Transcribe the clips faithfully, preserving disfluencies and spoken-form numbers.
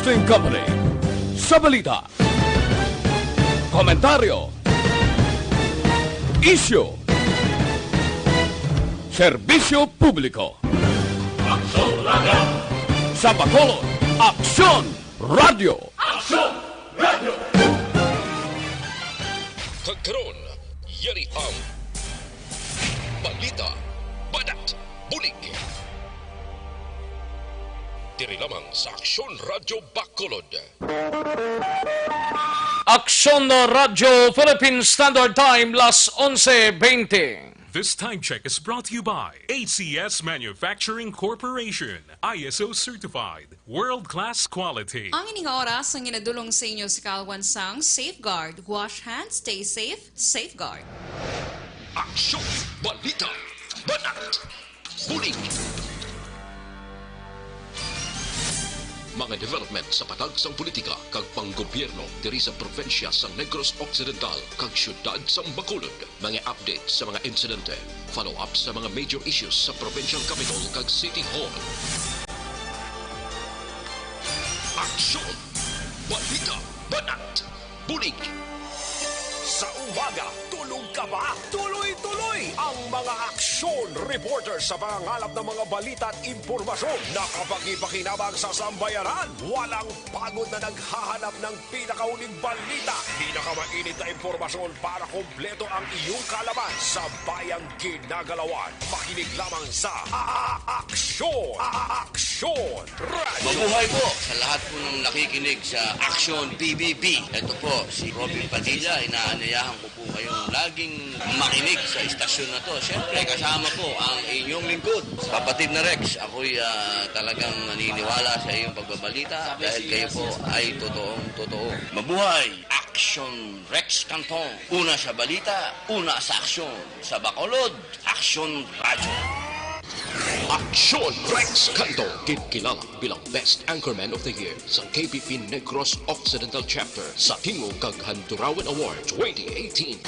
Broadcasting Company. Sa balita, komentaryo, isyu, serbisyo publiko. Aksyon Radyo! Sa Bacolod, Aksyon Radyo! Aksyon Radyo! Kag karon, yari ang balita, banat, bulig. Diri lamang sa Aksyon Radyo Bacolod. Aksyon Radyo Philippine Standard Time, las onse bente. This time check is brought to you by A C S Manufacturing Corporation, I S O certified, world-class quality. Ang ining oras ang ginadulong sa inyo sa kalwan sang Safeguard. Wash hands, stay safe, Safeguard. Aksyon, balita, banat, bulig. Mga development sa patag sang politika kag panggobyerno diri sa probinsya sa Negros Occidental kag siyudad sa Bacolod. Mga update sa mga insidente, follow-up sa mga major issues sa provincial capital kag city hall. Aksyon! Balita! Banat! Bulig! Sa umaga, tulog ka ba? Tuloy-tuloy ang mga aksyon reporter sa pangangalap ng mga balita at impormasyon na kapagi-pakinabang sa sambayanan. Walang pagod na naghahanap ng pinakahuling balita, pinakamainit na impormasyon para kompleto ang iyong kaalaman sa bayang ginagalawan. Makinig lamang sa A-, A-, Aksyon! A-, A-, Aksyon! Radyo! Mabuhay po sa lahat po ng nakikinig sa Aksyon P B B. Ito po si Robin Padilla, inaanyayahan ko po kayong laging makinig sa istasyon na to. Siyempre, kasama po ang inyong lingkod, Kapatid na Rex. Ako'y, ah, talagang naniniwala sa iyong pagbabalita dahil kayo po ay totoong totoo. Mabuhay! Aksyon Rex Canton. Una sa balita, una sa aksyon. Sa Bacolod, Aksyon Radyo. Aksyon Rex Canton, ginkilala bilang Best Anchorman of the Year sa K P P Negros Occidental Chapter sa Tingog kag Handurawan Award twenty eighteen.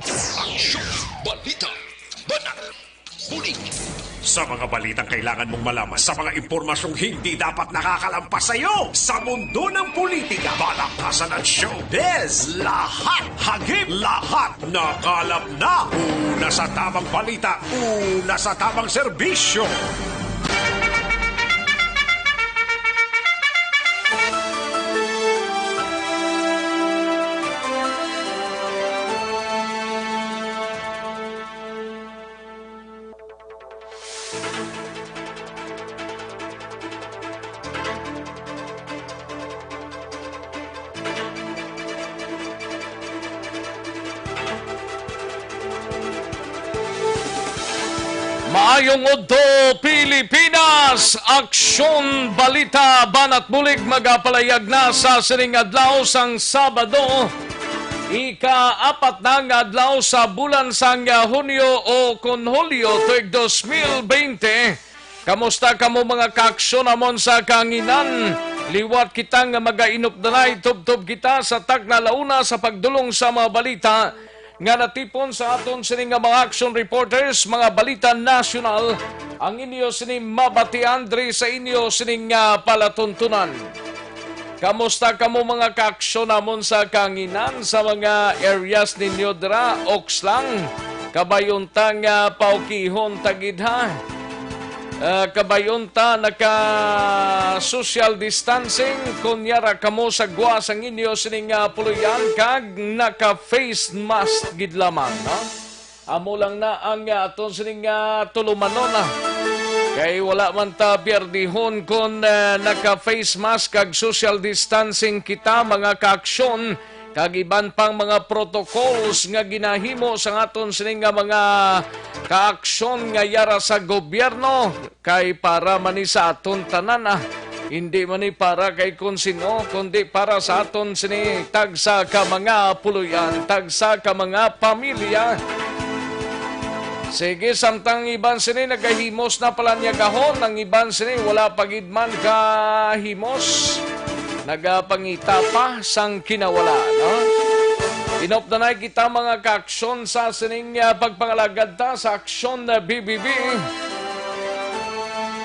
Aksyon, balita, banat, bulig. Sa mga balitang kailangan mong malaman, sa mga impormasyong hindi dapat nakakalampas sa iyo, sa mundo ng politika, balaktasan at showbiz, lahat, hagip, lahat, nakalap na. Una sa tamang balita, una sa tamang serbisyo. Maayong udto, Pilipinas! Aksyon, balita, banat bulig magapalayag na sa sining adlaw sang Sabado, ika-apat na nga adlaw sa bulan sang Hunyo o kon Hulyo tuig dos mil bente. Kamusta kamo, mga kaaksyon namon sa kahanginan? Liwat kita nga magainupdanay, tubtob kita sa takna, launa sa pagdulong sa mga balita nga natipon sa aton sini nga mga action reporters, mga balita nasyonal, ang inyo sini mabatian diri sa inyo sini nga palatuntunan. Kamusta kamo, mga kaaksyon namon sa kahanginan, sa mga areas ninyo dira? Oks lang, kabay unta nga paukihon ta gid, ha? Ah, kabay unta naka social distancing, kon yara kamo sa gwa sang inyo sining, ah, puloy-an kag naka face mask gid lamang, no? Amo lang na ang, ah, aton sining, ah, tulumanon, ah. Kay wala man ta pierdihon kon, ah, naka face mask kag social distancing kita, mga kaaksyon, kag iban pang mga protocols nga ginahimo sa aton sini nga mga kaaksyon nga yara sa gobyerno, kay para man ni sa aton tanan, ah. Hindi man ni para kay kon sino, kundi para sa aton sini tagsa ka mga puloy-an, tagsa ka mga pamilya. Sige, samtang iban sini nagahimos na pala niya gahon, ang iban sini wala pa gid man kahimos. Nagapangita pa sang kinawala, no? Inop na nay kita, mga kaaksyon, sa sining, ah, pagpangalagad ta sa Aksyon, ah, B B B.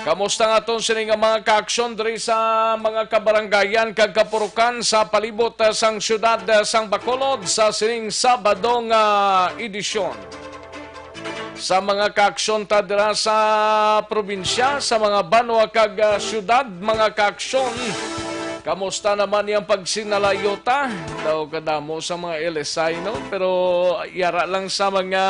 Kamusta nga aton sini nga mga kaaksyon diri sa mga kabarangayan kag kapurukan sa palibot, ah, sang siyudad, ah, sang Bacolod sa sining Sabado nga edisyon? Sa mga kaaksyon ta dira sa probinsya, sa mga banwa kag, ah, siyudad, mga kaaksyon, kamusta naman yang pagsinalayo ta? Daw kadamo sa mga L S I, no? Pero yara lang sa mga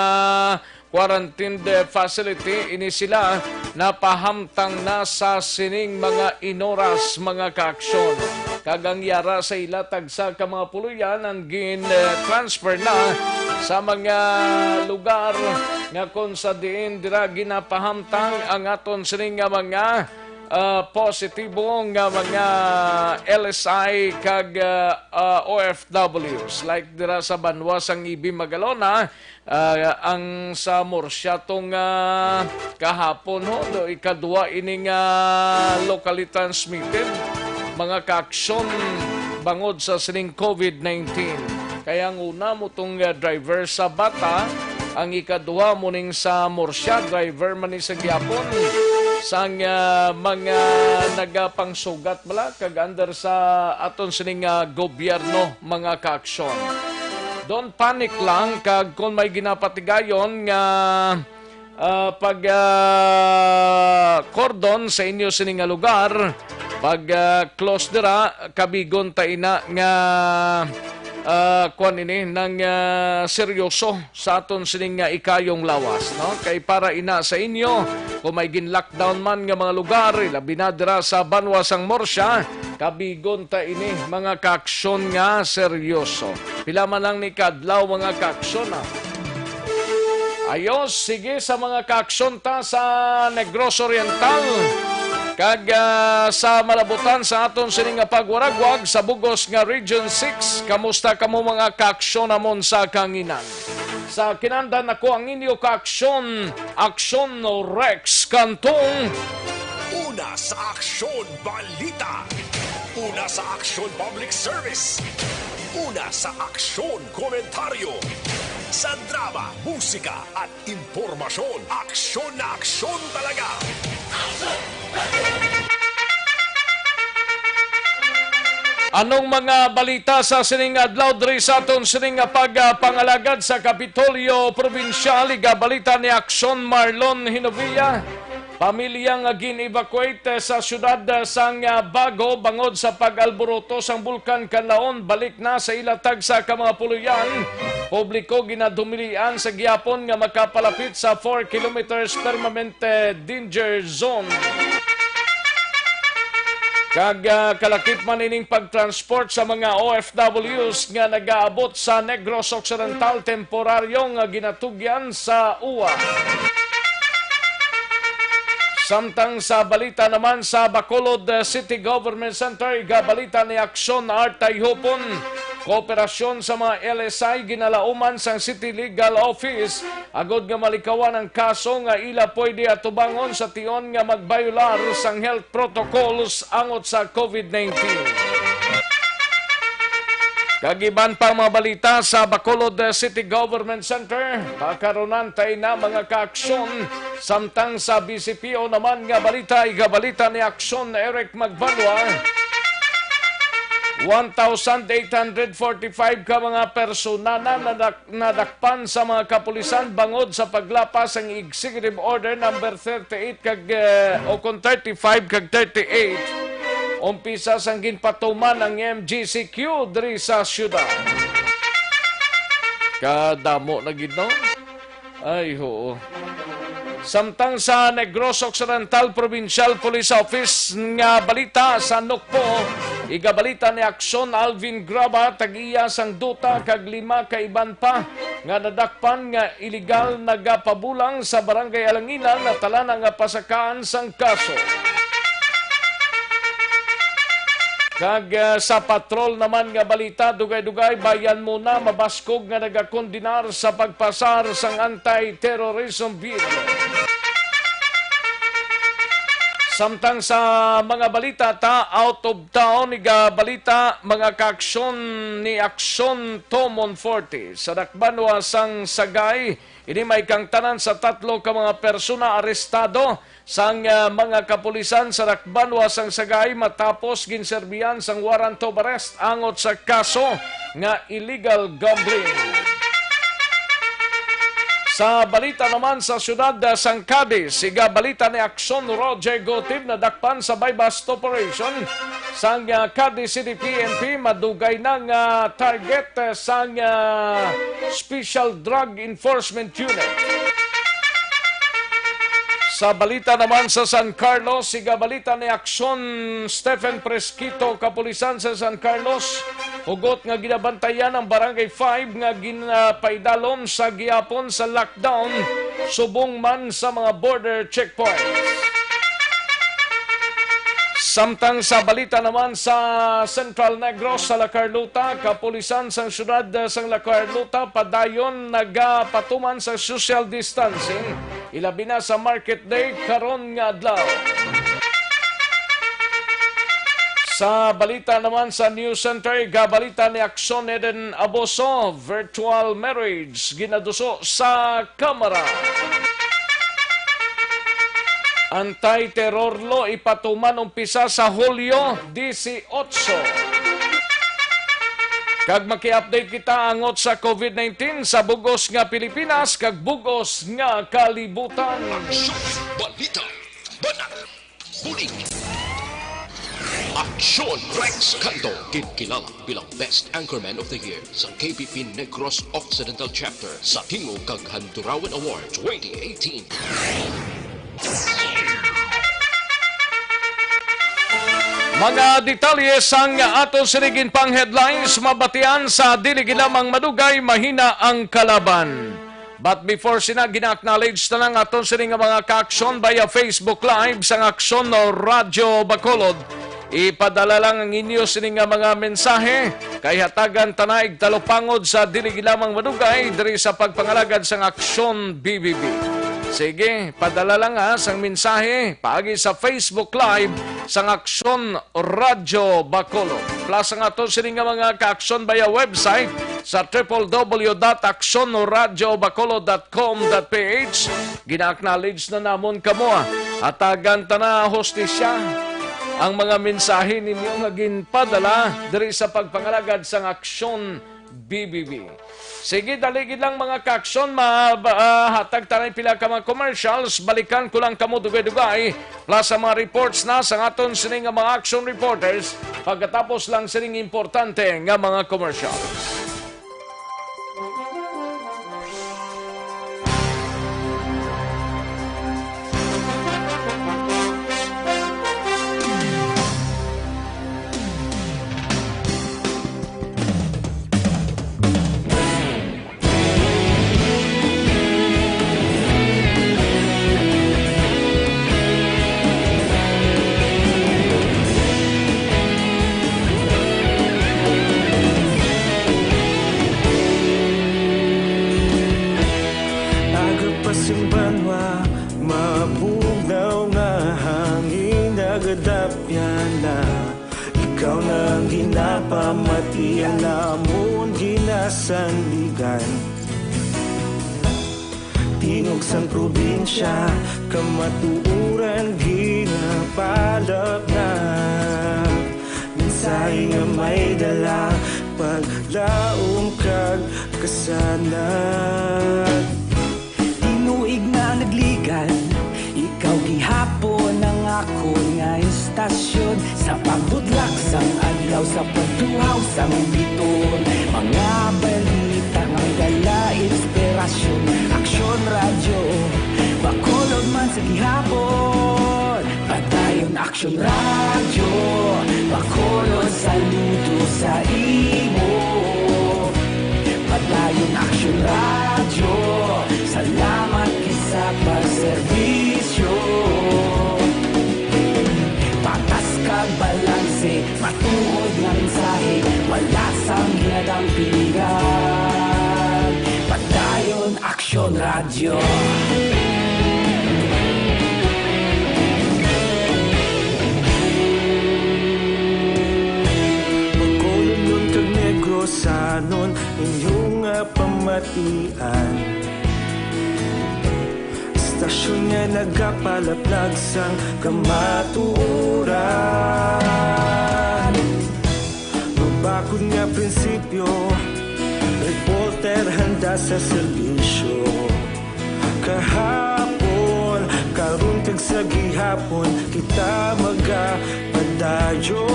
quarantine facility, ini sila napahamtang na sa sining mga inoras, mga kaaksyon. Kag ang yara sa ila, tagsa ka mga puloyan ang gin, eh, transfer na sa mga lugar nga kung sa diin dira ginapahamtang ang aton sining nga mga, ah, positibo nga mga L S I kag, ah, ah, O F Ws, like dira sa banwa sang Ibi, Magalona, ah, ang sa Murcia tong, ah, kahapon, ho, do, ikadua ini nga locally transmitted, mga kaaksyon, bangod sa sining COVID nineteen. Kaya ang una mo tong, ah, driver sa Bata, ang ikaduha mo ning sa Murcia, driver man ni sa gihapon sang, ah, mga nagapangsugat bala kag under sa aton sining, ah, gobyerno, mga kaaksyon. Don't panic lang, kag kon may ginapatigayon nga, ah, pag, ah, cordon sa inyo sini nga lugar, pag, ah, close dira, kabigon ta ina nga, ah, kuwan ini, nang, ah, seryoso sa aton sining nga ikayong lawas, no? Kay para ina sa inyo, kung may gin-lockdown man nga mga lugar, ilabi na dira sa banwa sang Murcia, kabigon ta ini, mga kaaksyon nga seryoso. Pila man lang ni kadlaw, mga kaaksyon, ah. Ayos, sige sa mga kaaksyon ta sa Negros Oriental kag, ah, sa malabutan sa aton sini nga pagwaragwag sa bugos nga Region six. Kamusta kamo, mga kaaksyon namon sa kanginan? Sa kinandan, ako ang inyo kaaksyon, Aksyon Rex Cantong. Una sa Aksyon Balita. Una sa Aksyon Public Service. Una sa Aksyon Komentaryo. Sa drama, musika, at impormasyon, aksyon na aksyon talaga. Anong mga balita sa sining adlaw diri sa aton sining nga pagpangalagad sa Kapitolyo Probinsyal? Igabalita ni Aksyon Marlon Hinovilla. Pamilya nga gin-evacuate sa siyudad sang Bago bangod sa pag-alboroto sang Bulkan Kanlaon balik na sa ila tagsa ka mga puloy-an. Publiko ginadumilian sa gihapon nga makapalapit sa four kilometers permanent danger zone. Kag, ah, kalakip man ining pag-transport sa mga O F Ws nga nagaabot sa Negros Occidental, temporaryo nga ginatugyan sa uwa. Samtang sa balita naman sa Bacolod, ah, City Government Center, igabalita ni Aksyon Art Tayhupon, kooperasyon sa mga L S I ginalauman sang City Legal Office agod nga malikawan ang kaso nga ila pwede atubangon sa tion nga magbayolar sang health protocols angot sa COVID nineteen. Kag iban pang mga balita sa Bacolod City Government Center, pakarunan ta ina, mga kaaksyon. Samtang sa B C P O naman nga balita, igabalita ni Aksyon Eric Magbanwa, one thousand eight hundred forty-five ka mga persona na nadak-, nadakpan sa mga kapulisan bangod sa paglapas sang Executive Order number thirty-eight kag, eh, o kon thirty-five kag thirty-eight, umpisa sang ginpatuman ang M G C Q diri sa siyudad. Kadamo na gid, no? Ay, oo. Samtang sa Negros Occidental Provincial Police Office nga balita sa Nukpo, igabalita ni Aksyon Alvin Graba, tag-iya sang duta kag lima ka iban pa nga nadakpan nga iligal nagapabulang sa Barangay Alanginan, na tanan nga pasakaan sang kaso. Kag, ah, sa patrol naman nga balita, dugay-dugay bayan muna mabaskog nga nagakondenar sa pagpasar sang Anti-Terrorism Bill. Samtang sa mga balita ta, out of town, igabalita, mga kaaksyon ni Aksyon Tomon Forte. Sa dakbanwa sang Sagay, ini may kangtanan sa tatlo ka mga persona arestado sang, ah, mga kapulisan sa dakbanwa sang Sagay matapos ginserbihan sang warrant of arrest angot sa kaso nga illegal gambling. Sa balita naman sa siyudad, ah, sang Cadiz, igabalita ni Aksyon Roger Gotib, nadakpan sa buy-bust operation sang, ah, Cadiz City P N P, madugay na nga target, ah, sang, ah, Special Drug Enforcement Unit. Sa balita naman sa San Carlos, igabalita ni Aksyon Stephen Presquito, kapulisan sa San Carlos, hugot nga ginabantayan ang Barangay five nga ginapaidalom sa gihapon sa lockdown, subong man sa mga border checkpoints. Samtang sa balita naman sa Central Negros, sa La Carlota, kapulisan sang siyudad, ah, sang La Carlota padayon nagapatuman sa social distancing, ilabi na sa market day karon nga adlaw. Sa balita naman sa News Center, igabalita ni Aksyon Eden Aboso, virtual marriage ginaduso sa Kamara. Anti-terror law ipatuman umpisa sa Hulyo dieciocho. Kag maki-update kita angot sa covid nineteen sa bug-os nga Pilipinas kag bug-os nga kalibutan. Aksyon, balita, banal, bulig. Aksyon Rex Canto, ginkilala bilang Best Anchorman of the Year sa K P P Negros Occidental Chapter sa Tingog kag Handurawan Award twenty eighteen. Mga detalye sang aton sini ginpang headlines, mabatian sa dili gid lamang madugay, mahina ang kalaban. But before sina, gina-acknowledge na lang aton sini nga mga kaaksyon via Facebook Live sang Aksyon Radyo Bacolod. Ipadala lang ang inyo sini nga mga mensahe, kay hatagan ta na igtalupangod sa dili gid lamang madugay diri sa pagpangalagad sang Aksyon B B B. Sige, padala lang ha sang mensahe paagi sa Facebook Live sang Aksyon Radyo Bacolod. Plus ang aton sini nga mga kaaksyon via website sa triple W dot aksyon radyo bacolod dot com dot P H. Gina-acknowledge na namon kamo. Hatagan ta na hustisya ang mga mensahe ninyo nga ginpadala diri sa pagpangalagad sang Aksyon B B B. Sige, dali gid lang, mga kaaksyon, ma-, ba-, ah, hatag ta na pila ka mga commercials. Balikan ko lang kamo dugay-dugay, plus sa mga reports na sa aton sini nga mga action reporters pagkatapos lang sining importante nga mga commercials. Aga pa sing banwa, mabugnaw nga hangin, nagadapyan na. Ikaw na ang ginapamati, ang amon ginasandigan. Tingog sang probinsya, kamatuoran ginapalapnag. Mensahe nga may dala, paglaom kag kasanag. Tinuig na nagligan, ikaw gihapon ang akon nga istasyon. Sa pagbudlak sang adlaw, sa pagtuhaw sang biton, mga balita nga may dala inspirasyon. Aksyon Radyo Bacolod man sa gihapon. Padayon Aksyon Radyo Bacolod, saludo sa imo. Padayon Aksyon Radyo, salamat gid sa pagserbisyo. Patas kag balanse, matuod nga mensahe, wala sang ginadampingan. Padayon Aksyon Radyo. Sanon inyong nga pamatian, istasyon nga nagapalaplag sang kamatuoran. Mabakod nga prinsipyo, reporter handa sa serbisyo. Kahapon, karon, kag sa gihapon, kita magapadayon.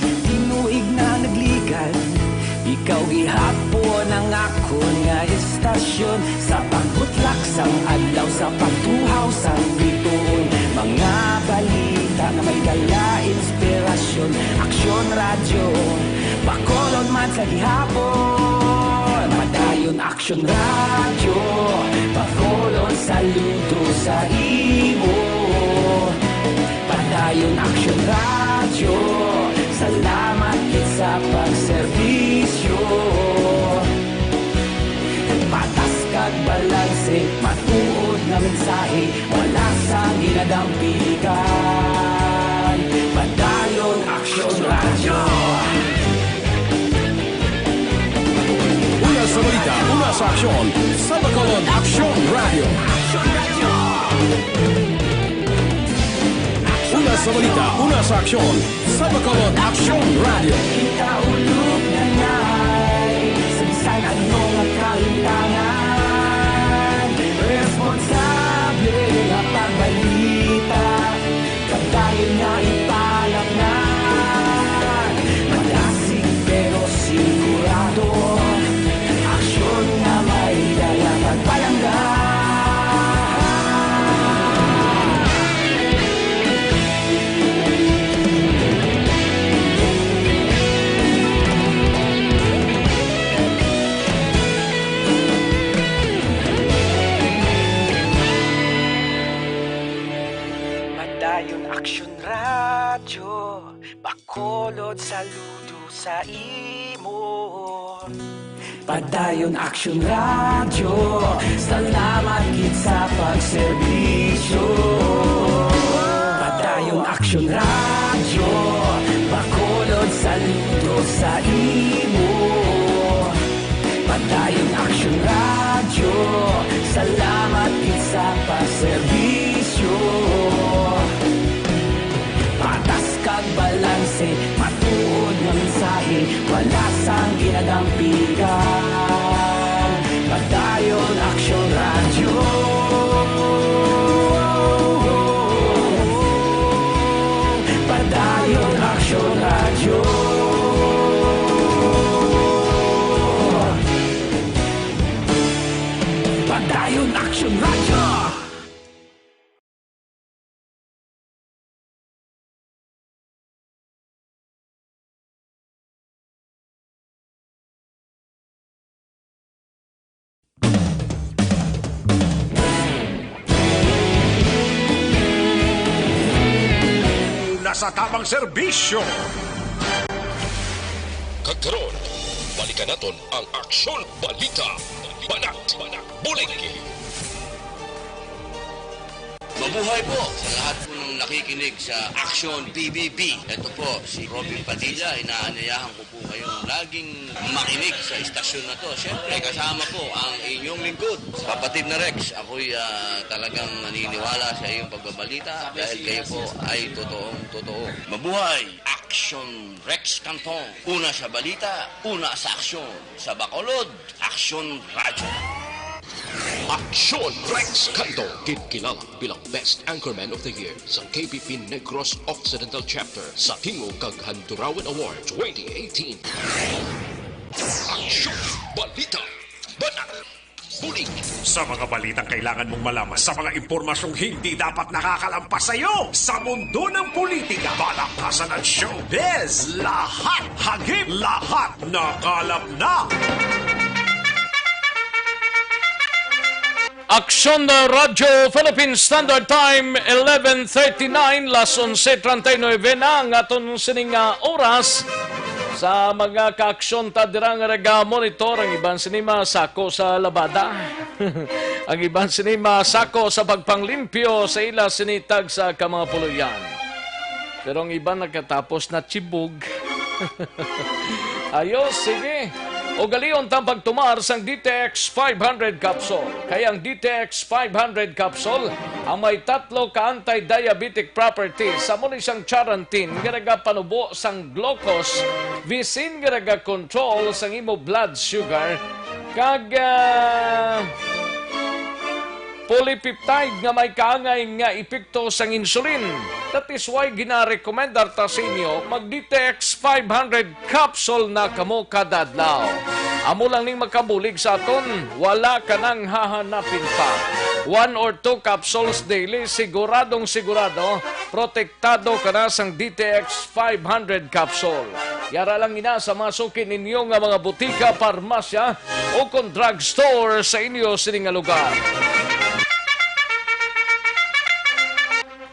Tinuig na nagligad, ikaw gihapon ang akon nga istasyon. Sa pagbutlak sang adlaw, sa pagtuhaw sang bituon, mga balita nga may dala inspirasyon. Aksyon Radyo, Bacolod man sa gihapon. Padayon Aksyon Radyo, Bacolod, saludo sa imo. Padayon Aksyon Radyo, salamat gid sa pagserbisyo. Patas kag balanse, matuod nga mensahe, wala sang ginadampigan. Padayon Aksyon Radyo. Una sa balita, una sa aksyon, sa Bacolod Aksyon Radyo. Una sa balita, una sa aksyon, sa Bacolod Aksyon Radyo. Kita ulog na ngay, sa bisan ano nga kalimtangan, responsable nga pagbalita. Padayon nga ipalapnan, madasig pero sigurado. Aksyon nga may dala pagpalangga. Padayon Aksyon Radyo, Bacolod, saludo sa imo. Padayon Aksyon Radyo, salamat gid sa pagserbisyo. Padayon Aksyon Radyo, Bacolod, saludo sa imo. Padayon Aksyon Radyo, salamat gid sa pagserbisyo. Patas kag balanse, matuod nga mensahe, wala sang ginadampigan. Padayon Aksyon Radyo. Padayon Aksyon Radyo. Padayon Aksyon Radyo. Nasa tamang serbisyo. Kag karon, balikan naton ang Aksyon Balita. Banat, Banat, Bulig. Mabuhay po sa lahat po ng nakikinig sa Aksyon P B B. Ito po si Robin Padilla. Inaanyayahan ko po kayong laging makinig sa istasyon na to. Siyempre, kasama po ang inyong lingkod, Kapatid na Rex. Ako'y, ah, talagang naniniwala sa iyong pagbabalita dahil kayo po ay totoong totoo. Mabuhay! Aksyon Rex Cantong. Una sa balita, una sa aksyon. Sa Bacolod, Aksyon Radyo. Aksyon Rex Cantong, ginkilala bilang Best Anchorman of the Year sa K P P Negros Occidental Chapter sa Tingog kag Handurawan Award twenty eighteen. Aksyon, balita, banat, bulig. Sa mga balitang kailangan mong malaman, sa mga impormasyong hindi dapat nakakalampas sa iyo, sa mundo ng politika, balakasan at showbiz, lahat hagip, lahat nakalap na. Aksyon Radyo Philippine Standard Time, eleven thirty-nine, las onse treinta y nueve na ang aton sining, ah, oras. Sa mga kaaksyon ta dira nga naga-monitor, ang iban sini masako sa labada. Ang iban sini masako sa pagpanglimpyo sa ila sini tagsa ka mga puloy-an. Pero ang iban nakatapos na tibog. Ayos, sige. Ugalion ta ang pagtumar sang D T X five hundred capsule. Kay ang D T X five hundred capsule ang may tatlo ka anti-diabetic properties. Amo ni siyang charantin nga nagapanubo sang glucose, visin nga nagakontrol sang imo blood sugar, kag, ah, polypeptide nga may kaangay nga epekto sang insulin. That is why ginarekomendar ta sa inyo mag D T X five hundred capsule na kamo kada adlaw. Amo lang ning makabulig sa aton, wala ka nang hahanapin pa. One or two capsules daily, siguradong sigurado, protektado ka na sang D T X five hundred capsule. Yara lang ina sa mga suki ninyo nga mga butika, parmasya, o kon drugstore sa inyo sini nga lugar.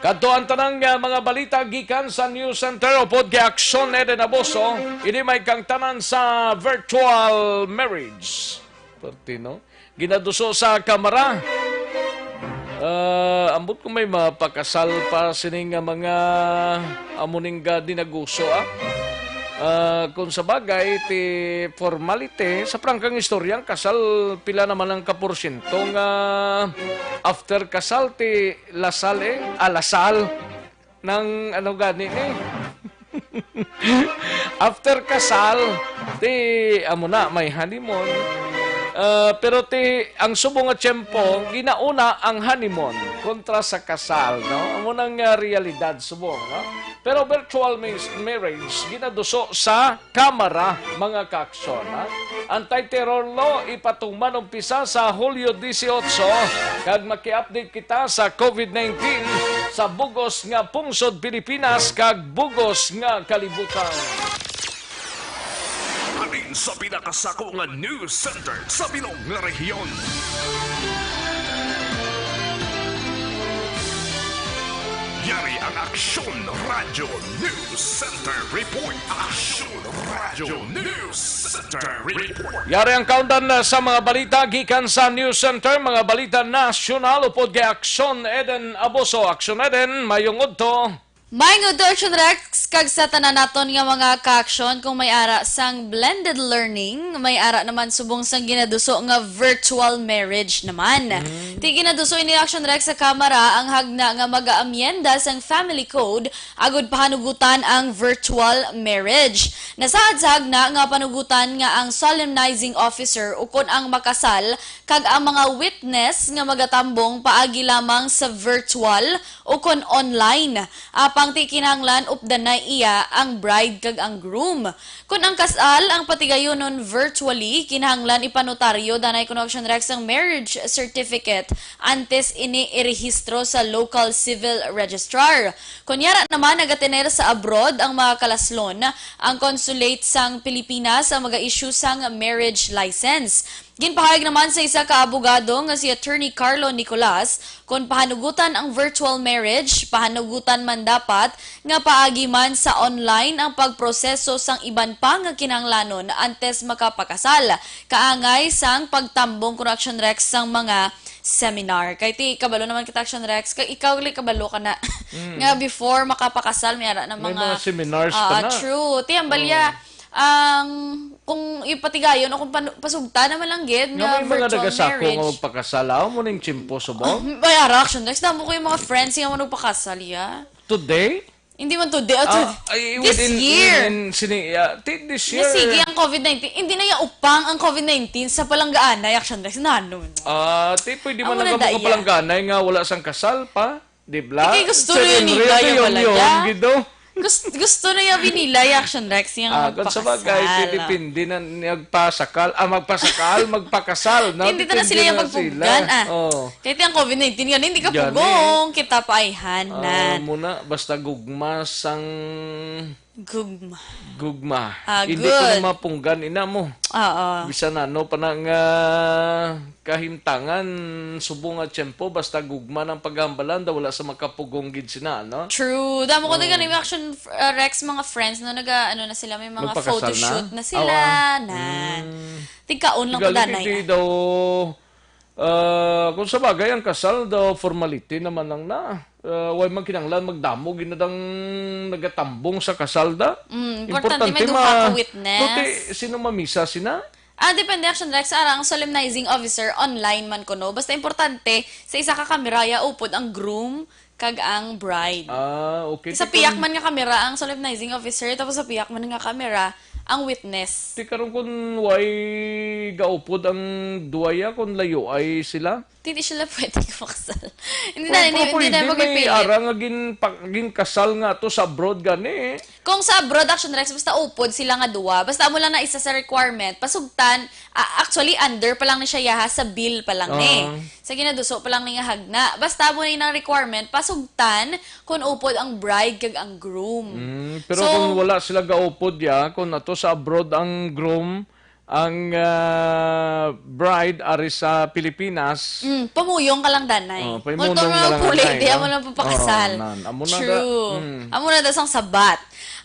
Kadto ang tanang, ah, mga balita gikan sa News Center upod kay Aksyon Eden Abuso, ini may kang tanan sa virtual marriage. Perti, no? Ginaduso sa kamara. Ah, ambot ko may mapakasal pa sini nga mga amo ning ga dinaguso, ah. Ah, kung sa bagay, ti formality, sa prangkang istorya, ang kasal, pila naman ang kaporsyento nga after kasal, ti lasal, eh? Ah, lasal. Nang ano gani, eh? After kasal, ti, amo na, may honeymoon. Ah, pero ti, ang subong nga tiyempo, ginauna ang honeymoon kontra sa kasal, no? Amo nang, ah, realidad subong, no? Pero virtual mis-, marriage, ginaduso sa kamara, mga kaaksyon, ha? Ang Tayterorlo ipatuman umpisa sa Hulyo dieciocho, kag maki-update kita sa COVID nineteen sa bugos nga pungsod Pilipinas kag bugos nga kalibutan. Halin sa pinakasako nga news center sa bilog nga rehiyon. Yari ang Aksyon Radyo News Center Report. Aksyon Radyo News Center Report. Yari ang kaundan na sa mga balita gikan sa News Center, mga balita nasyonal upod kay Aksyon Eden Abuso. Aksyon Eden, mayong udto. Mayong udto, Aksyon Rex, kag sa tanan naton nga mga kaaksyon, kung may ara sang blended learning, may ara naman subong sang ginaduso nga virtual marriage naman. Ti ginaduso ini, Aksyon Rex, sa Kamara ang hagna nga mag-aamyenda sang Family Code agud pahanugutan ang virtual marriage. Nasaad sa hagna nga panugutan nga ang solemnizing officer ukon ang makasal kag ang mga witness nga magatambong paagi lamang sa virtual ukon online. Apang ti kinahanglan updanay iya ang bride kag ang groom. Kon ang kasal ang patigayonon virtually, kinahanglan ipanotaryo danay kuno, Aksyon Rex, ang marriage certificate antes ini irehistro sa local civil registrar. Kon yara naman nagatener sa abroad ang mga kalaslon, ang consulate sang Pilipinas ang maga-issue sang marriage license. Ginpahayag naman sa isa ka abogado nga si Attorney Carlo Nicolas, kon pahanugutan ang virtual marriage, pahanugutan man dapat nga paagi man sa online ang pagproseso sang iban pa nga kinahanglanon antes makapakasal, kaangay sang pagtambong kuno, Aksyon Rex, sang mga seminar. Kay ti kabalo naman kita, Aksyon Rex, kay ikaw gali kabalo ka na nga before makapakasal, may ara na May mga mga seminars pa ah, na. True. Ti ang balya, ang kung ipatigayon o kung panu- pasugta naman lang gid Nga nga may mga virtual nagasako nga marriage. Magpakasal, ah, mo ning tsimpo subong? May ara, Aksyon Rex, damo ko yung mga friends nga manugpakasal, ya. Today? Hindi man today, ah, Ah, today. Ay, This within, year. Within, sini, ah, ti- this year. Sige, ang COVID nineteen. Hindi na yung upang ang COVID nineteen sa palanggaanay, Aksyon Rex. Nano? Ah, ti pwede man Amo na lang daya. Palanggaanay nga wala sang kasal pa. Di bla? Ikay gusto Sir rin Henry, nila yung reunion, wala ya. Gido. Gusto, gusto na yung binila yung Action Rex yung Ah, kung sa bagay, magpakasal. Depende na nagpasakal. Ah, magpasakal, magpakasal. No? Hindi na Depende sila yung na magpugan, sila. Ah. Oh. Kahit yung COVID nineteen, yan, hindi ka Yan pugong, eh. Kita pa ay Ah, hanan. Muna, basta gugma sang Gugma. Gugma. Ah, Hindi ko good. Na mapunggan, ina mo. Oo. Bisan ano pa na nga kahimtangan, subong nga tiyempo, basta gugma ng paghambalan, daw wala sa makapugong gid sina, no? True. Damo ko Oo. Taga ni Action, uh, Rex, mga friends, no, naga, ano na sila, may mga Magpakasal photoshoot na? Na sila, Awa. Nan. Mm. Tigkaon lang Tigali, ko, danay, hindi ah. Daw, uh, kung sa bagay, ang kasal daw formality naman lang na. Ah, way man kinahanglan magdamo gid na dang nagatambong sa kasal da. Mm, importante may Importante duha ka ma-, witness. Pero ti, sino mamisa sina? Ah, depende, Action Rex, ara ang solemnizing officer online man kuno. Basta importante, sa isa ka kamera, ya upod ang groom kag ang bride. Ah, okay. Sa Ti piyak kon- man nga kamera ang solemnizing officer, tapos sa piyak man nga kamera ang witness. Ti karon kun way gaupod ang duwaya, kun layo ay sila? Hindi sila pwede makasal. Hindi Pero, na, hindi, pero hindi na pwede, may magpipilit. Ara nga gin, pa, ginkasal nga to sa abroad gani eh. Kung sa abroad, Action Rex, basta upod sila nga duwa. Basta amo lang na isa sa requirement. Pasugtan, ah, actually, under pa lang ni siya yaha sa bill pa lang ni. Ah. Sa ginaduso pa lang ni nga hagna. Basta amo na yung requirement, pasugtan kung upod ang bride kag ang groom. Mm, pero So, kung wala sila gaupod ya, kung ato sa abroad ang groom, ang ah, bride ari sa Pilipinas, Mm, pamuyong ka lang, danay. Oh, pamuyong Multo na mo lang, puli, danay, di no? mo lang papakasal. Oh, nan. Amo na da. True. Mm. Amo na da sang sabat.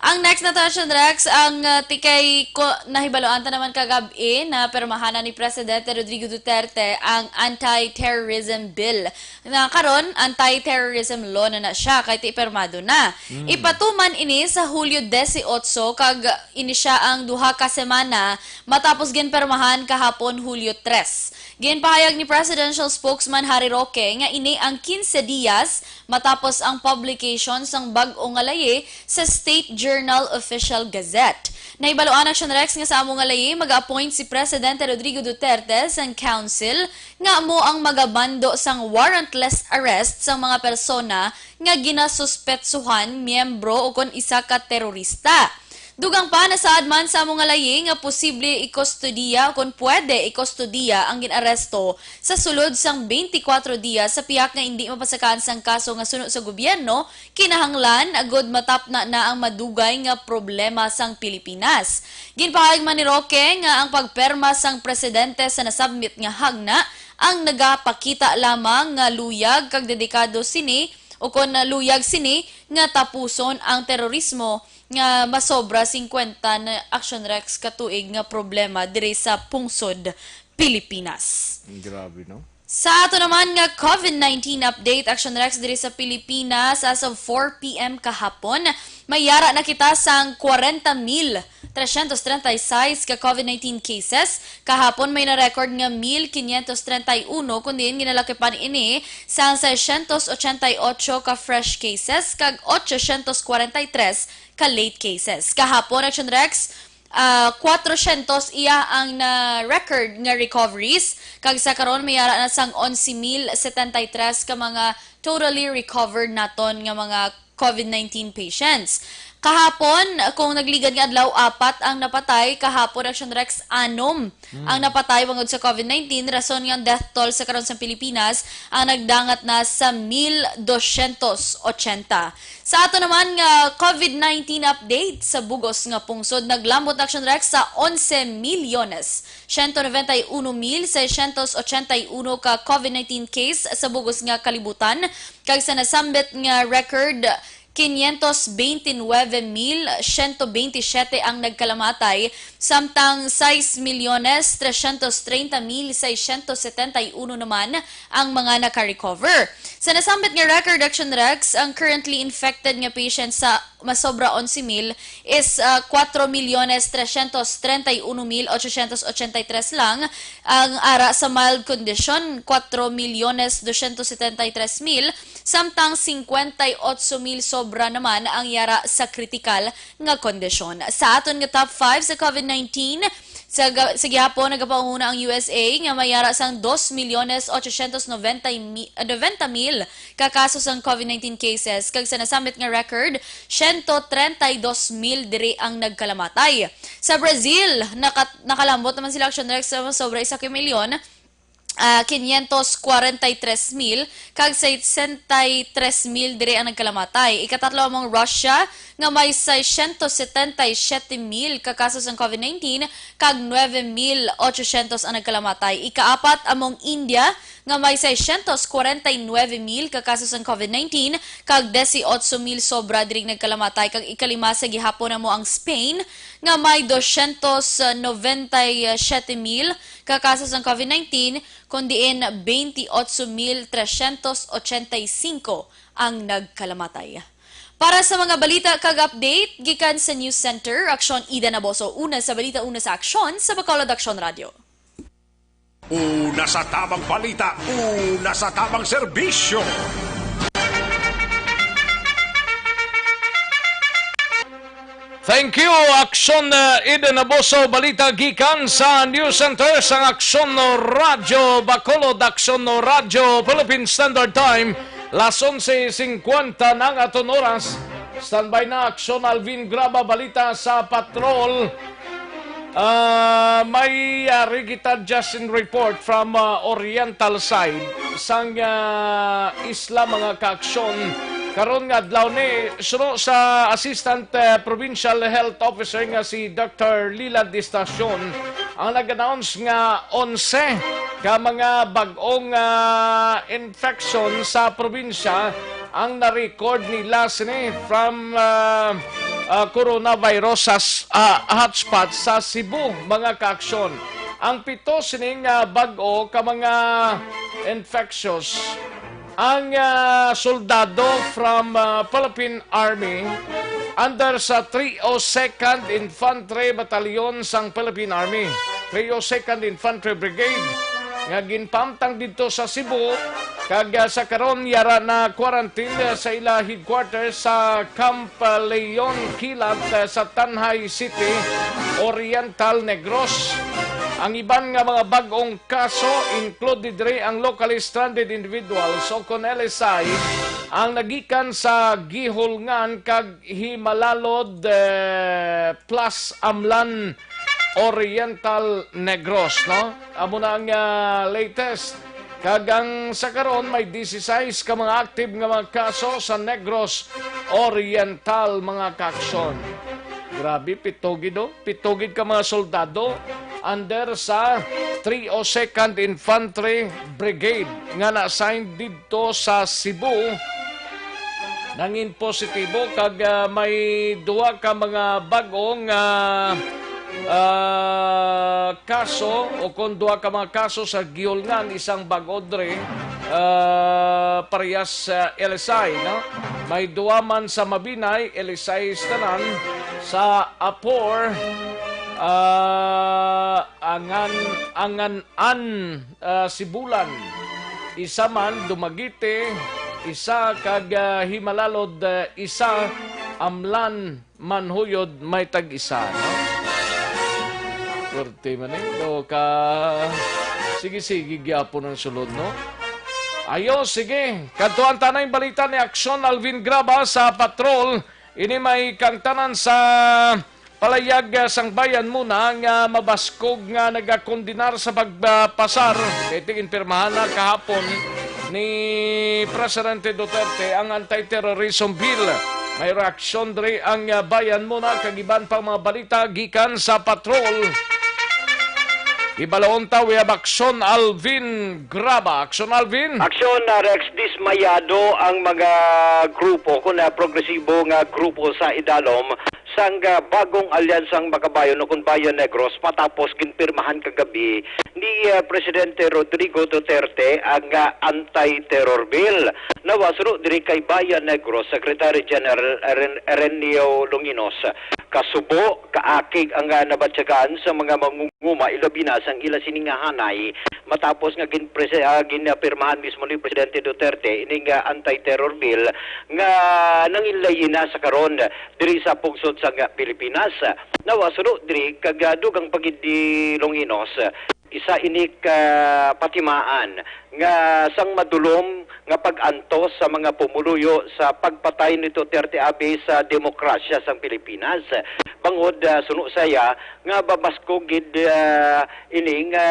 Ang next na to, Action Rex, ang uh, tikay ko, nahibaluan ta naman kagabi na permahanan ni Presidente Rodrigo Duterte ang Anti-Terrorism Bill. Na karon, Anti-Terrorism Law na na siya, kay ti permado na. Ipatuman ini sa Hulyo disiotso, kag ini siya ang duha ka semana matapos ginpermahan kahapon, Hulyo tres. Ginpahayag ni Presidential Spokesman Harry Roque nga ini ang quince dias matapos ang publication sang bag-o nga layi sa State Journal Official Gazette. Nahibaluan, Action Rex, nga sa amo nga layi mag-appoint si Presidente Rodrigo Duterte sang council nga amo ang magabando sang warrantless arrest sang mga persona nga ginasuspetsuhan miyembro o kon isa ka terorista. Dugang pa, nasaad man sa amo nga layi nga posible ikustodiya o kon pwede ikustodiya ang gin-aresto sa sulod sang twenty-four dias sa piyak nga indi mapasakaan sang kaso nga suno sa gobyerno, kinahanglan agud matapna na ang madugay nga problema sang Pilipinas. Ginpahayag man ni Roque nga ang pagperma sang presidente sa nasabmit nga hagna ang nagapakita lamang nga luyag kag dedikado sini o kon luyag sini nga tapuson ang terorismo nga masobra singkwenta na Action Rex ka tuig nga problema diri sa pungsod Pilipinas. Grabe, no? Sa ato naman nga COVID nineteen update, Action Rex, diri sa Pilipinas, as of four p m kahapon, may yara na kita sang kwarenta mil tresyentos trenta y seis ka COVID nineteen cases. Kahapon may na-record nga mil quinientos treinta y uno, kun diin ginalakipan ini sang seiscientos ochenta y ocho ka fresh cases kag ochocientos kwarenta y tres ka late cases. Kahapon, Action Rex, ah, kwatrocientos iya ang na-record nga recoveries, kag sa karon may ara na sang onse mil setenta y tres ka mga totally recovered naton nga mga COVID nineteen patients. Kahapon, kung nagligad nga adlaw, apat ang napatay. Kahapon, Action Rex, anom ang napatay bangod sa COVID nineteen. Rason nga ang death toll sa karon sa Pilipinas ang nagdangat na sa mil dosyentos ochenta. Sa ato naman nga COVID nineteen update, sa bugos nga pungsod, naglambot, Action Rex, sa onse milyones siyento noventa y uno mil seiscientos ochenta y uno ka COVID nineteen case sa bugos nga kalibutan, kag sa nasambit nga record, quinientos veintinueve mil ciento veintisiete ang nagkalamatay, samtang sais milyones trescientos treinta mil seiscientos setenta y uno naman ang mga naka-recover. Sa nasambit nga record, Action Rex, ang currently infected nga patients sa masobra onse mil is, ah, kuwatro milyones tresyentos treinta y uno mil ochocientos ochenta y tres lang ang ara sa mild condition, kuwatro milyones dosyentos setenta y tres mil, samtang singkwenta y otso mil sobra naman ang yara sa kritikal nga kondisyon. Sa aton nga top five sa COVID nineteen, sa, ga- sa gihapon, nagapanguna ang U S A nga may yara sang dos milyones ochocientos noventa y mi-, noventa mil ka kaso sang COVID nineteen cases, kag sa nasambit nga record, siyento treinta y dos mil diri ang nagkalamatay. Sa Brazil, naka- nakalambot naman sila, Action Rex, sa sobra isa ka milyon, ah, quinientos cuarenta y tres mil kag sesenta y tres mil diri ang nagkalamatay. Ikatatlo among Russia, nga may seiscientos setenta y siete mil ka kaso sang COVID nineteen kag nuebe mil ochocientos ang nagkalamatay. Ikaapat among India, nga may seiscientos cuarenta y nueve mil ka kaso sang COVID nineteen kag dieciocho mil sobra diri nagkalamatay. Kag ikalima sa gihapon amo ang Spain, nga may doscientos noventa y siete mil ka kaso sang COVID nineteen kon diin twenty-eight mil trescientos ochenta y cinco ang nagkalamatay. Para sa mga balita kag update gikan sa News Center, Aksyon Ida Naboso, una sa balita, una sa aksyon sa Bacolod Aksyon Radio. Una sa tamang balita, una sa tamang serbisyo. Thank you, Aksyon, uh, Eden Aboso. Balita gikan sa News Center sang Aksyon Radyo Bacolod, Aksyon Radyo Philippine Standard Time. Las onse singkwenta na ang aton oras. Standby na, Aksyon Alvin Graba, balita sa patrol. Ah, may, ah, Rigita Justin report from, ah, Oriental side sang, ah, isla, mga kaaksyon. Karon nga adlaw ni, suno sa Assistant, ah, Provincial Health Officer nga si Doctor Lila Distacion, ang nag-announce nga onse ka mga bag-ong, ah, infection sa probinsya ang na-record nila sini from, ah, ah, coronavirus sa s-, ah, hotspot sa Cebu, mga kaaksyon. Ang pito sining, ah, bag-o ka mga infectious, ang, ah, soldado from, ah, Philippine Army under sa three oh second Infantry Battalion sang Philippine Army, three oh second Infantry Brigade, nga ginpaamtang didto sa Cebu, kag, ah, sa karon yara na quarantine, ah, sa ila headquarters sa Camp, ah, Leon Kilat, ah, sa Tanjay City, Oriental Negros. Ang iban nga mga bag-ong kaso include diri ang locally stranded individuals o kon L S I ang nagikan sa Guihulngan kag Himalalod, eh, plus Amlan, Oriental Negros, no? Amo na ang, ah, latest. Kag ang sa karon may disisais ka mga active nga mga kaso sa Negros Oriental, mga kaaksyon. Grabe, pito gid, oh. Pito gid ka mga soldado under sa three oh second Infantry Brigade nga na-assign didto sa Cebu. Nangin positibo kag, ah, may duha ka mga bag-ong, ah, ah, kaso o kon duha ka mga kaso sa Guihulngan, isang bag-o diri, ah, parehas, ah, L S I, no? May duha man sa Mabinay, L S I tanan, sa Apor, ah, Angan, Angan-an, ah, Sibulan. Isa man, Dumaguete, isa, kag, ah, Himalalod, ah, isa, Amlan, Manhuyod, may tag-isa, no? Pwerte man eh. Do ka, sige-sige gyapon ang sulod, no? Ayo, sige. Kadtuan ta na ang balita ni Aksyon Alvin Graba sa patrol. Ini may kangtanan sa Palayag, ah, sang Bayan Muna nga mabaskog nga nagakondenar sa pagpasar kay ti ginpirmahan na kahapon ni Presidente Duterte ang anti-terrorism bill. May reaksyon diri ang, ah, Bayan Muna kag iban pang mga balita gikan sa patrol. Ibalaon ta, we have Aksyon Alvin Graba. Aksyon Alvin. Aksyon, ah, Rex, dismayado ang mga grupo, kun, ah, progresibo nga grupo sa idalom sang, ah, bagong alyansang Makabayon o kon Bayan Negros matapos ginpirmahan kagabi ni, ah, Presidente Rodrigo Duterte ang, ah, anti-terror bill. Nawasuno diri kay Bayan Negros Secretary General Eren-, Erenio Longinos. Kasubo, kaakig ang, ah, nabatyagan sa mga mangunguma, ilabi na sang ila sini nga hanay matapos nga ginprese-, ah, ginapirmahan mismo ni Presidente Duterte ining, ah, anti-terror bill nga nanginlayi na sa karon diri sa pungsod sang Pilipinas. Nawasuno diri kag, ah, dugang pa gid ni Longinos, isa ini ka patimaan nga sang madulom nga pag-antos sa mga pumuluyo sa pagpatay ni Duterte abi sa demokrasya sang Pilipinas. Bangod, ah, suno sa iya, nga mabaskog gid, ah, ini nga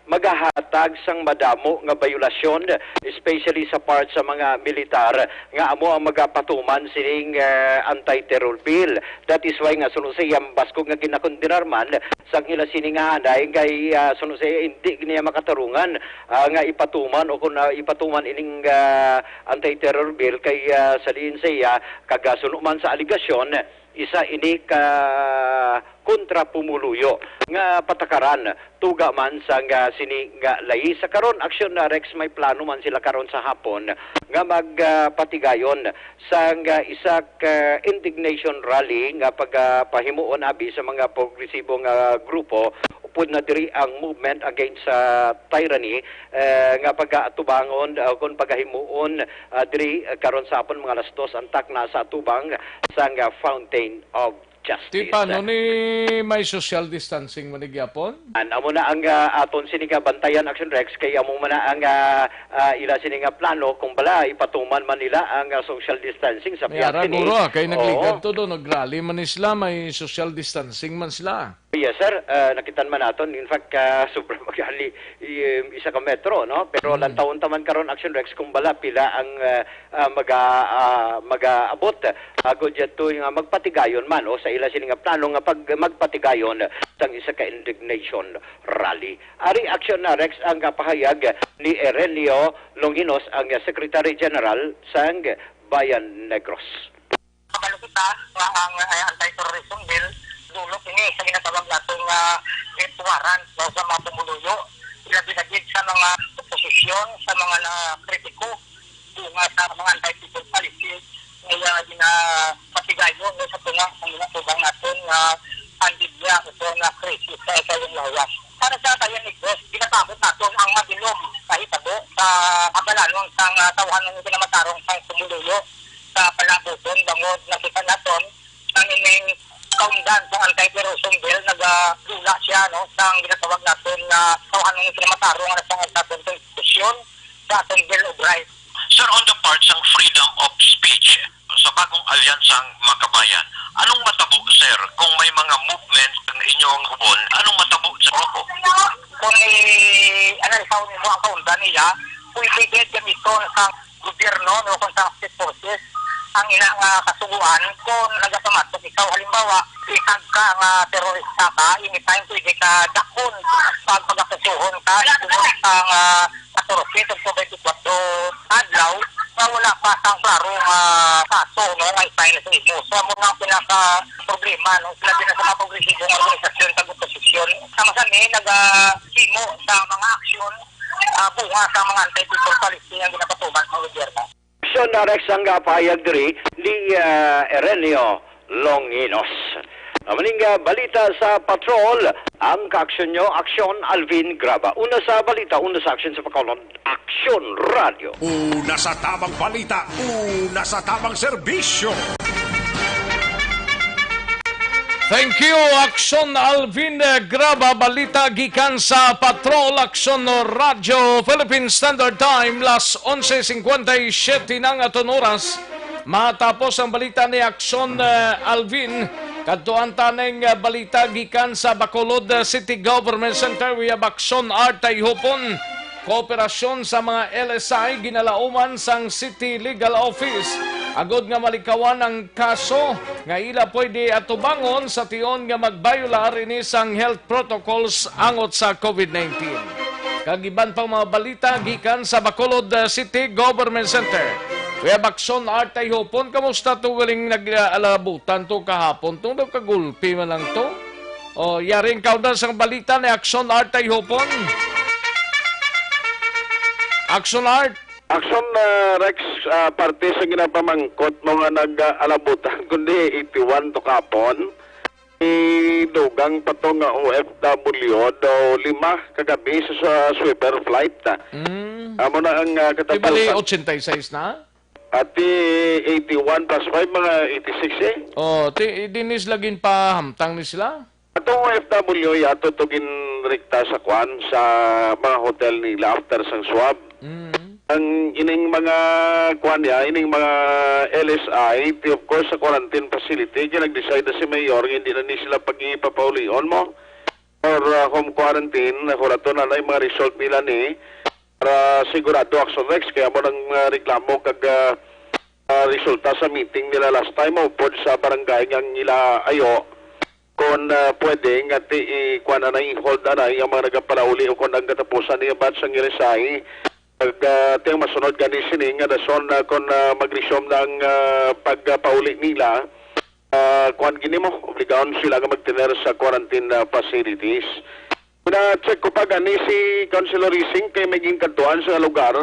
magahatag sang madamo nga bayolasyon, especially sa part sa mga militar nga amo ang magapatuman sining, ah, anti-terror bill. That is why nga suno sa iya, mabaskog nga ginakondenar man sang ila sini nga hanay kay, ah, suno sa iya, hindi niya makatarungan, ah, nga ipatuman o kung, ah, ipatuman ining, ah, anti-terror bill kay, ah, sa diin sa iya, kag, ah, suno man sa alegasyon, Isa ini ka kontra pumuluyo nga patakaran tuga man sang, ah, sini nga layi. Sa karon, Aksyon, ah, Rex, may plano man sila karon sa hapon nga mag, ah, patigayon sang, ah, isa ka indignation rally nga pagapahimuon abi sa mga progresibo nga grupo upod na diri ang Movement Against sa Tyranny, eh, nga pagaatubangon, ah, kon pagahimuon, ah, diri, ah, karon sa hapon mga alas dos ang takna sa atubang sang, ah, Fountain of Justice. Ti paano ni may social distancing man ni gyapon? An, amo na ang, ah, aton sini nga bantayan, Action Rex, kay amo man na ang, ah, ah, ila sini nga plano kung bala ipatuman man nila ang, ah, social distancing sa May ara, pihak sini. Guro, ah, kay Oo. nagligad to do, nag-rally man ni sila, may social distancing man sila. Yes, sir. Ah, nakitan man naton. In fact, ah, sobra magali, um, isa ka metro, no? Pero Mm. lantawon ta man karon, Action Rex, kung bala pila ang, ah, ah, maga-, ah, magaabot, ah, agod yadto nga magpatigayon man o sa ila sini nga plano nga pag-, magpatigayon sang isa ka indignation rally. Ari, Action, ah, Rex, ang, ah, pahayag ni Erenio Longinos, ang, ah, Secretary General sang Bayan Negros. Kabalo kita nga ang, eh, anti-terrorism bill, dulot ini sa ginatawag naton nga death warrant, no, sa mga pumuluyo, ilabi na gid sa mga oposisyon, sa mga nakritiko, bunga sa mga anti-people policy nga iya ginapatigayon, no, sa tunga ang ginatubang naton nga pandemya o nga krisis sa ikayong lawas. Para sa Bayan Negros, ginapaabot naton ang madulom nga hitabo sa kabalanon sang, ah, tawhanon nga ginamatarong sang pumuluyo sa palabuton, bangod nakita naton ang ining kaundan sa anti-terrorism bill, nagadula siya, no, sa ang ginatawag naton nga tawhanon nga kinamatarong nga nasa aton konstitusyon, sa aton Bill of Rights. Sir, on the part sang freedom of speech sa bagong alyansang Makabayan, anong matabo, sir, kung may mga movement ang inyong ubon? Anong matabo sa grupo? Kung i-analisaw nimo ang kaundan niya, pwede gid gamiton sa gobyerno, no, kung sa state forces ang ina nga kasugoan, kung nagapamatok ikaw, halimbawa, lisag ka nga terorista ka, anytime pwede ka dakon pag pagakasuhon ka, ito ang, ah, katorse tugto twenty-four adlaw, nga wala pa sang klaro nga kaso, no, nga i-file sa imo. So, amo na ang pinaka problema, no, sila din sa mga progresibo nga organisasyon kag oposisyon. Sama sa ni, naga-, himo sa mga aksyon, ah, bunga sa mga anti-people policy nga ginapatuman sang gobyerno. Aksyon, Rex, ang, ah, pahayag diri ni, ah, Erenio Longinos. Amo ning, ah, balita sa patrol, ang kaaksyon nyo, Aksyon Alvin Graba. Una sa balita, una sa aksyon sa Bacolod, Aksyon Radio. Una sa tabang balita, una sa tabang serbisyo. Thank you, Aksyon Alvin, eh, Graba. Balita gikan sa Patrol, Aksyon Radyo, Philippine Standard Time, las onse cincuenta y siete na ang aton oras. Matapos ang balita ni Aksyon, eh, Alvin, kadtuan ta ning, eh, balita gikan sa Bacolod, eh, City Government Center. We have Aksyon Artay Hopon. Kooperasyon sa mga L S I ginalauman sang City Legal Office agod nga malikawan ang kaso nga ila pwede atubangon sa tion nga magbayolar ini sang health protocols angot sa COVID nineteen. Kag iban pang mga balita gikan sa Bacolod, uh, City Government Center. Kuya Bakson Artay Hopon, kamusta to galing nag-alabutan to kahapon? Tong daw kagulpi man lang to. O, yari ang kaundan sang balita ni Action Art ay Hopon. Action Art. Action, ah, Rex, ah, parte sa ginapamangkot mo nga nag-alabutan, kundi eighty-one to kapon. Idugang pa to nga O F W daw lima kagabi sa, sa sweeper flight. Mm. Amo na ang, ah, Di bali, katapusan. Ochenta y seis na? Ati eighty-one plus five, mga eighty-six eh. Oh, ti, dinis lagin pa hamtang ni sila? Atong O F W, yato to ginrekta sa kwan, sa mga hotel nila after sang swab. Mm. Ang ining mga kwan niya, ining mga L S I, ti, of course, sa quarantine facility, kaya nag-decide na si Mayor, nga hindi na ni sila pag-ipapaulion mo. Or, uh, home quarantine, na kung ato na na yung mga result nila ni, para sigurado, Action Rex, kaya mo nang, uh, reklamo kag, uh, uh, resulta sa meeting nila last time, o pod sa barangay nga ang ila ayo, kung, uh, pwede, nga ti, i-, kuwan na, i-hold na, na yung mga nagapalauli o kung ang katapusan niya batch ang irisay. Pag, uh, ti ang masunod gani sini, nga dason na kung, uh, mag-resume na ang, uh, pagpauli nila, ah, kuwan gini mo, obligahon sila nga magtener sa quarantine, ah, facilities. Pina-check ko pa gani si Councilor Rising kay may ginkadtuan sa lugar.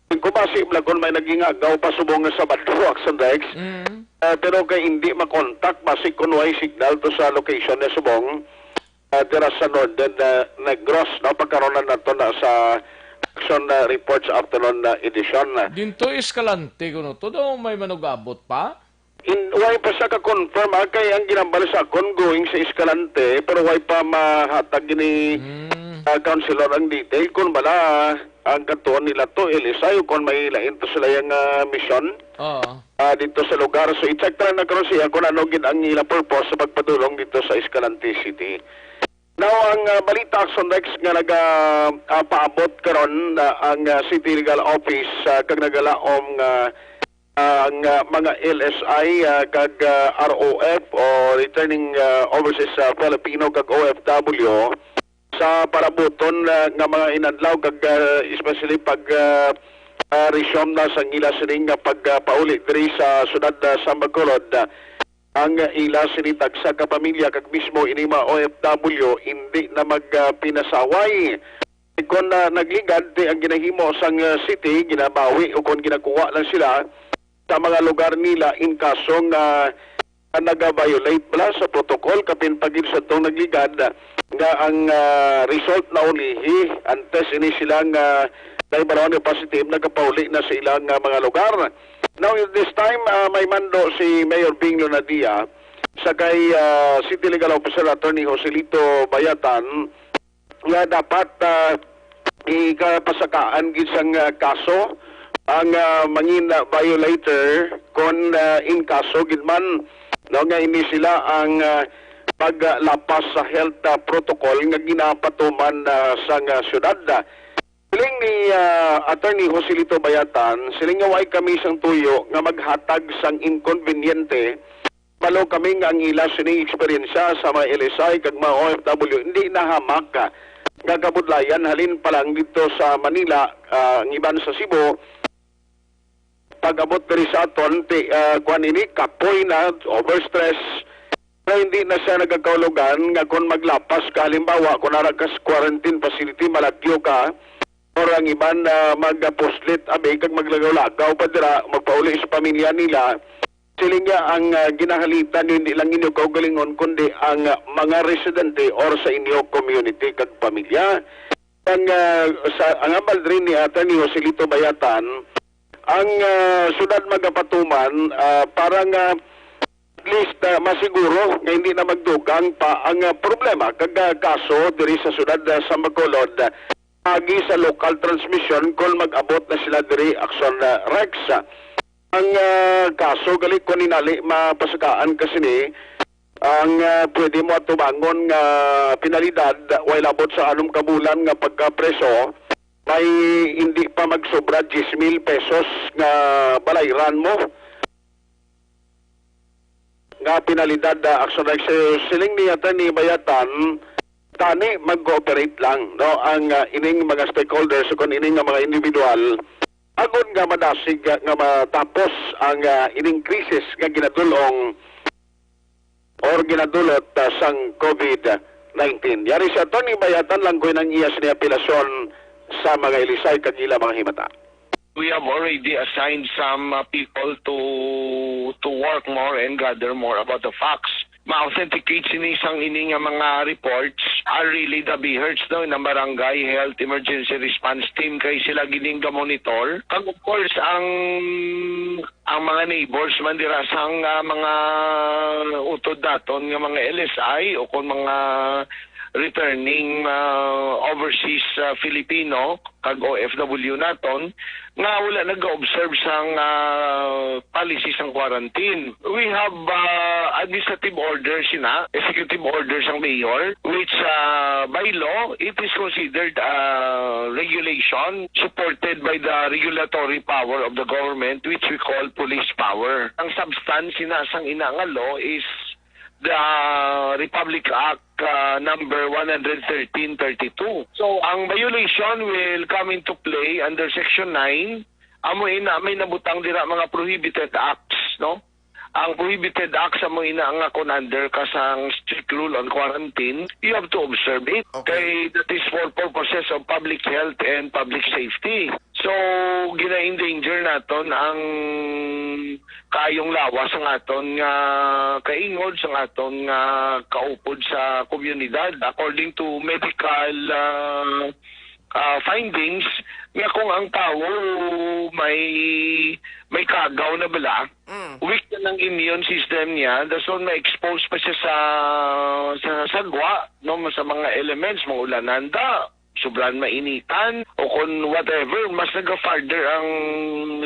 Kung basi bala kon may nagingagaw pa subong nga Sabado, Action Rex. Mm. Ah, pero kay hindi makontak basi kon way signal to sa location na subong, ah, dira sa Northern, ah, Negros, no? Pagkaroon na nato na sa action, ah, reports afternoon na edisyon. Dinto Escalante kuno to daw may manugabot pa? In, way pa siya ka-confirm, ah, kay ang ginambal sa akon going sa Escalante, pero way pa mahatag ni, Mm. ah, Councilor ang detail kung bala ang katuon nila to, L S I, o kung may lain to sila yung, ah, mission, Oo. ah, dito sa lugar. So, i-check na lang na karon siya kung ano gid ang ila purpose sa pagpadulong dito sa Escalante City. Now, ang, ah, balita, Action Rex, nga naga, ah, paabot karon, ah, ang, ah, City Legal Office, ah, kag nagalaom nga ang, ah, mga L S I, ah, kag, ah, R O F o returning, ah, overseas, ah, Filipino kag O F W sa parabuton, ah, nga mga inadlaw kag, ah, especially pag, ah, ah, resume na sa ila sining nga pagpauli diri sa siyudad, ah, sa Bacolod. Ang ila sini tagsa ka pamilya kag mismo ini mga O F W hindi na magpinasaway. Kon, ah, nagligad, ti ang ginahimo sang, ah, city, ginabawi o kon ginakuha lang sila sa mga lugar nila in kaso nga nag-violate bala sa protocol, kapin pa gid sa tong nagligad nga ang, ah, result na ulihi antes ini sila nga nahibaluan nga positive, nagapauli na sa ilang, ah, mga lugar. Now, this time, ah, may mando si Mayor Bing Lunadia sa kay, ah, City Legal Officer Attorney Joselito Bayatan nga dapat, ah, ikapasakaan gid sang, ah, kaso ang, ah, mangin, ah, violator kon, ah, in kaso gid man, no, nga ini sila ang, ah, paglapas sa health, ah, protocol nga ginapatuman, ah, sang, ah, syudad. Siling ni, ah, Attorney Joselito Bayatan, siling nga way kami sang tuyo nga maghatag sang inkonbinyente. Balo kami nga ang ila sining eksperyensya sa mga L S I kag mga O F W hindi nahamak, ah, nga kabudlayan halin pa lang dito sa Manila, ah, ang iban sa Cebu. Pag-abot diri sa aton, ti, ah, kuwan ini, kapoy na, overstress, pero hindi na siya nagakaulogan nga kung maglapas ka, halimbawa, kung ara ka sa quarantine facility, malagyo ka, or ang iban, ah, magpuslit, abi, kag maglagaw-lagaw pa dira, magpauli sa pamilya nila. Siling nga ang, ah, ginahalitan niyo hindi lang inyo kaugalingon, kundi ang, ah, mga residente or sa inyo community kag pamilya. Ang, ah, sa, ang hambal diri ni Attorney Joselito Bayatan, ang, ah, syudad magapatuman, ah, para nga at least, ah, masiguro nga hindi na magdugang pa ang, ah, problema kag, ah, kaso diri sa syudad, ah, sa Bacolod, ah, agi sa local transmission kon mag-abot na sila diri, Action, ah, Rex. Ang, ah, kaso gali kon inali mapasakaan ka sini, ang, ah, pwede mo atubangon nga penalidad, way labot sa anom ka bulan nga pagkapreso, may hindi pa magsobra diyes mil pesos nga balayran mo nga penalidad, ah, Action Rex. Siling ni Attorney Bayatan, tani mag-cooperate lang, no, ang, ah, ining mga stakeholders o kung ining nga mga individual agod nga madasig, ah, nga matapos ang, ah, ining krisis nga ginadulong or ginadulot, ah, sang COVID nineteen. Yari si Attorney Bayatan lang ko ang iya sini apelasyon sa mga L S I kag ila mga himata. We have already assigned some, uh, people to to work more and gather more about the facts. Ma-authenticate sini sang ini nga mga reports are really the BHERTs, no, ng Barangay Health Emergency Response Team, kay sila gining ga-monitor. Kag of course, ang ang mga neighbors man dira sang, ah, mga utod daton nga mga L S I o kon mga returning, ah, overseas, ah, Filipino kag O F W naton nga wala nag-observe sang, ah, policy sang quarantine. We have, ah, administrative orders sina, executive orders sang mayor, which, ah, by law, it is considered, ah, regulation supported by the regulatory power of the government, which we call police power. Ang substance sina sang ina nga law is the Republic Act, ah, number one hundred thirteen thirty-two. So, ang violation will come into play under Section nine. Amo ina may nabutang dira mga prohibited acts, no? Ang prohibited act sa mo ina nga kung under ka sang strict rule on quarantine, you have to observe it. Okay. Kay that is for purposes of public health and public safety. So, gina-endanger naton ang kaayong lawas sang aton nga kaingod, sang aton nga kaupod sa komunidad. According to medical, ah, ah, findings, nga kung ang tawo may, may kagaw na bala, Mm. weak na ang immune system niya, dason ma-expose pa siya sa, sa sagwa, no, sa mga elements, mga ulan-anda, sobrang mainitan, o kung whatever, mas naga-farther ang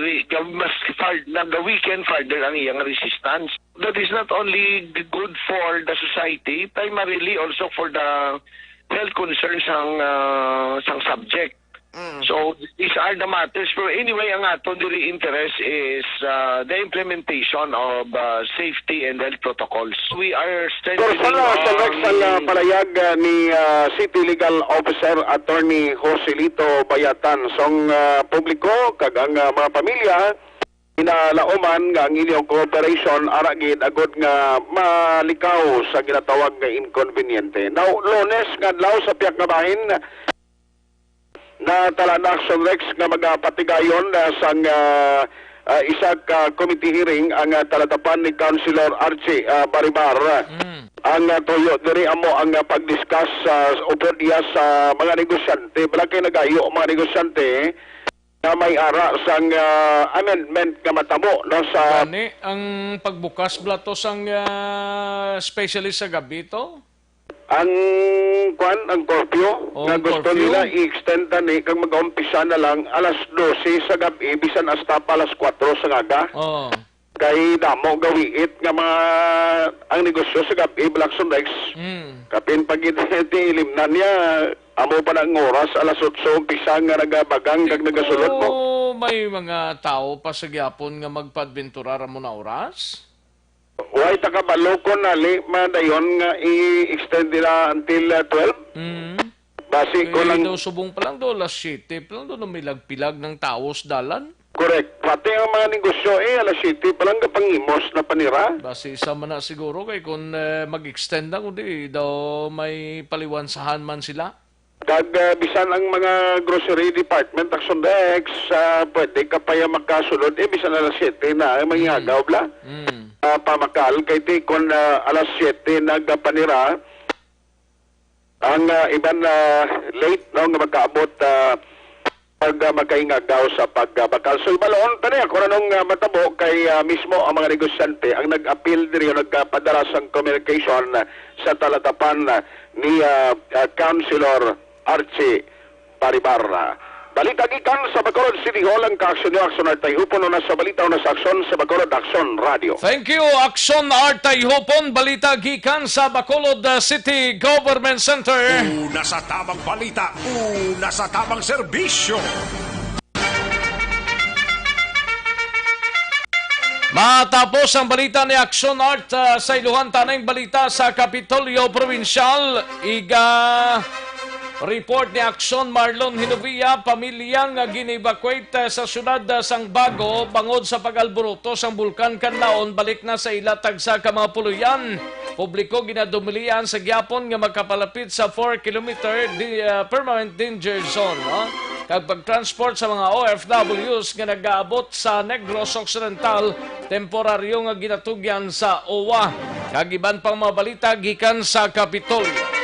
re-, ga-, mas far-, naga-weaken farther ang iyang resistance. That is not only good for the society, primarily also for the health concerns sang, ah, sang subject. Mm. So, these are the matters. Pero anyway, ang aton diri interest is, ah, the implementation of, ah, safety and health protocols. We are strengthening Pero sa, sa, ang sa, sa palayag, ah, ni, ah, City Legal Officer Attorney Joselito Bayatan, sang, ah, publiko kag ang, ah, mga pamilya, ginalauman nga ang inyong cooperation ara gid agud nga malikaw sa ginatawag nga inconveniente. Now, Lunes nga adlaw sa pihak nga bahin, natala na Action Rex nga magapatigayon, ah, sang, ah, ah, isa ka committee hearing ang, ah, talatapan ni Councilor Archie, ah, Baribar. Mm. Ang, ah, tuyo diri amo ang, ah, pag-discuss, ah, upod iya sa mga negosyante. Bala kay nagayo ang mga negosyante nga may ara sang, ah, amendment nga matabo, no, sa Gani, ang pagbukas bala to sang, ah, especially sa gabi to? Ang, kwan, ang curfew, Oh, nga ang gusto curfew? nila i-extend na ni kag mag-umpisa na lang alas dose sa gabi, bisan hasta pa alas kuwatro sa aga. Oh. Kay damo gawiit nga mga, ang negosyo sa gabi, Blackson Rex. Mm. Kapin pag tiilim na niya, amo pa na ang oras, alas otso, umpisa nga nagabagang kag nagasulod mo. Pero may mga tawo pa sa gyapon nga magpaadventurar amo na oras? Way ta kabalo kon nali madayon nga i-extend nila until, ah, twelve. Mm. Basi ko Eh, lang daw subong pa lang daw, alas siyete pa lang daw, namilag-pilag ng tawo sa dalan. Correct. Pati ang mga negosyo, eh, alas siyete pa lang gapangimos na panira. Basi isa man na siguro kay kung, eh, mag-extend na, kundi daw may paliwansahan man sila. Kag, ah, bisan ang mga grocery department, Action Rex, ah, pwede ka pa ya makasulod, eh, bisan alas siyete na, ay, Mm. mangyagaw bla. Mm. Ah, pamakal, kay ti, kon, ah, alas siyete nagapanira, ang, ah, iban, ah, late, no, nga makaabot, ah, pag, ah, makaingagaw sa pagbakal. So, ibalon ta niya kung anong, ah, matabo kay, ah, mismo ang mga negosyante ang nag-apil diri o nagpadala sang communication, ah, sa talatapan, ah, ni, ah, ah, Councilor Archie Baribar. Balita gikan sa Bacolod City Hall, ang kaaksyon niyo, Action Artay Hupon, una sa balita, una sa aksyon sa Bacolod Aksyon Radio. Thank you, Aksyon Artay Hupon. Balita gikan sa Bacolod, uh, City Government Center. Una sa tamang balita, una sa tamang serbisyo. Matapos ang balita ni Action Art, ah, sa iluhan ta na ang balita sa Kapitolyo Probinsyal. Iga report ni Action Marlon Hinovia, pamilya nga gin-evacuate, ah, sa siyudad, ah, sang Bago bangod sa pag-alboroto sang Bulkan Kanlaon, balik na sa ila tagsa ka mga puloy-an. Publiko ginadumilian sa gihapon nga makapalapit sa four kilometer di-, ah, permanent danger zone, no? Kag pag-transport sa mga O F Ws nga nagaabot sa Negros Occidental, temporaryo nga ginatugyan sa O W A. Kag iban pang mga balita gikan sa Kapitolyo.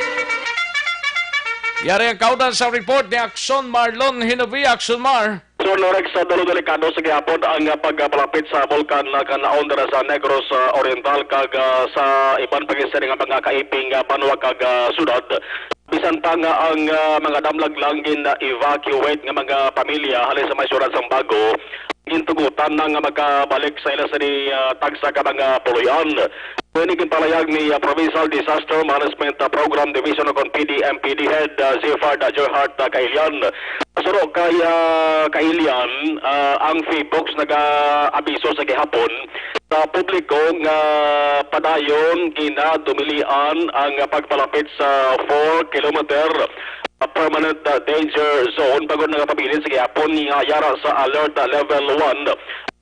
Yari ang kaunay sa report ni Action Marlon Hinovia. Action Mar. Sir Lorex, sa dulo delikado sa gihapon ang, ah, pagpalapit sa Bulkan, ah, Kanlaon dira sa Negros, ah, Oriental kag, ah, sa iban pa gid sini nga mga kaiping, ah, banwa kag, ah, syudad. Bisan pa nga ang, ah, mga damlag lang gin-evacuate nga mga pamilya halin sa may syudad sang Bago, gintugutan na nga makabalik sa ila sini, ah, tagsa ka mga puloy-an. Kini ginpalayag ni, ah, Provincial Disaster Management, ah, Program Division o kon P D M P D Head, ah, Ziffard, ah, Gerhart, ah, Kailian. Suro kay, ah, Kailian, ah, ang PHIVOLCS nag-aabiso sa gihapon sa publiko nga padayon ginadumilian ang pagpalapit sa four kilometer permanent, ah, danger zone, bangod nagapabilin sa gihapon nga yara sa alert, ah, level one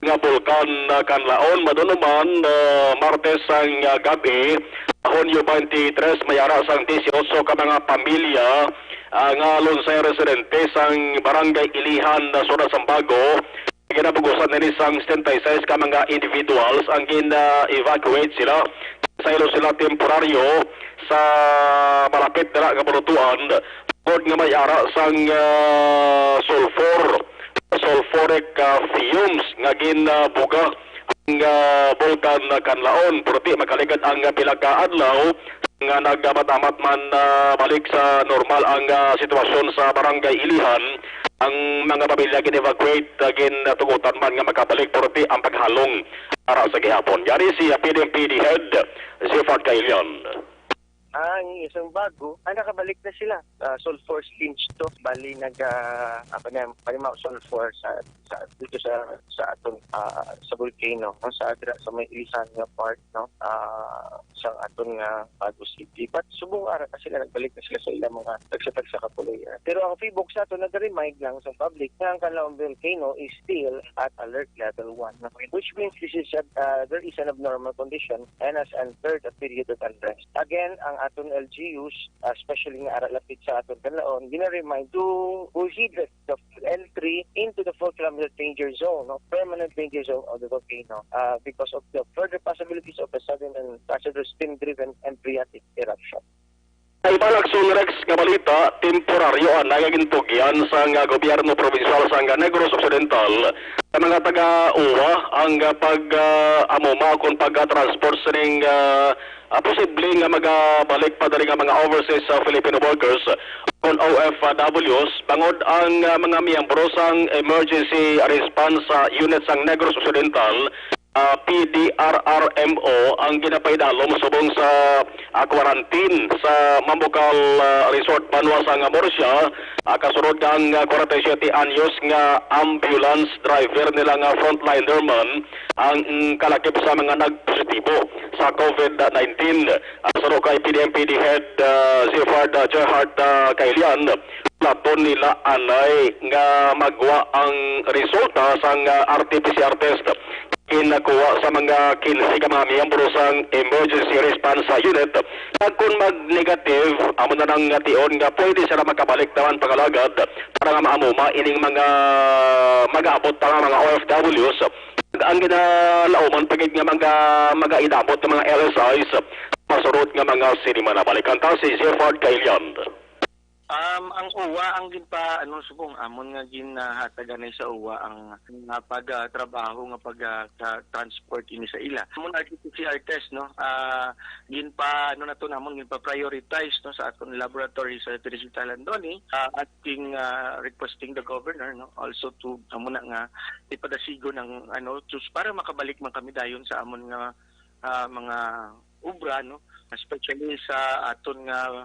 nga Bulkan, ah, Kanlaon. Madunuman, ah, Martes sang, ah, gab-i, Hunyo twenty-three, mayara sang dieciocho ka mga pamilya, ah, nga lunsay residente sang Barangay Ilihan, ah, Sura Sambago, ginabugusan nini sang setenta y seis ka mga individuals ang gin-evacuate sila. Saylo sila temporaryo sa malapit dira nga balutuan tungod nga may ara sang, ah, sulfur, sulfuric, ah, fumes nga ginbuga ang, ah, Bulkan Kanlaon. Pero di makaligad ang pila ka adlaw nga nagamamat-amat man, ah, balik sa normal ang, ah, sitwasyon sa Barangay Ilihan. Ang mga pamilya gin-evacuate, ah, gintugutan man nga makabalik, pero di ang paghalong ara sa gihapon. Yari si, ah, P D M P D Head Zefard Kailian. Ang isang bago, ah, nakabalik na sila. Ah, sulfur sponge to. Bali, nag, ah, apa na, palimaw sulfur sa, sa, dito sa, sa aton, ah, sa volcano, no? Sa adra, sa may Ilisan nga part, no? Ah, sa aton nga Bago City. But subong ara na sila, nagbalik na sila sa ilang mga tagsa-tagsa ka puloy. Pero ang PHIVOLCS sa aton nag-remind lang sa public nga ang Canlaon Volcano is still at alert level one, no? Which means this is a, uh, there is an abnormal condition and has entered a period of unrest. Again, ang aton L G Us, especially nga ara lapit sa aton Canlaon, gina-remind to prohibit the entry into the four kilometer danger zone, no, permanent danger zone of the volcano, uh, because of the further possibilities of a sudden and hazardous steam-driven and phreatic eruption. Sa iban, Aksyon Rex, nga balita, temporaryo anay nga gintugyan sang, ah, gobyerno probinsyal sang Negros Occidental sa mga taga-uwa ang, ah, pag, ah, amuma kon pag-transport sining, ah, ah, posible nga magabalik pa diri nga mga overseas, ah, Filipino workers kon O F Ws, bangod ang, ah, mga miyembro sang Emergency Response, ah, Unit sang Negros Occidental, ah, P D R R M O, ang ginapaidalom subong sa, ah, quarantine sa Mambukal, ah, Resort, banwa sang Murcia, ah, kasunod nga ang, ah, forty-seven anyos nga ambulance driver nila nga frontliner man ang, mm, kalakip sa mga nagpositibo sa COVID nineteen. Ah, suno kay P D M P D Head, ah, Zefard, ah, Gerhard, ah, Kailian, platon nila anay nga magwa ang resulta sang, ah, R T P C R test ginakuha sa mga quince ka mga miyembro sang Emergency Response Unit. Kag kon mag-negative, amo na nang tion nga pwede sila makabalik naman pangalagad para nga maamuma ining mga mag-aabot pa nga mga O F Ws. Ang ginalauman pa gid nga mga mag-inabot nga mga L S Is, masurot nga mga sinimana. Balikan ta si Zefard Kailian. Um, ang uwa ang ginpa-, ano, subong, amon nga ginhatagan na sa uwa ang, nga pag, ah, trabaho nga pag, ah, sa transport ini sa ila. Amon R T P C R test, no? Ah, ginpa-, ano na to namon, ginpa-prioritize, no, sa aton laboratory sa Teresita Landoni, ah, asking, ah, requesting the governor, no, also to, amo na nga, ipadasigon ang, ano, just para makabalik man kami dayon sa amon nga, ah, mga obra, no, especially sa aton nga,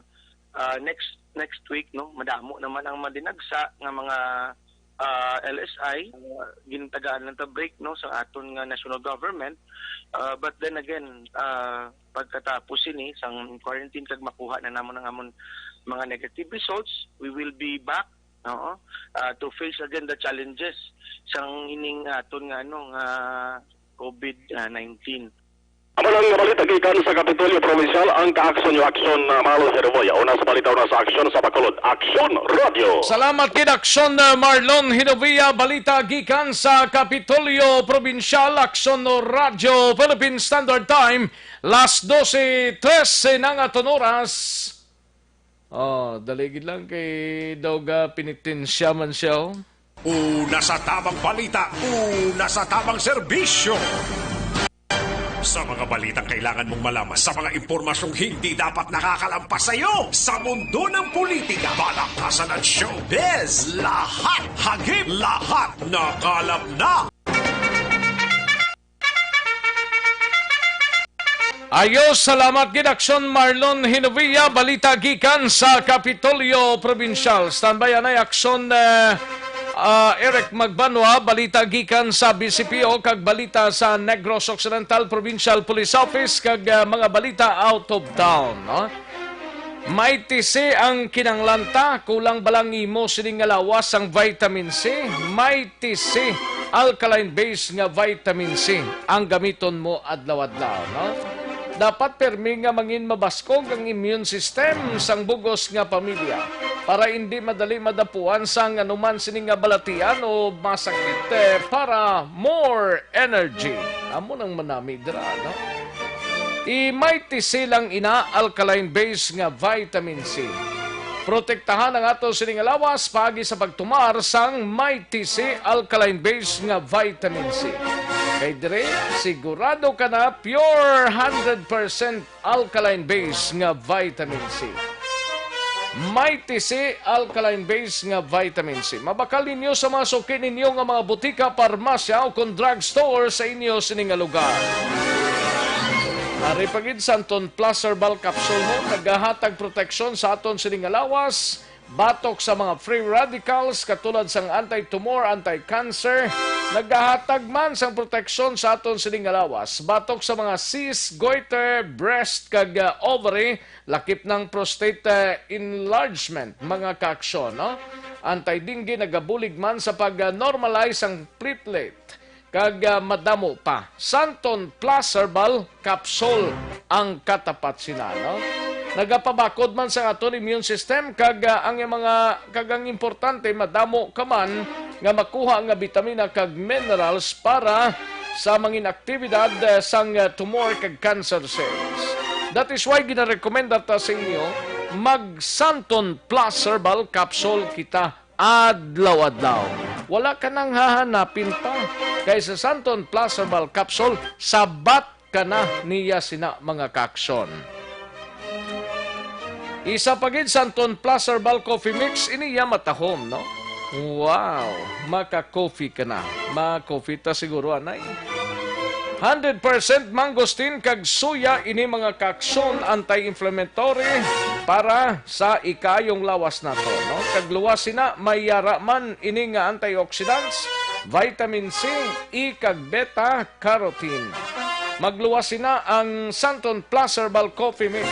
ah, next, next week, no, madamo naman ang madinagsa nga mga, ah, L S I, ah, gintagaan lang ta break, no, sa aton nga national government. Ah, but then again, ah, pagkatapos ini sang quarantine kag makuha na namon ang amon mga negative results, we will be back, oo, ah, to face again the challenges sang ining aton nga, ano, nga COVID nineteen. Amo lang nga balita gikan sa Kapitolyo Provincial, ang ka-aksyon nyo aksyon, ah, Marlon Herboya. Una sa balita, una sa aksyon sa Bacolod. Aksyon Radio. Salamat gid, Aksyon, ah, Marlon Hinovia. Balita gikan sa Kapitolyo Provincial, Aksyon Radio, Philippine Standard Time, las doce trese na nga aton oras. Oh, dali gid lang kay daw ga pinitensya man siya, oh. Una sa tamang balita, una sa tamang serbisyo. Sa mga balitang kailangan mong malaman, sa mga impormasyong hindi dapat nakakalampas sa iyo, sa mundo ng politika, balakasan at showbiz, lahat hagip, lahat nakalap na. Ayos, salamat gid, Aksyon Marlon Hinovia. Balita gikan sa Kapitolyo Provincial. Standby anay, Aksyon, eh, ah, Eric Magbanwa. Balita gikan sa B C P O kag balita sa Negros Occidental Provincial Police Office kag, ah, mga balita out of town, no? Mighty C ang kinahanglan ta, kulang ba lang imo sini nga lawas ang vitamin C? Mighty C, alkaline base nga vitamin C ang gamiton mo adlaw-adlaw, no? Dapat permi nga mangin mabaskog ang immune system sang bugos nga pamilya para indi madali madapuan sang anuman sini nga balatian o masakit, eh, para more energy. Amo nang manami dira, no? I-Mighty C lang ina, alkaline base nga vitamin C. Protektahan ang ato sini nga lawas paagi sa pagtumar sang Mighty C alkaline base nga vitamin C. Kay dire, sigurado ka na pure hundred percent alkaline base nga vitamin C. Mighty C alkaline base nga vitamin C. Mabakal ninyo sa mga suki ninyo nga mga butika, parmasya, o kon drugstore sa inyo sini nga lugar. Ari pa gid, Santon Plus Herbal Capsule mo, nagahatag proteksyon sa aton sini nga lawas batok sa mga free radicals katulad sang anti-tumor, anti-cancer. Nagahatag man sang proteksyon sa aton sini nga lawas batok sa mga cyst, goiter, breast, kag, ah, ovary, lakip ng prostate, ah, enlargement, mga kaaksyon, no? Anti-dengue, nagabulig man sa pag-normalize ang platelet, kag, ah, madamo pa. Santon Plus Herbal Capsule ang katapat sina, no? Nagapabakod man sa aton immune system, kag, ah, ang mga, kag ang importante, madamo ka man nga makuha nga bitamina kag minerals para sa mangin aktibidad, eh, sang, eh, tumor kag cancer cells. That is why ginarekomenda ta sa inyo, mag Santon Plus Herbal Capsule kita adlaw-adlaw. Wala ka nang hahanapin pa. Kay sa Santon Plus Herbal Capsule, sabat ka na niya sina, mga kaaksyon. Isa pa gid, Santon Plus Herbal Coffee Mix, ini iya matahom, no? Wow! Maka-coffee ka na. Ma-coffee ta siguro, anay. Hundred percent mangosteen kag soya ini, mga kaaksyon, anti-inflammatory para sa ikaayong lawas nato, no? Kag luwas sina, may yara man ini nga antioxidants, vitamin C, E kag beta carotene. Magluwas sina ang Santon Plus Herbal Coffee Mix.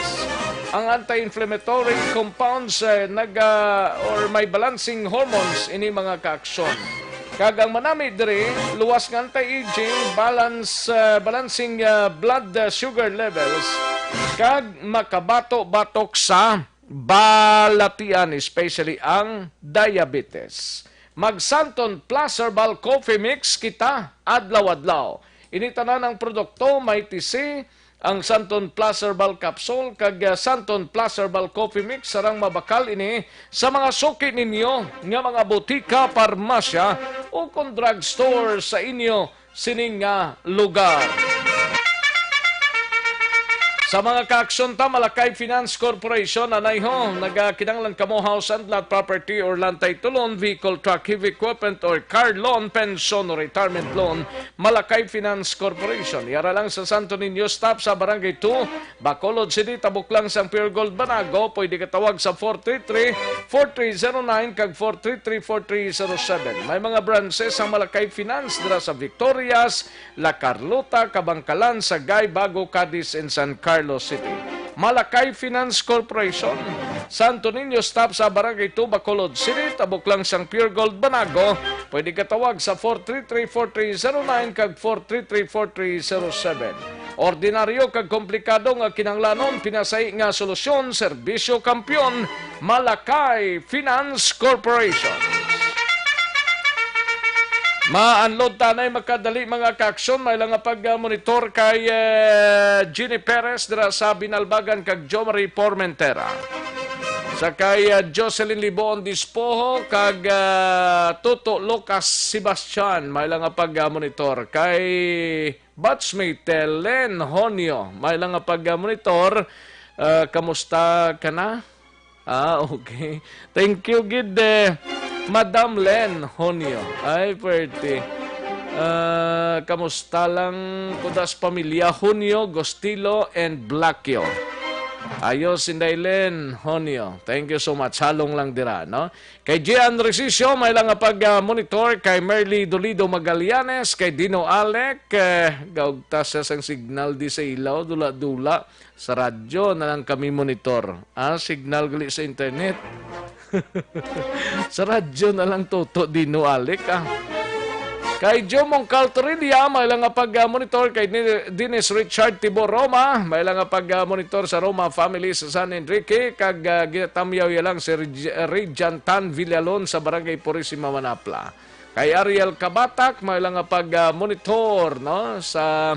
Ang anti-inflammatory compounds, eh, naga-, or may balancing hormones ini, mga kaaksyon. Kag ang manami diri, luwas nga anti-aging, balance, eh, balancing, eh, blood, eh, sugar levels, kag makabato batok sa balatian, especially ang diabetes. Mag Santon Plus Herbal Coffee Mix kita adlaw-adlaw. Ini tanan ang produkto, Mighty C, ang Santon Plus Herbal Capsule, kag, ah, Santon Plus Herbal Coffee Mix, sarang mabakal ini sa mga suki ninyo nga mga butika, parmasya, o kon drugstore sa inyo sining nga lugar. Sa mga kaaksyon ta, Malakay Finance Corporation, anay ho, nagakinahanglan kamo house and lot, property or land title loan, vehicle, truck, heavy equipment, or car loan, pension, retirement loan, Malakay Finance Corporation. Yara lang sa Santo Niño Stop sa Barangay two, Bacolod City, tabok lang sang Pure Gold Banago. Pwede ka tawag sa four three three, four three zero nine kag four three three, four three zero seven. May mga branches ang Malakay Finance dira sa Victorias, La Carlota, Kabankalan, Sagay, Bago, Cadiz, and San Carlos City. Malakay Finance Corporation, Santo Niño Stop sa Barangay two, Bacolod City, tabok lang sang Pure Gold Banago. Pwede ka tawag sa four three three, four three zero nine kag four three three, four three zero seven. Ordinaryo kag komplikado nga kinahanglanon, pinasahi nga solusyon, serbisyo kampiyon, Malakay Finance Corporation. Ma-unload ta anay makadali, mga kaaksyon, may lang nga pag-monitor kay, eh, Jeannie Perez dira sa Binalbagan kag Jo Marie Formentera. Sa kay, eh, Jocelyn Libon Dispoho kag, eh, Toto Lucas Sebastian, may lang nga pag-monitor kay batchmate, eh, Len Honio, may lang nga pag-monitor. Eh, kamusta ka na? Ah, okay. Thank you gid, eh, Madam Len Honio. Ay, pwerte. Ah, kamusta lang kudas pamilya Honio, Gostilo, and Blackio? Ayos, Inday Len Honio. Thank you so much. Halong lang dira, no? Kay Gian Resicio, may lang nga pag-monitor. Kay Merly Dolido Magallanes, kay Dino Alec, eh, gaugtas siya sang signal di sa ilaw, dula-dula. Sa radyo na lang kami monitor. Ah, signal gali sa internet. Sa radyo na lang, Toto Dino Alec, ah. Kay Jomong Caltorilla, may lang nga pag-monitor. Kay Ni-, Dennis Richard Tibor Roma, may lang nga pag-monitor sa Roma family sa San Enrique. Kag, ah, ginatamyaw ya lang si Reg-, Regian Tan Villalon sa Barangay Purisima, Manapla. Kay Ariel Kabatak, may lang nga pag-monitor, no, sa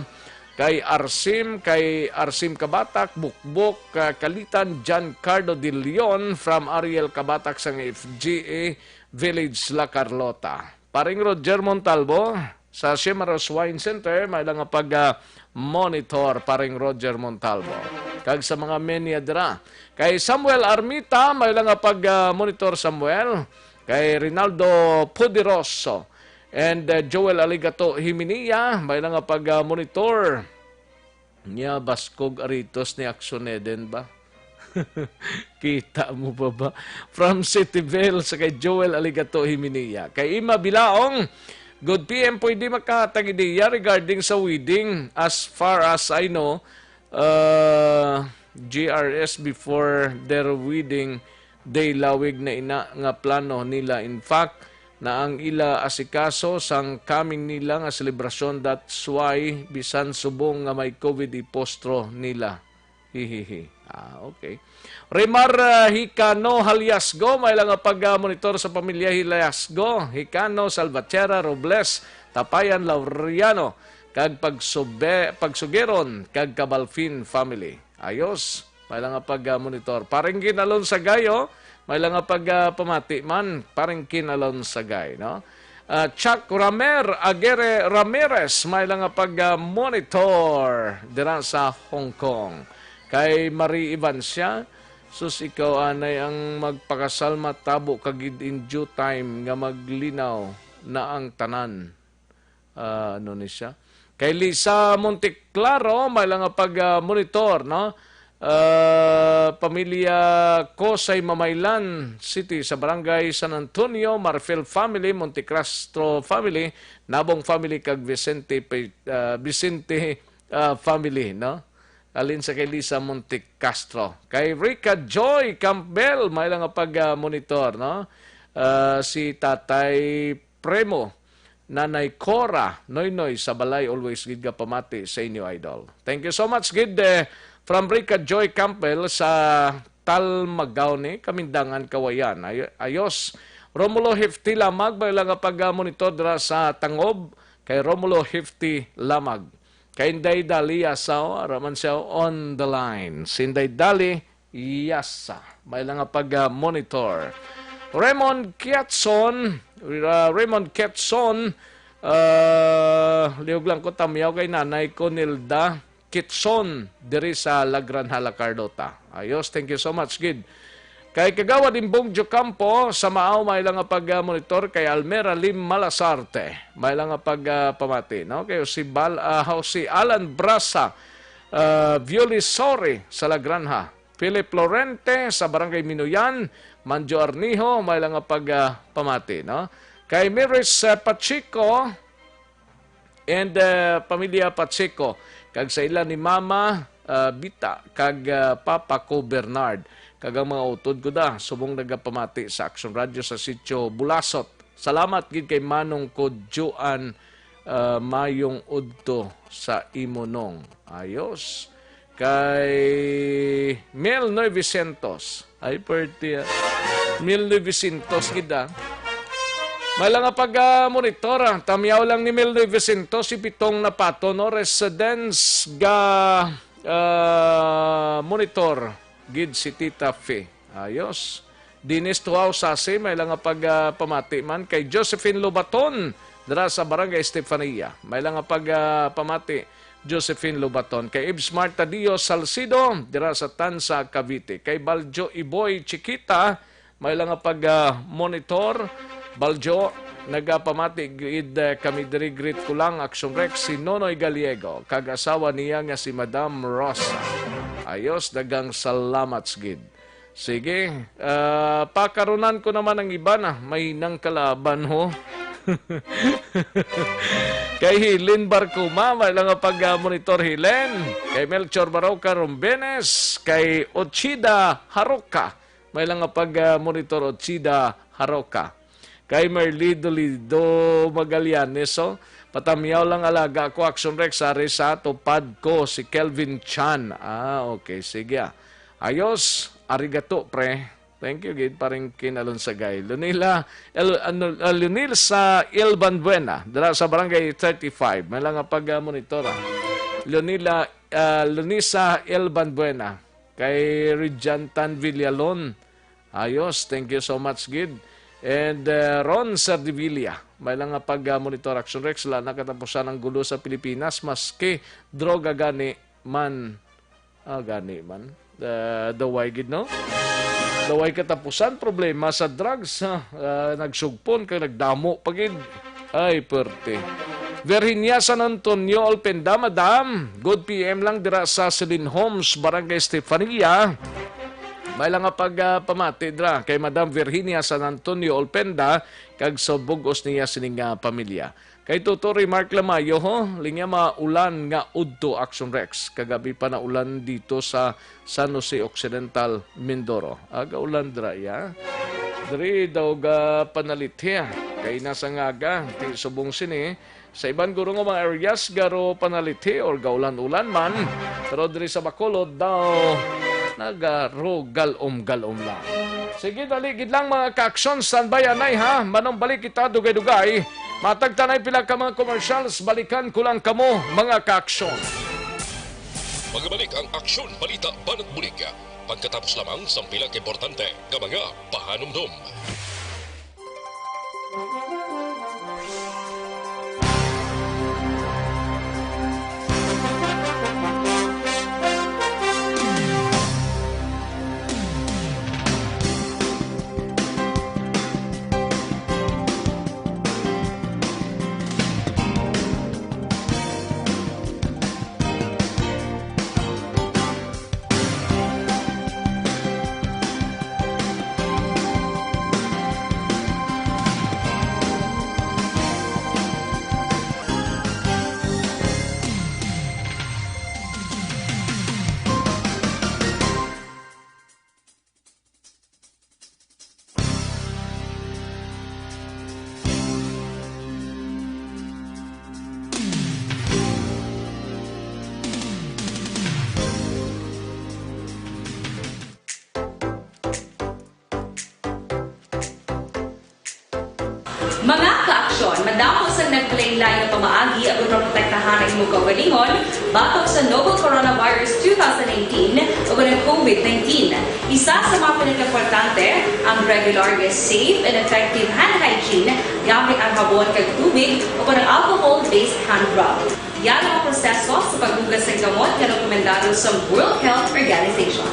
kay Arsim, kay Arsim Kabatak, Bukbok, ah, Kalitan, Giancarlo de Leon, from Ariel Kabatak sang F G A Village, La Carlota. Paring Roger Montalvo, sa Chimaros Wine Center, may lang nga pag, ah, monitor, Paring Roger Montalvo. Kag sa mga menia dira, kay Samuel Armita, may lang nga pag, ah, monitor, Samuel. Kay Rinaldo Poderoso and, uh, Joel Aligato Himinia, may lang nga pag-monitor. Nya, baskog aritos ni Action Eden ba? Kita mo pa ba? From City Bell sa kay Joel Aligato Himinia. Kay Ima Bilaong, good P M, pwede makahatag ideya regarding sa wedding. As far as I know, uh, G R S before their wedding day, lawig na ina nga plano nila. In fact, na ang ila asikaso sang coming nila nga selebrasyon. That's why bisan subong nga may COVID, ipostro nila. Hihihi. Ah, okay. Remar, ah, Hicano Haliasgo, may lang nga pag-monitor sa pamilya Hiliasgo, Hicano, Salvatierra, Robles, Tapayan, Laureano, kag pagsube-, pagsugiron kag Cabalfin family. Ayos. May lang nga pag-monitor. Paring Ginalon Sagayo, may lang nga pag-, ah, pamati man. Paring Ginalon Sagay, no? Ah, Chuck Ramer, Aguirre Ramirez, may lang nga pag-, ah, monitor dira sa Hong Kong. Kay Marie Ivancia, sus, ikaw anay ang magpakasal, matabo ka gid in due time nga maglinaw na ang tanan. Ah, ano ni siya? Kay Lisa Monteclaro, may lang nga pag, ah, monitor, no? Ah, pamilya Kosay, Mamaylan City, sa Barangay San Antonio, Marfil family, Montecastro family, Nabong family, kag Vicente, pa-, ah, Vicente, ah, family, no? Alin sa kay Lisa Montecastro. Kay Rica Joy Campbell, may lang nga pag, ah, monitor, no? Ah, si Tatay Premo, Nanay Cora Noynoy sa balay, always gid nga pamati sa inyo, idol. Thank you so much gid, eh, from Rica Joy Campbell sa Talmagaw ni Kamindangan, Kawayan. Ay-, ayos. Romulo Hefti Lamag, may lang nga pag-monitor dira sa Tangob. Kay Romulo Hefti Lamag. Kay Inday Dali Yasaw, ara man siya on the line. Si Inday Dali Yasa, may lang nga pag-monitor. Raymond Kiatson, uh, Raymond Kiatson, uh, lihog lang ko tamyaw kay nanay ko, Nilda Kitson, diri sa Lagranha, La Carlota. Ayos, thank you so much gid. Kay Kagawad Imbong Jocampo sa Maaw, may lang nga pag-monitor. Kay Almera Lim Malasarte, may lang nga pag-, ah, pamati, no? Kay si Bal-, ah, si Alan Brasa, ah, Violisori sa Lagranha. Philip Lorente sa Barangay Minuyan, Manjo Arnijo, may lang nga pag-, ah, pamati, no? Kay Miris, ah, Pacheco and, ah, pamilya Pacheco, kag sa ila ni Mama, ah, Bita, kag, ah, Papa ko Bernard, kag ang mga utod ko da, subong nagapamati sa Action Radio sa Sitio Bulasot. Salamat gid kay Manong ko Joan, ah, mayong udto sa imo, Nong. Ayos. Kay Mil Novecientos. Ay, pwerte, ah. Mil Novecientos gid, ah. May lang nga pag, ah, monitor, ah. Tamyaw lang ni Mil Novecientos, si Pitong Napato, no? Residence ga, ah, monitor gid si Tita Fe. Ayos. Dennis Tuaw Sasi, may lang nga pag, ah, pamati man. Kay Josephine Lobaton, dira sa Barangay Estefania. May lang nga pag, ah, pamati, Josephine Lobaton. Kay Ibs Marta Dios Salcido, dira sa Tansa, Cavite. Kay Baljo Iboy Chiquita, may lang nga pag, ah, monitor. Baljo, nagapamati gid, eh, kami diri, greet ko lang, Action Rex, si Nonoy Gallego, kag asawa niya nga si Madam Rosa. Ayos, daghang salamat gid. Sige, ah, pakarunan ko naman ang iba na may nang kalaban, ho. Kay Helen Barcuma, may lang nga pag-, ah, monitor, Helen. Kay Melchor Baroca Rombenes, kay Ochida Haroka, may lang nga pag, ah, monitor, Ochida Haroka. Kay Merly Dolido Magallanes, oh, patamyaw lang alaga ko, Action Rex, ari sa tupad ko, si Kelvin Chan. Ah, okay, sige, ah. Ayos, arigato, pre. Thank you gid, paring Kin Alonsagay. Lunila, El, ano, ah, Lunil sa Ilban Buena, dira sa Barangay thirty-five. May lang nga pag, ah, monitor, ah. Lunila, ah, Lunisa Ilban Buena. Kay Rijantan Villalon. Ayos, thank you so much gid. And, ah, Ron Sardivilla. May lang nga pag, ah, monitor, Action Rex, wala na katapusan ang gulo sa Pilipinas, maski droga gani man. Ah, gani man. Ah, daway gid, no? Daway katapusan, problema sa drugs, ha? Ah, nagsugpon kag nagdamo pa gid. Ay, perte. Virginia San Antonio Olpenda, madam. Good P M lang dira sa Celine Homes, Barangay Estefania. May lang nga pag, ah, pamati dira kay Madam Virginia San Antonio Olpenda kag sa bug-os niya sining, ah, pamilya. Kay Tuto Remark Lamayo, ho, linya maulan nga udto, Action Rex. Kagabi pa naulan dito sa San Jose Occidental, Mindoro. Aga ulan dira, ya. Diri daw ga Panalithi, ah. Kay nasa ngaga, ti subong sini. Sa iban guro nga mga areas, garo Panalithi or gaulan-ulan man. Pero diri sa Bacolod daw, nagarugal-om-galom lang. Sige, dali gid lang, mga ka-action. Standby anay, ha. Manumbalik kita dugay-dugay. Matag ta nay pila ka mga commercials, balikan ko lang kamo, mga ka-action. Magabalik ang Aksyon, Balita, Banat Bulig pagkatapos lamang sang pila ka importante nga mga pahanumdom. Mga ka-aksyon, madamo sang nagkalain-lain nga pamaagi agud maprotektahan ang imong kaugalingon batok sa novel coronavirus two thousand nineteen ug ang COVID nineteen. Isa sa mga pinakaimportante, ang regular nga safe and effective hand hygiene gamit ang habon kag tubig o ang alcohol-based hand rub. Yara ang proseso sa paghugas sa gamot nga rekomendado sa World Health Organization.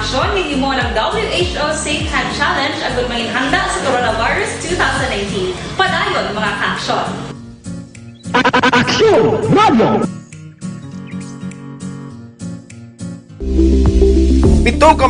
Join ninyo mo ng W H O Safe Hand Challenge agud manginhanda sa Coronavirus two thousand nineteen. Padayon, mga ka-aksyon! Aksyon Radio! Pito ka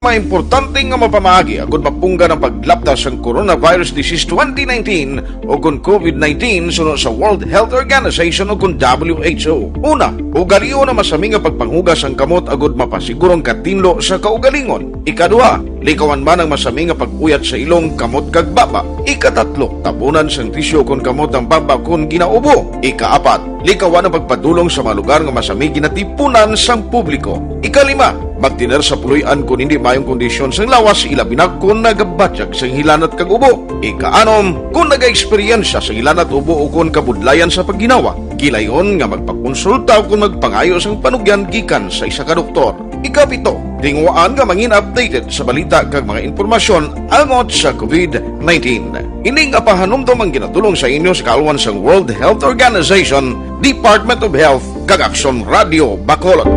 mga importante nga mapamaagi agud mapunggan ang paglapta sang coronavirus disease twenty nineteen o kon COVID nineteen suno sa World Health Organization o kon W H O. Una, ugalion ang masami nga pagpanghugas sang kamot agud mapasiguro ang katinlo sa kaugalingon. Ikaduha, likawan man ang masami nga pag-uyat sa ilong, kamot kag baba. Ikatatlo, tabunan sang tisyo kon kamot ang baba kon ginaubo. Ikaapat, likawan ang pagpadulong sa mga lugar nga masami ginatipunan sang publiko. Ikalima, magtener sa puloy-an kon hindi maayong kondisyon sang lawas, ilabi na kon nagabatyag sang hilanat kag ubo. Ikaanom, kon nagaeksperyensya sang hilanat, ubo ukon kabudlayan sa pagginawa, gilayon nga magpakonsulta ukon magpangayo sang panugyan gikan sa isa ka doktor. Ikapito, tinguhaan nga mangin updated sa balita kag mga impormasyon angot sa COVID nineteen. Ini nga pahanumdom ang ginatulong sa inyo sa kaalwan sang World Health Organization, Department of Health, kag Aksyon Radio Bacolod.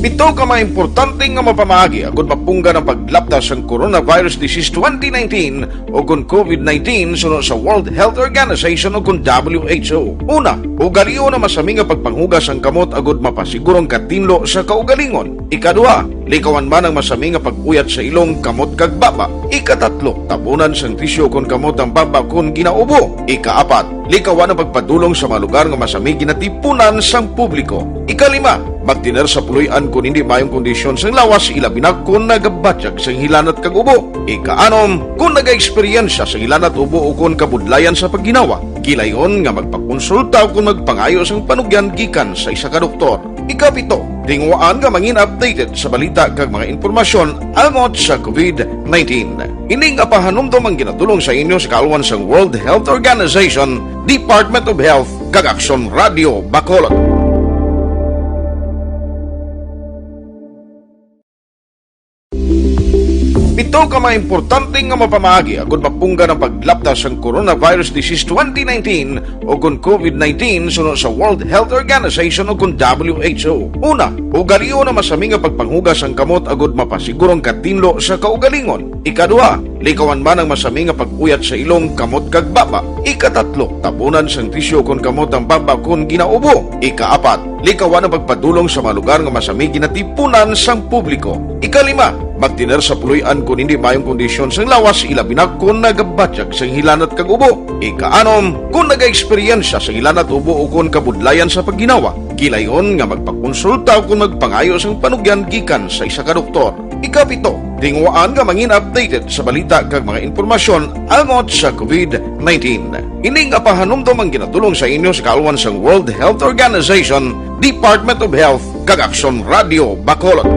Pito ka mga importante nga mapamaagi agud mapunggan ang paglapta sang coronavirus disease twenty nineteen o kon COVID nineteen suno sa World Health Organization o kon W H O. Una, ugalion ang masami nga pagpanghugas sang kamot agud mapasiguro ang katinlo sa kaugalingon. Ikaduha, likawan man ang masami nga pag-uyat sa ilong, kamot kag baba. Ikatatlo, tabunan sang tisyo kon kamot ang baba kon ginaubo. Ikaapat, likawan ang pagpadulong sa mga lugar nga masami ginatipunan sang publiko. Ikalima, magtener sa puloy-an kon hindi maayong kondisyon sang lawas, ilabi na kon nagabatyag sang hilanat kag ubo. Ikaanom, kon nagaeksperyensya sang hilanat, ubo ukon kabudlayan sa pagginawa, gilayon nga magpakonsulta ukon magpangayo sang panugyan gikan sa isa ka doktor. Ikapito, tinguhaan nga mangin updated sa balita kag mga impormasyon angot sa COVID nineteen. Ini nga pahanumdom ang ginatulong sa inyo sa kaalwan sang World Health Organization, Department of Health, kag Aksyon Radio Bacolod. Pito ka mga importante nga mapamaagi agud mapunggan ang paglapta sang coronavirus disease twenty nineteen o kon COVID nineteen suno sa World Health Organization o kon W H O. Una, ugalion ang masami nga pagpanghugas sang kamot agud mapasiguro ang katinlo sa kaugalingon. Ikaduha, likawan man ang masami nga pag-uyat sa ilong, kamot kag baba. Ikatatlo, tabunan sang tisyo kon kamot ang baba kon ginaubo. Ikaapat, likawan ang pagpadulong sa mga lugar nga masami ginatipunan sang publiko. Ikalima, magtener sa puloy-an kon hindi maayong kondisyon sang lawas, ilabi na kon nagabatyag sang hilanat kag ubo. Ikaanom, kon nagaeksperyensya sang hilanat, ubo ukon kabudlayan sa pagginawa, gilayon nga magpakonsulta ukon magpangayo sang panugyan gikan sa isa ka doktor. Ikapito, tinguhaan nga mangin updated sa balita kag mga impormasyon angot sa COVID nineteen. Ini nga pahanumdom ang ginatulong sa inyo sa kaalwan sang World Health Organization, Department of Health, kag Aksyon Radio Bacolod.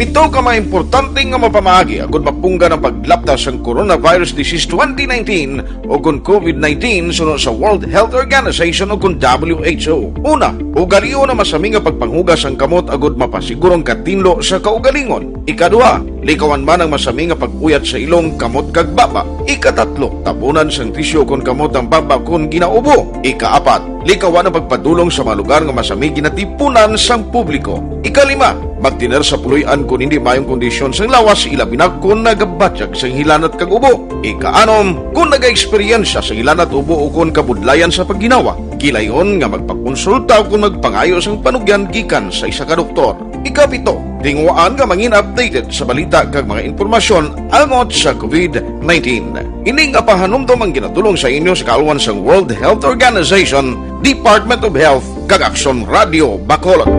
Pito ka mga importante nga mapamaagi agud mapunggan ang paglapta sang coronavirus disease twenty nineteen o kon COVID nineteen suno sa World Health Organization o kon W H O. Una, ugalion ang masami nga pagpanghugas sang kamot agud mapasiguro ang katinlo sa kaugalingon. Ikaduha, likawan man ang masami nga pag-uyat sa ilong, kamot kag baba. Ikatatlo, tabunan sang tisyo kon kamot ang baba kon ginaubo. Ikaapat, likawan ang pagpadulong sa mga lugar nga masami ginatipunan sang publiko. Ikalima, magtener sa puloy-an kon hindi maayong kondisyon sang lawas, ilabi na kon nagabatyag sang hilanat kag ubo. Ikaanom, kon nagaeksperyensya sang hilanat, ubo ukon kabudlayan sa pagginawa, gilayon nga magpakonsulta ukon magpangayo sang panugyan gikan sa isa ka doktor. Ikapito, tinguhaan nga mangin updated sa balita kag mga impormasyon angot sa COVID nineteen. Ini nga pahanumdom ang ginatulong sa inyo sa kaalwan sang World Health Organization, Department of Health, kag Aksyon Radio Bacolod.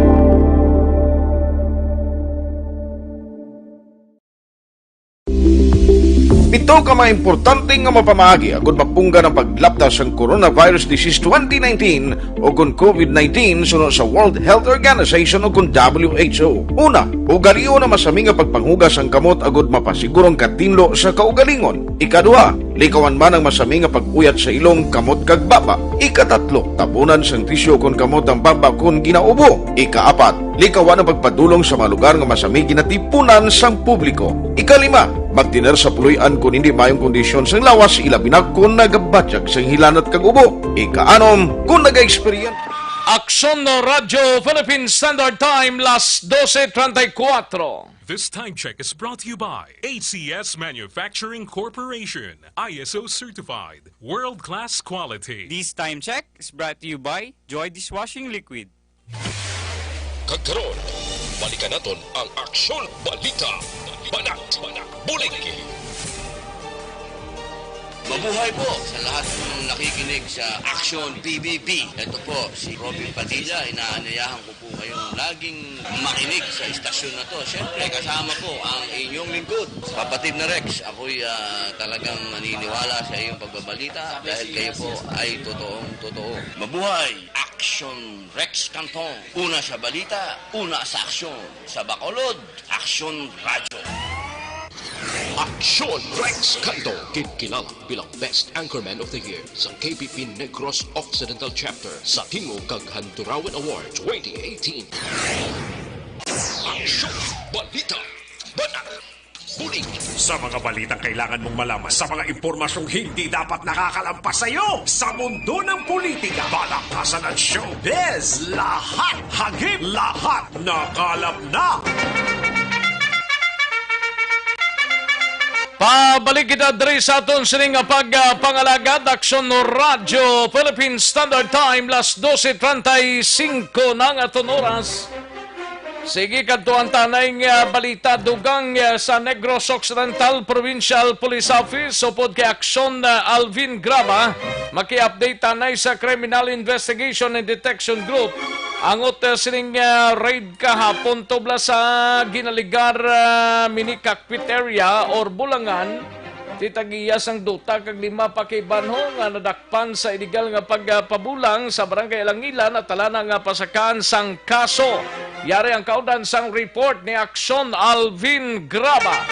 Pito ka mga importante nga mapamaagi agud mapunggan ang paglapta sang coronavirus disease twenty nineteen o kon COVID nineteen suno sa World Health Organization o kon W H O. Una, ugalion ang masami nga pagpanghugas sang kamot agud mapasiguro ang katinlo sa kaugalingon. Ikaduha, likawan man ang masami nga pag-uyat sa ilong, kamot kag baba. Ikatatlo, tabunan sang tisyo kon kamot ang baba kon ginaubo. Ikaapat, likawan ang pagpadulong sa mga lugar nga masami ginatipunan sang publiko. Ikalima, Magtener sa puloy-an kon hindi maayong kondisyon sang lawas, ilabi na kon nagabatyag sang hilanat kag ubo. Ikaanom, kon naga-experience. Aksyon no Radyo Philippine Standard Time, las doce treinta y cuatro. This time check is brought to you by A C S Manufacturing Corporation, I S O certified, world-class quality. This time check is brought to you by Joy Dishwashing Liquid. Kag karon, balikan naton ang Aksyon Balita. Banat, bulig. Mabuhay po sa lahat ng nakikinig sa Aksyon P B B. Ito po si Robin Padilla. Inaanyayahan ko po kayong laging makinig sa istasyon na to. Siyempre, kasama po ang inyong lingkod, kapatid na Rex. Ako'y, ah, talagang naniniwala sa iyong pagbabalita dahil kayo po ay totoong totoo. Mabuhay! Aksyon Rex Cantong. Una sa balita, una sa aksyon. Sa Bacolod, Aksyon Radyo. Aksyon Rex Cantong, ginkilala bilang Best Anchorman of the Year sa K P P Negros Occidental Chapter sa Tingog kag Handurawan Award twenty eighteen. Aksyon Balita. Banat. Bulig. Sa mga balitang kailangan mong malaman, sa mga impormasyong hindi dapat nakakalampas sa iyo, sa mundo ng politika, balakasan at showbiz, lahat hagip, lahat nakalap na. Pabalik kita diri sa aton sining nga pagpangalagad, Aksyon no Radyo Philippine Standard Time, las doce treinta y cinco na nga aton oras. Sige, kadtuan ta anay nga balita, dugang, ah, sa Negros Occidental Provincial Police Office upod kay Aksyon, ah, Alvin Graba. Maki-update ta anay sa Criminal Investigation and Detection Group angot, ah, sining, ah, raid kahapon tubla sa ginaligar, ah, mini cockpit area or bulangan. Ti tag-iya sang duta kag lima pa ka iban ho nga nadakpan sa iligal nga pagpabulang sa Barangay Alangilan, natala na nga pasakaan sang kaso. Yari ang kaundan sang report ni Aksyon Alvin Graba.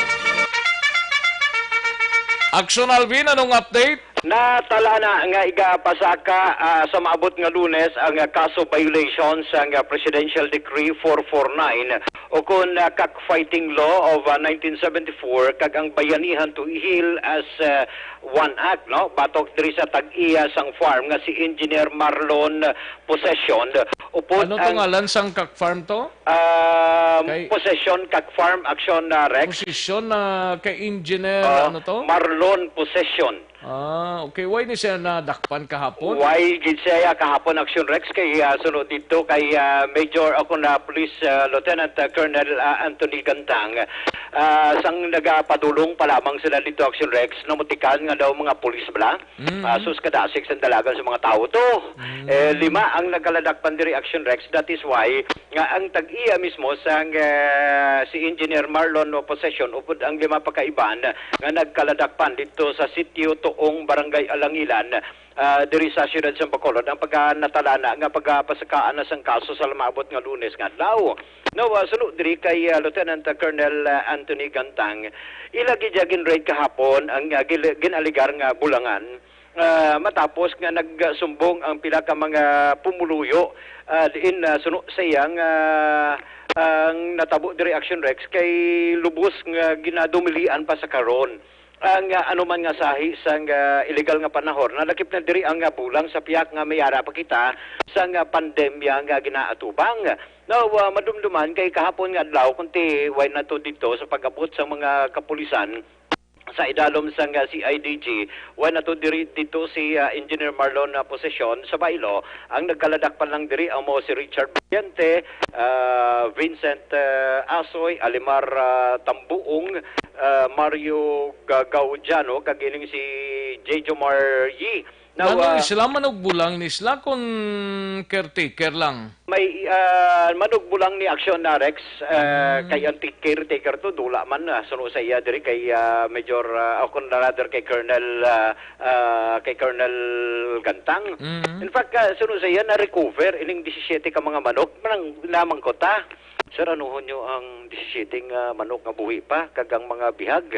Aksyon Alvin, anong update? Natala na nga igapasaka, ah, sa maabot nga Lunes ang, ah, kaso violation sang, ah, Presidential Decree four four nine, o kon, ah, cockfighting law of, ah, nineteen seventy-four kag ang Bayanihan to Heal as, ah, One Act, no? Batok diri sa tag-iya sang farm nga si Engineer Marlon Possession. Upod Ano to ang ngalan sang cock farm to? Um, Kay Possession Cock Farm, Aksyon, ah, Rex. Possession na kay Engineer, Oo, ano to? Marlon Possession. Ah, okay. Why ni siya nadakpan kahapon? Why gid siya kahapon, Aksyon Rex, kay, ah, sunod dito kay, ah, Major, ako na Police, ah, Lieutenant, ah, Colonel, ah, Anthony Gantang. Ah, sang nagapadulong pa lamang sila dito, Aksyon Rex, namutikan nga daw mga pulis bala. Mm. Ah, sus, kadasig sang dalagan sa mga tawo to. Mm. Eh, lima ang nagkaladakpan diri, Aksyon Rex. That is why nga ang tag-iya mismo sang, eh, si Engineer Marlon Possession upod ang lima pa ka iban nga nagkaladakpan dito sa sitio Tuong, Barangay Alangilan, ah, diri sa siyudad sa Bacolod ang pagkanatalana nga pagpasakaan na sang kaso sa lumaabot nga Lunes nga adlaw. Now, ah, suno diri kay, ah, Lieutenant Colonel, ah, Anthony Gantang, ila gid ginraid kahapon ang, ah, gil-, ginaligar nga bulangan, ah, matapos nga nagsumbong ang pila ka mga pumuluyo, ah, diin, ah, suno sa iya nga ang natabo diri, Action Rex, kay lubos nga ginadumilian pa sa karon ang, ah, anuman nga sahi sang, ah, illegal nga panahon. Nalakip na diri ang, ah, bulang sa pihak nga may ara pa kita sang, ah, pandemya nga ginaatubang. Now, ah, madumduman kay kahapon nga adlaw, kunti way na to dito sa pag-abot sa mga kapulisan sa idalom sang, ah, C I D G, way na to diri dito si, ah, Engineer Marlon, ah, Possession sa Bailo. Ang nagkaladakpan lang diri ang mao si Richard Valiente, ah, Vincent, ah, Asoy, Alimar, ah, Tambuong, ah, Mario Ga-, Gaudiano, kag ining si J. Jomar Yee. Now, Nganong ah, sila manugbulang ni sila kung caretaker lang? May, ah, manugbulang ni Aksyon na Rex, ah, Mm. kay ang ti-, caretaker to, dula man, ah, suno sa iya diri kay, ah, Major, ah, o kung rather kay Colonel, ah, ah, kay Colonel Gantang. Mm. In fact, ah, suno sa iya, na-recover ining disisiete ka mga manok, manang, lamang ko ta. Sir, anuhon nyo ang disisiete nga manok nga buhi pa, kag ang mga bihag,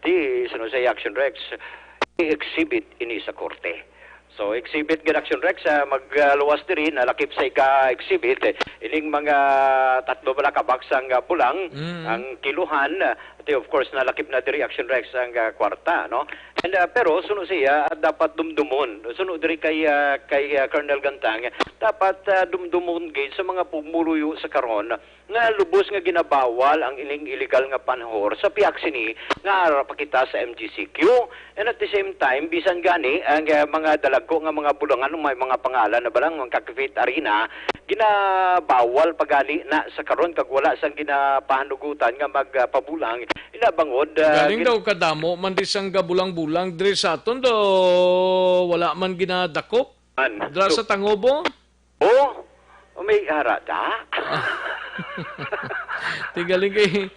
di, suno sa iya, Action Rex, i-exhibit ini sa korte. So, exhibit gid, Action Rex, ah, magluwas diri, nalakip sa ika-exhibit, eh, ining mga tatlo bala ka box sang, ah, bulang, Mm. ang kiluhan, ah, ati, of course, nalakip na diri, Action Rex, ang, ah, kwarta, no? And, ah, pero suno siya, ah, dapat dumdumon. Suno diri kay, ah, kay, ah, Colonel Gantang, dapat, ah, dumdumon gid sa mga pumuluyo sa karon nga lubos nga ginabawal ang ining illegal nga panhor sa pihak sini nga ara pa kita sa M G C Q. And at the same time, bisan gani ang, ah, mga dalagko nga mga bulangan, may mga pangalan na ba lang, mga kakipit arena, ginabawal pa gani na sa karon kag wala sang ginapahanugutan nga magpabulang. Ina bangod, ah, Galing gin- daw kadamo man di sang gabulang-bulang diri sa aton do wala man ginadakop. An- Dra So, sa Tangobo? Oh, may ara da. Ti galing kay,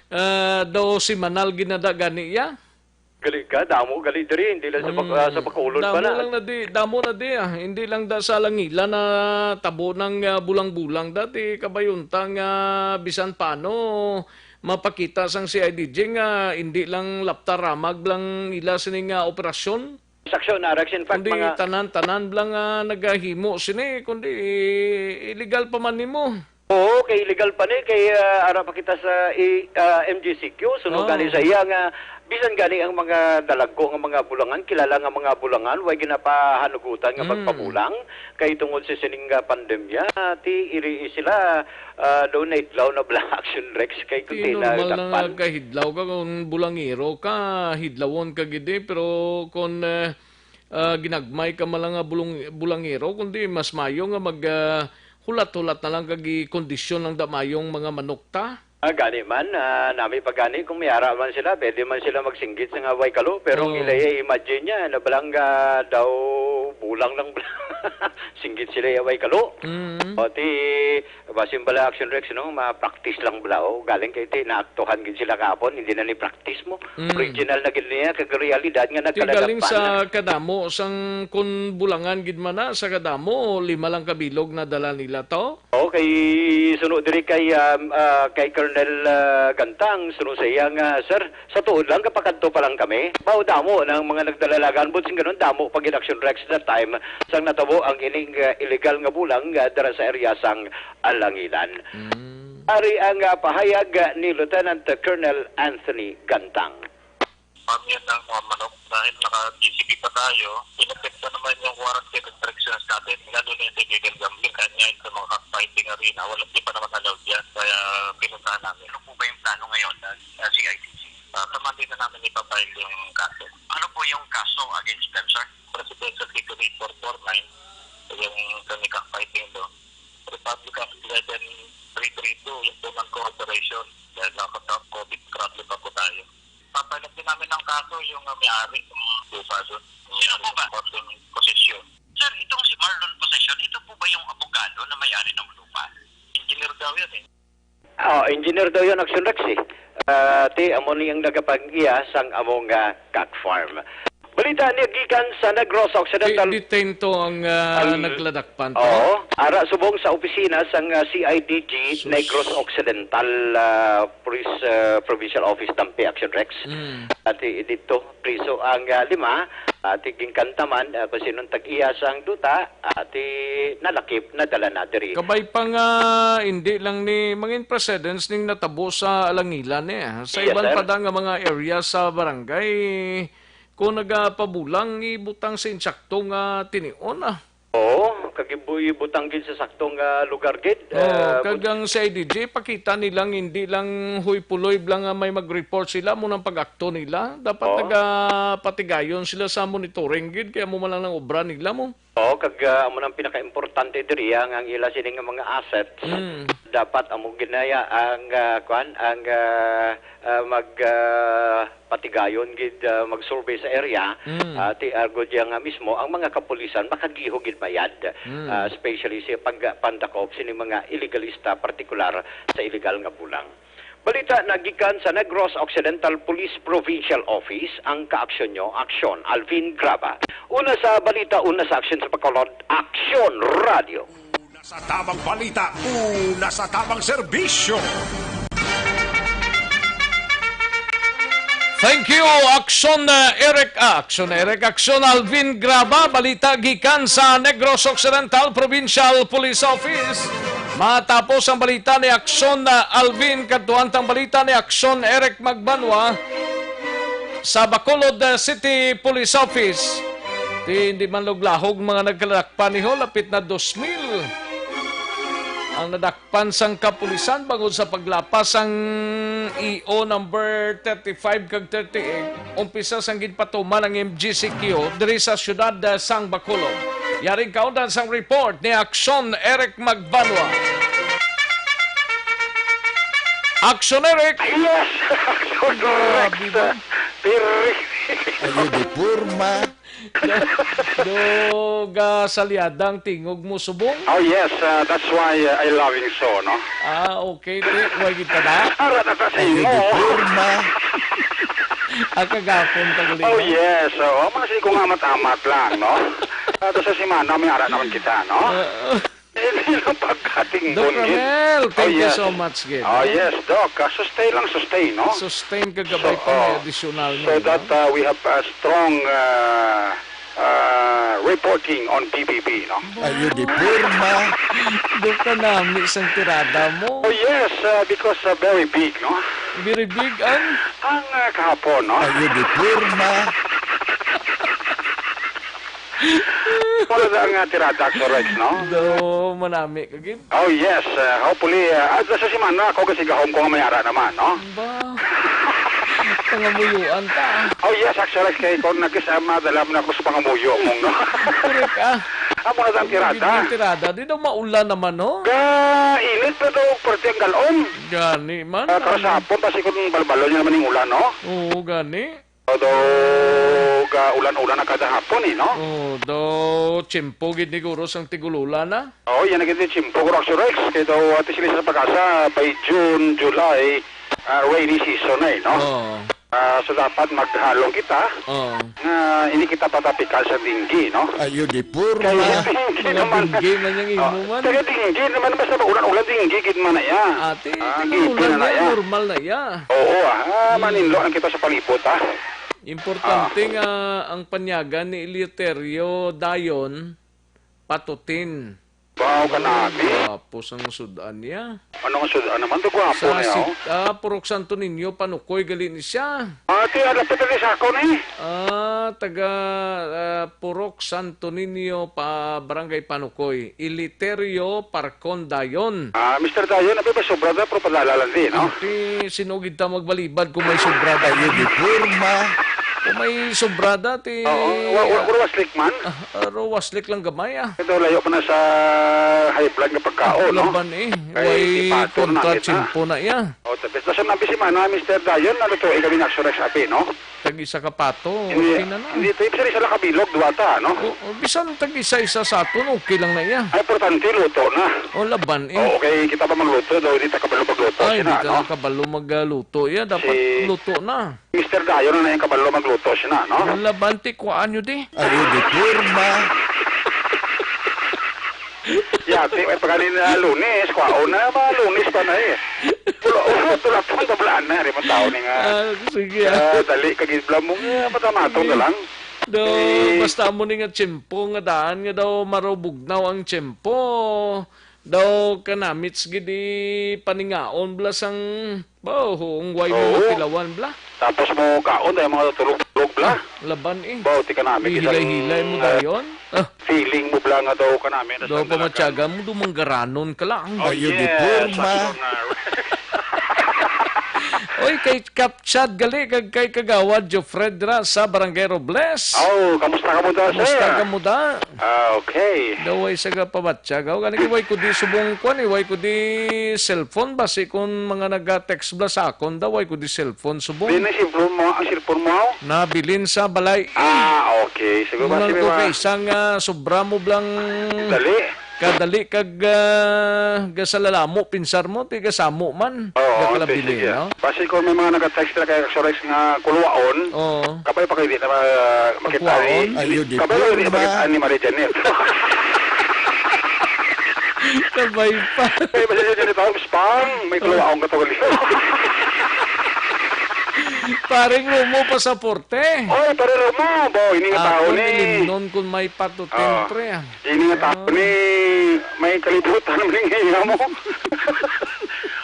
ah, daw si Manal ginada gani ya. Galing ka, damo gali diri, hindi lang sa Bac-, ah, sa Mm. Bacolod Damo pa na. lang na di, damo na di, ah. Hindi lang da sa Langila na tabo ng, ah, bulang-bulang dati kabayunta nga bisan paano mapakita sang C I D G nga hindi lang lapta ramag lang ila sini nga operasyon. Saksyon, Alex, in fact, Kundi mga tanan-tanan lang, ah, nagahimo sini, kundi illegal pa man nimo. Oo, kay illegal pa ni, kay, ah, ara pa kita sa i-, ah, M G C Q, suno Oh. gani sa iya nga, bisan gani ang mga dalagko nga mga bulangan, kilala nga mga bulangan, way ginapahanugutan nga Mm. magpabulang, kay tungod sa sining nga pandemya, ti iri sila, ah, daw naidlaw na bala Action Rex, kay Ti kunti na normal na dakpan. nga kahidlaw ka kung bulangero ka, hidlawon ka gid eh, pero kung, eh, ah, ginagmay ka man lang nga bulong-, bulangero, kundi mas mayo nga mag, ah, hulat-hulat na lang kag i-kondisyon lang da mayong mga manok ta. Ah, gani man, ah, nami pa gani kung may ara man sila, pwede man sila magsinggit sa nga way kalo, pero ang Oo. ilay, imagine niya, na balang, ah, daw bulang lang bala. Singgit sila ya way kalo. Mm. O, ti, basin bala Action Rex, no, ma-practice lang bala, oh. Galing kay ti, naaktuhan gid sila kahapon, hindi na ni practice mo. Mm. Original na gid niya, kag realidad nga Ti galing nagkalalapan sa na. kadamo, sang kun bulangan gid man na, sa kadamo, lima lang ka bilog na dala nila to? O, kay suno diri kay, um, ah, kay Colonel, ah, Gantang, suno sa iya nga, "Sir, sa tuod lang, kapakadto pa lang kami. Baw damo na ang mga nagdalalagan, but sing ganun, damo pag Action Rex that time, sang natabo ang ining, ah, illegal nga bulang, ah, dara sa area sang Alangilan." Mm. Ari ang, ah, pahayag, ah, ni Lieutenant Colonel Anthony Gantang. Kami yan ng mga manok. Dahil naka-G C P pa tayo, inepekto naman yung quarantine restrictions natin, lalo na yung sa illegal gambling, kaya nga sa mga cockfighting arena, wala, di pa naman allowed yan, kaya pinuntahan namin. Ano po ba yung plano ngayon ng, uh, C I D G? Ah, sa Monday na namin ipapile yung kaso. Ano po yung kaso against them, sir? Presidential Decree four four nine, yung sa may cockfighting doon. Republic Act eleven three three two, yung po ng cooperation, dahil naka-COVID problem pa po tayo. Papalapin namin ng kaso yung, uh, may-ari ng lupa doon. May-ari ng Possession. Sir, itong si Marlon Possession, ito po ba yung abogado na may-ari ng lupa? Engineer daw yun eh. Oh, engineer daw yun, Action Rex eh. Ah, ti, amo ni ang nagapag-iya sang among, ah, cock farm. Balita ni gikan sa Negros Occidental. Di-, detained to ang, ah, Ang nagladakpan to? Oo. Ara subong sa opisina sang, ah, C I D G Sus. Negros Occidental, ah, Police, ah, Provincial Office, Tampi, Action Rex. Mm. Ati dito, priso ang, ah, lima, ati ginkantaman, ah, kung sinong tag-iya sang duta, ati nalakip, nadala na diri. Kabay pa nga, hindi lang ni mangin precedence ning natabo sa Alangilan eh. Sa Yes, iban sir. pa da nga mga area sa barangay, kung nagapabulang, ibutang sa insakto nga tinion, ah. Oo, kag ibu-, ibutang gid sa saktong, ah, lugar gid. Oh, Ah, kag kun- ang sa I D G, pakita nilang hindi lang huy-puloy lang nga may mag-report sila, mo nang pag-akto nila. Dapat Oo. nagapatigayon sila sa monitoring gid, kaya mo man lang ang obra nila mo. Oo, kag, ah, amo nang pinakaimportante diri, ah, nga ang ila sini nga mga assets, Mm. dapat amo ginaya ang, ah, kwan, ang, ah, ah, mag, ah, patigayon gid, ah, mag-survey sa area, Mm. ah, ti argo diya nga mismo ang mga kapulisan makagiho gid mayad, Mm. ah, especially sa pag-, pandakop sini mga iligalista, partikular sa iligal nga bulang. Balita nagikan sa Negros Occidental Police Provincial Office, ang kaaksyon nyo, aksyon. Alvin Graba. Una sa balita, una sa aksyon sa Bacolod, Aksyon Radio. Una sa tamang balita, una sa tamang serbisyo. Thank you, Action, uh, Eric. Ah, Action, Eric. Action, Alvin Graba. Balita gikan sa Negros Occidental Provincial Police Office. Matapos ang balita ni Action, uh, Alvin, kadtuan tang balita ni Action Eric Magbanwa sa Bacolod, uh, City Police Office. Ti hindi man luglahog mga nagkaladakpan niho, lapit na dos mil ang nadak pan sang kapulisan bangod sa paglapas sang E O number thirty-five kag thirty-eight, umpisa sang ginpatuman ang M G C Q diri sa siyudad, eh, sang Bacolod. Yaring kaundan sang report ni Action Eric Magbanwa. Action Eric! Yes! Action Grabe Rex! Ba? Pirri! Ayo di porma. Do, do ga salyada ang tingog mo subong? Oh, yes, uh, that's why, uh, I loving so, no? Ah, okay. Ti, way kita na? Ara na ta sa imo. Porma. Ah, kagapon ka gali, oh, no? Yes. Oo, mga sigo nga amat-amat lang, no? Ato sa simana, may ara naman kita, no? Ah, Hindi lang pagkating Doc bunhit. Romel, thank Oh, you yes. so much, gid, Oh, no? yes, Doc. Ah, sustain lang, sustain, no? Sustain ka gabay So, pa, may oh. additional So na, that, no? uh, we have a strong, uh, uh, reporting on P P P, no? Ayo di porma. Doc, kanami sang tirada mo. Oh, yes, uh, because, uh, very big, no? Very big ang Ang, uh, kahapon, no? Ayo di porma. Wala na ang, uh, tirada, correct, no? Do, manami ka gid. Oh, yes. Uh, hopefully, uh, at sa simana, ako kasi gahom ko nga may ara naman, no? Ba? Pangamuyuan ta. Oh, yes, actually, kay kung nagkasama, dala mo na ako sa pangamuyo mong, no? Correct, ah. Amo na ang tirada. Ang tirada. Di daw maulan naman, no? Ga, init na daw, pwerte ang galon. Gani man, Ah, ano? Karasapon, basi kung balbalo niya naman yung ulan, no? Oo, gani. Although, ga, ulan-ulan na kada hapon, eh, no? Oh, do, tiyempo gid ni guro sang tigululan na. Oo, yan na gid yung tiyempo, Guro Axel Rex. Kaya daw, ati sila sa pag-asa, by June, July, ah, rainy season na, eh, no? Oo. Ah, so dapat maghalong kita Oo. nga hindi kita patapikal sa dinggi, no? Ayo di porma. Kaya dinggi Mga naman. dinggi man yung imo Ah, man. Kaya dinggi naman, basta pag ulan-ulan, dinggi gid man na iya. Ate, Ah, tigululan ngipin na na iya, iya. normal na iya. Oo, ah, Hmm. maninlo lang kita sa palibot, ah. Importante Ah. nga ang panyagan ni Eleuterio dayon patutin. Wow, kanami. Gwapo sang sud-an niya. Ano nga sud-an naman? Ito gwapo Sa niya, sit-, oh. ah, Purok Santo Niño, Panukoy, gali ni siya. Ah, ti, ah, lapit na ni sa akon, eh. Ah, taga, ah, Purok Santo Niño, pa Barangay Panukoy. Eleuterio Parcon Dayon. Ah, Mister Dayon, abi ba sobra ta, pero padala lang di, no? Ti, sino gid ta magbalibad kung may sobra ta? Ayo di porma. Kung may sobra ta, ti, Oo, wa-, wa-, ah, wa-, waslik man. Ah, ah, ro, waslik lang gamay, ah. Ito, layo pa na sa high blood nga pagkaon, no? Laban, eh. Kay Way ipatol na kontra kita. tiyempo na iya. O, tapos, nasa nabi si Mana, Mister Dayon, nalutuin kami na Surex Api, no? Tag isa ka pato, Hindi, okay na na. hindi, ito, ibig sabihin, isa lang kabilog, duwa ta, no? O, o, bisan tag isa-isa sa aton, okay lang na iya. Ay, importante, luto na. O, laban, eh. O, okay, kita ba magluto daw? Hindi ta kabalo magluto, Ay, sina, hindi ta no? kabalo magluto iya. Dapat Si luto na. Mister Dayon na yung kabalo magluto, sina, no? Laban, ti, kuhaan nyo, di. Ayo di porma. Yati, may pagkanin na Lunes, kwaon na, mga Lunes pa na eh. Ulo, ulo, tulatong tablaan na, rin ang tao ni nga. Ah, sige, ah. Ah, dali, kagibla mo nga, matamatong na lang. Do, Eh. basta mo ni nga tiyempo nga daan nga daw marubugnaw ang tiyempo. Daw kanamits gid i paningaon bla sang, ba, huong way mo Oo. matilawan bla. Tapos mo kaon, dahil mga tulog-tulog bla. Ah, laban eh. Ba, ti kanami, Ihilay-hilay mo eh, dayon. Ah. Feeling mo bla nga daw kanami na Do sa pamatsyaga mo, dumanggaranon ka lang. Oh, Ayo di yes, porma. Ayo na. Oy, kay Kap Chad gali, kag kay Kagawad Jofred ra sa Barangay Robles. Oh, kamusta ka mo da, Kamusta sir? ka mo da? Ah, okay. Daw way sa ga pabatyag. Aw, gani kay way ko di subong kwan eh, way ko di cellphone. Basi kung mga naga-text bla sa akon, daw way ko di cellphone subong. Di na cellphone mo, ang cellphone mo? Nabilin sa balay. Ah, okay. Siguro Muna basi ko may kay mga isang, ah, sobra mo blang Dali. kadali kag, ah, gasalalamo, pinsar mo, ti gasamo man. Oo, Gakalabilin, sige. no? Basi kung may mga naga-text na kay Axorex nga kuluwaon, Oo. kabay pa kayo di na ma-, makita ni, Pagkuwaon? Ayo, di kabay pa kayo di porma. makita ni Maria Janet. Kabay pa. Kaya ba siya dyan ito? Spang, may kuluwaon ka to. Paring Romo, pasaporte. Oy, pare Romo, bo, ini nga Ah, tao kung ni. Ilimnon kung may patutin, Ah, pre, ah. Ini nga tao Ah. ni, may kalibutan man nga iya mo.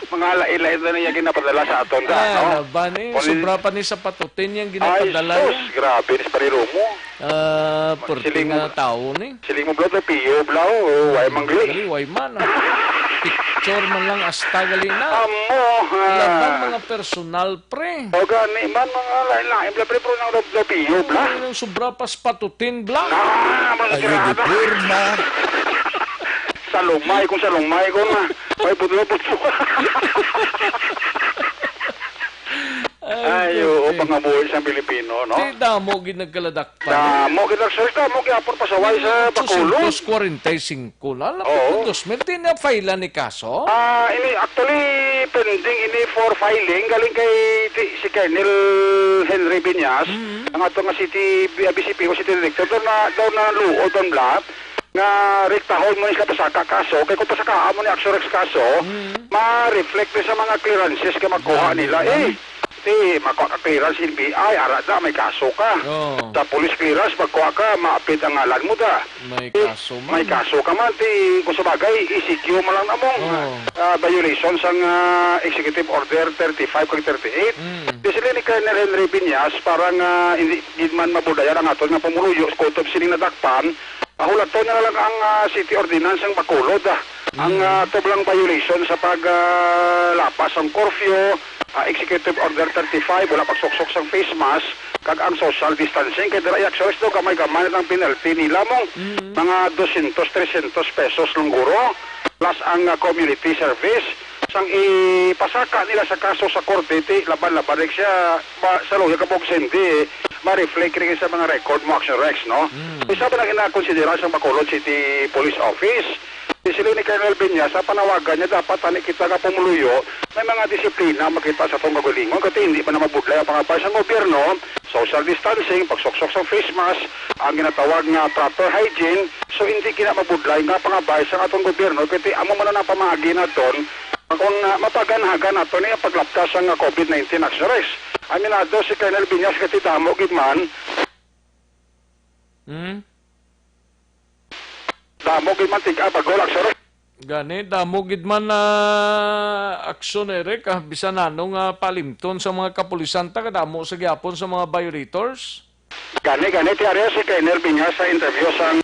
Mga lain-lain na niya ginapadala sa aton, sa, Ah, no? Laban, eh. Kung Sobra pa ni sa patutin yang Ay, ginapadala sus, niya. Grabe, ni si pare Romo. Ah, perti Siling nga mo, tao ni. Siling mo, bro, daw piyo, bro, o, way mangli. Gali, way man, ah. Picture man lang, hasta gali na. Amo, ah. Laban mga personal, pre. O, gani man, mga lain-lain, bla, pre, bro, nang daw, daw piyo, bla. Ay, nang sobra pas patutin, bla. Na, mga Ayo, di tirada. Pirma. Sa lumay, kung sa lumay, kung na. May budlo-budlo. Ay, Ay, oo, Diyos, eh. Pangabuhi sa Pilipino, no? Di damo gid nagkaladak. Damo gid, sir, damo gyapon pasaway sa Bacolod. Ochocientos cuarenta y cinco na, lapit Oo. na dos mil. Di na file ni kaso? Ah, ini, actually, pending ini for filing. Galing kay ti-, si Colonel Henry Viñas, Mm. ang ato nga city, B C P O city director, daw na, daw na luod ang bla, nga rektahon mo ni sila pasaka kaso. Kay kung pasakaan mo ni Action Rex kaso, Mm. ma-reflect ni sa mga clearances nga makuha Gani nila. man. Eh, Ti, makuha ka clearance N B I, ara da, may kaso ka. Oh. Sa police clearance, pagkuha ka, maapit ang ngalan mo da. May Ti, kaso man. May kaso ka man, ti, kung sa bagay, E C Q man lang namong, Oh. ah, violation sang, ah, Executive Order thirty-five kag thirty-eight. Mm. Di sila ni Colonel Henry Viñas, parang, ah, hindi gid man mabudlayan ang aton nga pumuluyo, kutob sining nadakpan, ah, hulaton na lang ang, ah, city ordinance ang Bacolod, ah. Ang, Mm. ah, tublang violation sa pag, ah, lapas ang curfew, ah, Executive Order thirty-five, wala pagsuksok sang face mask, kag ang social distancing, kay dira i-exercise daw, gamay-gamay na lang penalty nila mo. Mm. Mga dosyentos, tresyentos pesos lang guro, plus ang, ah, community service. Sang ipasaka nila sa kaso sa korte, ti, laban-laban, Rex, siya, ma-, sa lawyer ka, Bog Cindy, ma-reflect rin sa mga record mo, Action Rex, no? Mm. Isa ba lang inakonsidera sa Bacolod City Police Office? Di sila ni Colonel Viñas, sa panawagan niya, dapat tani kita nga pumuluyo, may mga disiplina makita sa atong kaugalingon, kati hindi pa na mabudlay ang pangabay sa gobyerno, social distancing, pagsuksok sa face mask, ang ginatawag nga proper hygiene. So, hindi kina mabudlay nga pangabay sa atong gobyerno, kati amo man ang pamaagi naton, kung, ah, mapaganhagan nato ni ang paglaptas sa nga COVID nineteen, Action Rex. Aminado si Colonel Viñas, kati damo gid man. Hmm? Damo gid man tig-a, Bagol, Action Rex. Gani, damo gid man na aksyon, Eric, ah, bisan ano nga palimton sa mga kapulisan, ta kadamo sa gyapon sa mga violators. Gani, gani, ti ari si Colonel Viñas sa interview sa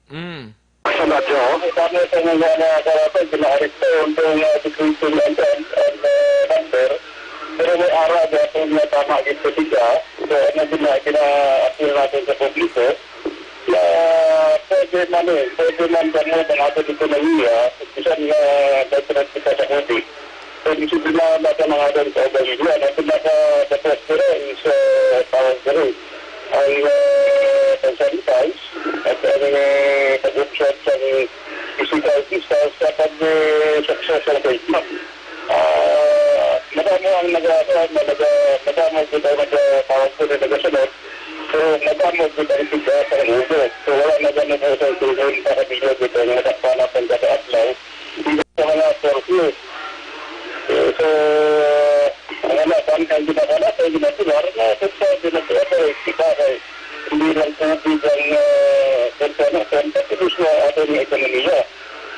Mm. sa radyo. Kami sa mga na sa radyo, ginaaresto ang, uh, security and, and, and, uh, number. Pero may ara, di ako niya tama, gid sa siya. So, ano, gina-, gina-appeal natin sa publiko. Na pwede man eh, pwede man ba mo, mga ato dito na niya, bisan nga veteran kita sa COVID. Pwede sila na mga doon sa Obalilya, na pinaka-, the best nila is, uh, tawag ko rin, ang, uh, pag-sanitize, at ang, uh, pag-observe sa physical distance, dapat, uh, success ang face mask. Ah, madamo ang naga-, naga-, madamo ang kita naga-, tawag ko rin, nagasunod. So, madamo ang kita ang tigas ang ubo. So, wala na gani po sa tulong para bilog ito, nga nagpanapan sa kaatlaw. Hindi sa mga curfew. Eh, so, ang alam, ang, ang ginagawa natin, ginagawa na, sa ginagawa, eh, kita kay hindi lang COVID ang, eh, kung sa ano, kung sa ano, sa ating ekonomiya.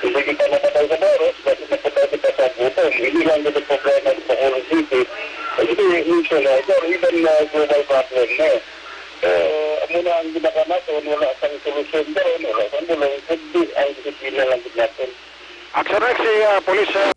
Hindi kita mapatay sa virus, kasi mapatay kita sa gutom. Hindi lang ito problema sa Bacolod City. Hindi, national, or even, uh, global problem na. So, amo na ang ginagawa natin, wala sang solusyon doon, wala sang bulong, kundi ang disiplina lang gid natin. Action Rex, si, ah, Police, ah,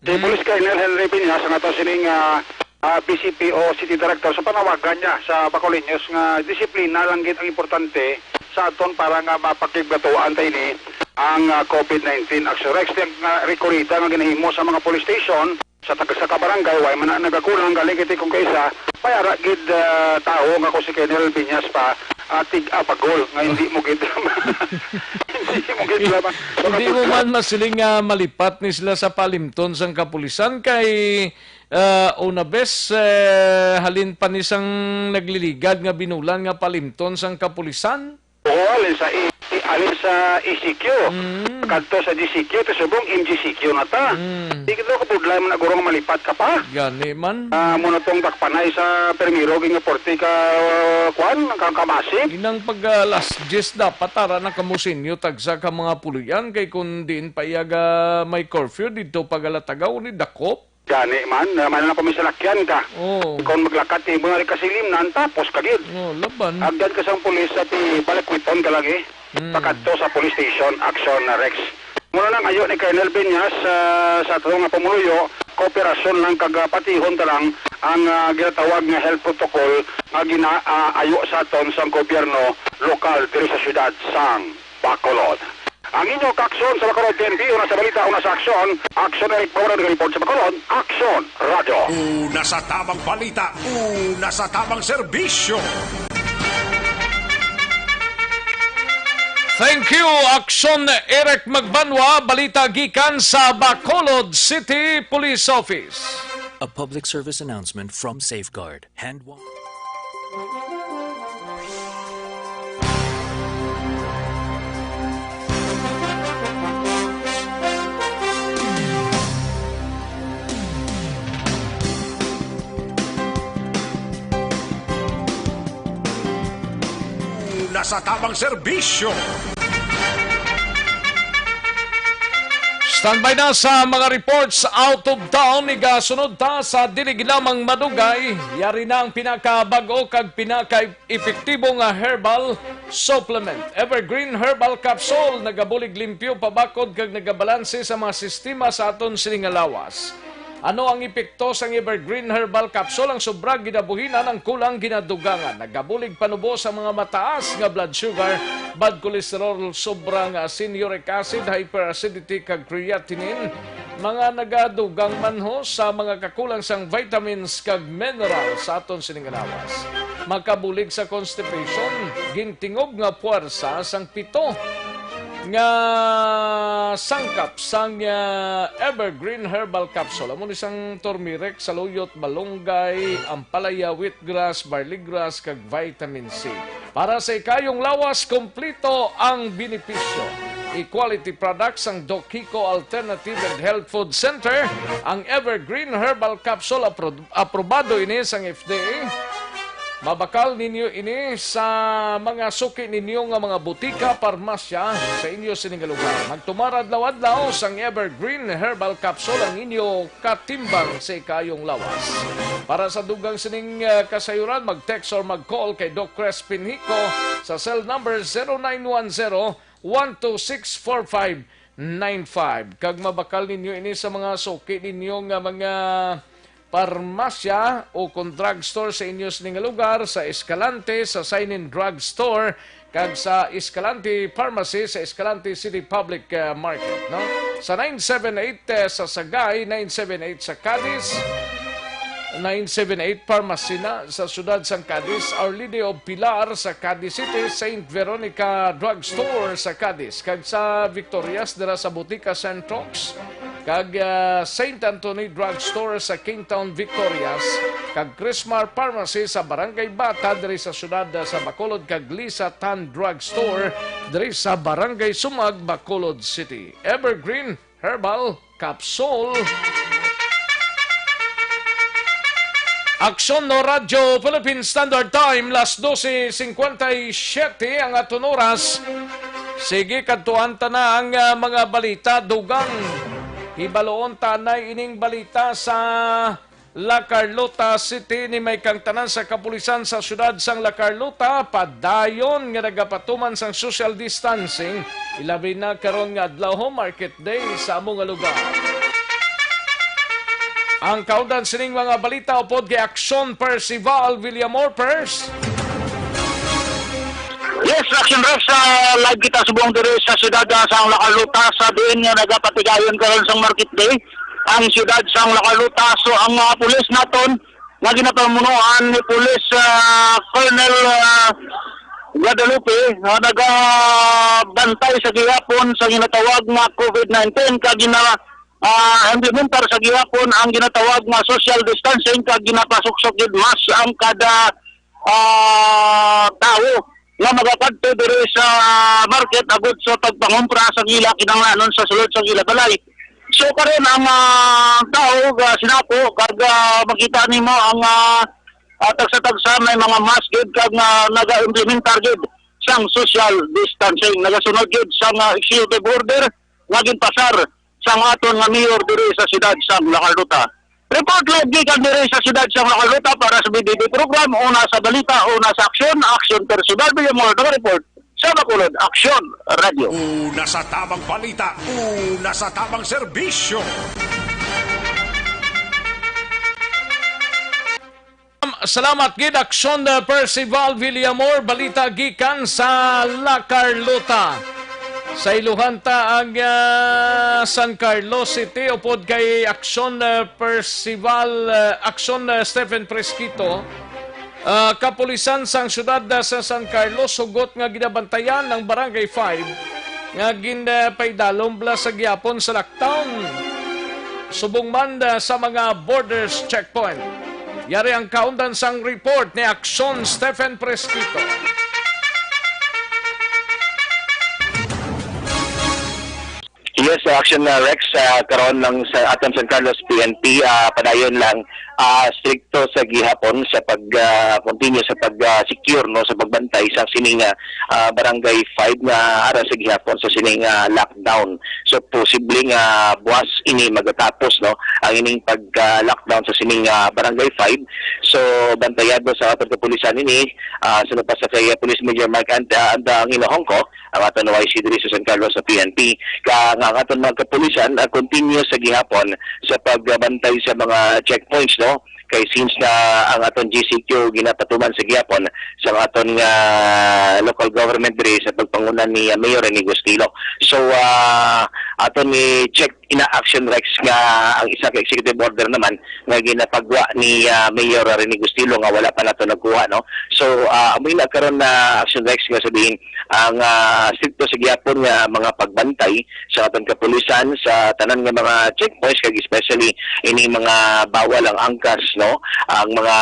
si Hmm. Police Colonel Henry Viñas, ang ato sining, ah, ah, B C P O City Director, sa panawagan niya sa Bacolinios nga disiplina lang gid ang importante sa aton para nga mapakigbatuan ta ini ang, ah, COVID nineteen. Action Rex, ang, ah, rekorida nga ginahimo sa mga police station, sa tag-, sa kabarangay, way man na nagakulang, galing kiti kung kaisa, may ara gid, ah, tawo nga kung si Colonel Viñas pa, ah, tig-a, Bagol, nga hindi mo gid, hindi mo gid lamang. Hindi mo man masiling nga malipat ni sila sa palimton sang kapulisan kay, ah, una bes, eh, halin pa ni sang nagliligad nga binulan nga palimton sang kapulisan. Oo, halin sa i-, Alin sa E C Q, Mm. kadto sa G C Q, ti subong M G C Q na ta. Mm. Di kita kapudlay man na guro nga malipat ka pa. Gani man. Ah, mo na tong dakpanay sa primero, gin nga porte ka, ah, kwan, ka, ka masig. Inang pag, ah, alas diyes dapat tara na kamo sinyo tagsa ka mga pulian kay kung diin pa iyaga may curfew dito pag alatagaw ni dakop. Gani man, na man na kung may salakyan ka. Oo. Kung maglakat, eh, mga kasilimnan, tapos ka gid. Oo, laban. Agdan ka sang pulis sa ti balikwiton ka lagi. Mm. Pakadto sa police station, action na Rex. Muna nang ayo ni Colonel Beñas, ah, sa ato nga pumuluyo, kooperasyon lang kag, ah, patihon ta lang ang, ah, ginatawag nga health protocol nga gina-, ah, ayo sa aton sang gobyerno lokal diri sa siyudad sang Bacolod. Ang inyo kaaksyon sa Bacolod P N P, una sa balita, una sa aksyon. Aksyon Eric Bawala, nag-report sa Bacolod. Aksyon Radio. Una sa tamang balita, una sa tamang serbisyo. Thank you, Aksyon Eric Magbanwa. Balita gikan sa Bacolod City Police Office. A public service announcement from Safeguard. Hand wa- Una sa tamang serbisyo. Standby na sa mga reports out of town. Igasunod ta sa dili lamang madugay. Yari na ang pinakabag-o kag pinaka-epektibo nga herbal supplement. Evergreen Herbal Capsule, nagabulig limpyo, pabakod, kag nagabalanse sa mga sistema sa aton sining nga lawas. Ano ang epekto sang Evergreen Herbal Capsule? Ang sobra ginabuhinan, ang kulang ginadugangan. Nagabulig panubo sa mga mataas nga blood sugar, bad cholesterol, sobra nga asin, uric acid, hyperacidity, kag creatinine. Mga nagadugang man ho sa mga kakulang sang vitamins kag mineral sa aton sining nga lawas. Makabulig sa constipation, gintingog nga puwersa sang pito nga sangkap sang, ah, Evergreen Herbal Capsule. Amo ni sang turmeric, saluyot, malunggay, ampalaya, wheatgrass, barley grass, kag vitamin C. Para sa ikayong lawas, kompleto ang benepisyo. Equality products sang Doc Kiko Alternative and Health Food Center, ang Evergreen Herbal Capsule, apro-, aprobado ini sang F D A. Mabakal ninyo ini sa mga suki ninyo nga mga butika, parmasya sa inyo sining nga lugar. Magtumar adlaw-adlaw sang Evergreen Herbal Capsule, ang inyo katimbang sa ikayong lawas. Para sa dugang sining, ah, kasayuran, mag-text or mag-call kay Doc Crispin Hico sa cell number zero nine one zero, one two six, four five nine five. Kag mabakal ninyo ini sa mga suki ninyo nga mga parmasya o kon drugstore sa inyo sining nga lugar, sa Escalante, sa Sainin Drugstore, kag sa Escalante Pharmacy sa Escalante City Public, uh, Market, no? Sa nine seven eight, uh, sa Sagay, nine seven eight sa Cadiz, nine seven eight Pharmacy na sa siyudad sang Cadiz, Our Lady of Pilar sa Cadiz City, Saint Veronica Drugstore sa Cadiz, kag sa Victorias dira sa Butika Saint Rox, kag, ah, Saint Anthony Drugstore sa Kingtown, Victorias, kag Crismar Pharmacy sa Barangay Bata diri sa siyudad, ah, sa Bacolod, kag Lisa Tan Drugstore diri sa Barangay Sumag, Bacolod City. Evergreen Herbal Capsule. Aksyon no Radyo Philippine Standard Time, las doce cincuenta y siete ang aton oras. Sige, kadtuan ta na ang, ah, mga balita. Dugang, hibaluon ta na ining balita sa La Carlota City. Ni may kangtanan sa kapulisan sa siyudad sang La Carlota, padayon nga nagapatuman sang social distancing, ilabi na karon nga adlaw, Market Day sa amo nga lugar. Ang kaundan sining mga balita upod kay Aksyon Percival Villamor. Pers. Yes, Action Rex, ah, live kita subong diri sa siyudad, ah, sang La Carlota, sa diin nga nagapatigayon karon sang Market Day ang siyudad sang La Carlota. So, ang mga pulis naton nga ginapamunuan ni Police, ah, Colonel, ah, Guadalupe, nga nagabantay sa gihapon sa ginatawag nga COVID nineteen, kag gina-, ah, implementar sa gihapon ang ginatawag nga social distancing, kag ginapasuksok gid mask ang kada, ah, tawo. nga magakadto diri sa market agud sa pagpangumpra sa ila kinahanglanon sa sulod sa ila balay. So karon ang, ah, tawo ga sinapo kag, ah, makita nimo ang, ah, ah, tagsa-tagsa may mga mask gid kag nga naga-implementar gid sang social distancing. Nagasunod gid sang, ah, executive order nga ginpasar sang aton nga mayor diri sa siyudad sang La Carlota. Report live gikan diri sa siyudad sang La Carlota para sa B D P program, una sa balita, una sa aksyon, aksyon personal, Villamor, nag-report sa Bacolod, Aksyon Radio. Una sa tamang balita, una sa tamang serbisyo. Salamat gid, Aksyon, uh, Percival Villamor. Balita gikan sa La Carlota. Sa iluhan ta ang, uh, San Carlos City upod kay Aksyon, uh, Percival, uh, Aksyon, uh, Stephen Fresquito. Uh, kapulisan sang siyudad, uh, sa San Carlos hugot nga ginabantayan ang Barangay five nga ginpaidalom bala sa gihapon sa lockdown, subong man, ah, sa mga borders checkpoint. Yari ang kaundan sang report ni Aksyon Stephen Fresquito. Yes, uh, Aksyon, uh, Rex, uh, karon lang sa aton San Carlos P N P, uh, padayon lang, uh, stricto sa gihapon sa pag, uh, continue sa pag, uh, secure, no, sa pagbantay sa sining, uh, uh, Barangay five nga ara sa gihapon sa sining, uh, lockdown. So posible nga buwas ini magatapos, no, ang ining pag, uh, lockdown sa sining, uh, Barangay five. So bantayado sa aton kapulisan ini, uh, sa pa sa kay, uh, Police Major Mark Ant-, uh, Anda Angelo Hongko, ang aton Y C diri sa San Carlos sa P N P. Ka nga ang aton mga kapulisan, ah, continue sa gihapon sa pagbantay sa mga checkpoints, no? Kay since na ang aton G C Q ginapatuman sa gihapon sa aton nga local government diri sa pagpanguna ni, ah, Mayor Rene Gustilo. So, ah, aton ni check ina action, Rex, nga ang isa ka executive order naman nga ginapagwa ni, ah, Mayor Rene Gustilo nga wala pa nato nakuha, no? So, ah, amo na karon na action, Rex, nga sabihin ang, ah, stricto sa gihapon nga mga pagbantay sa aton kapulisan sa tanan nga mga checkpoints, kag especially ini mga bawal ang angkas, no? Ang mga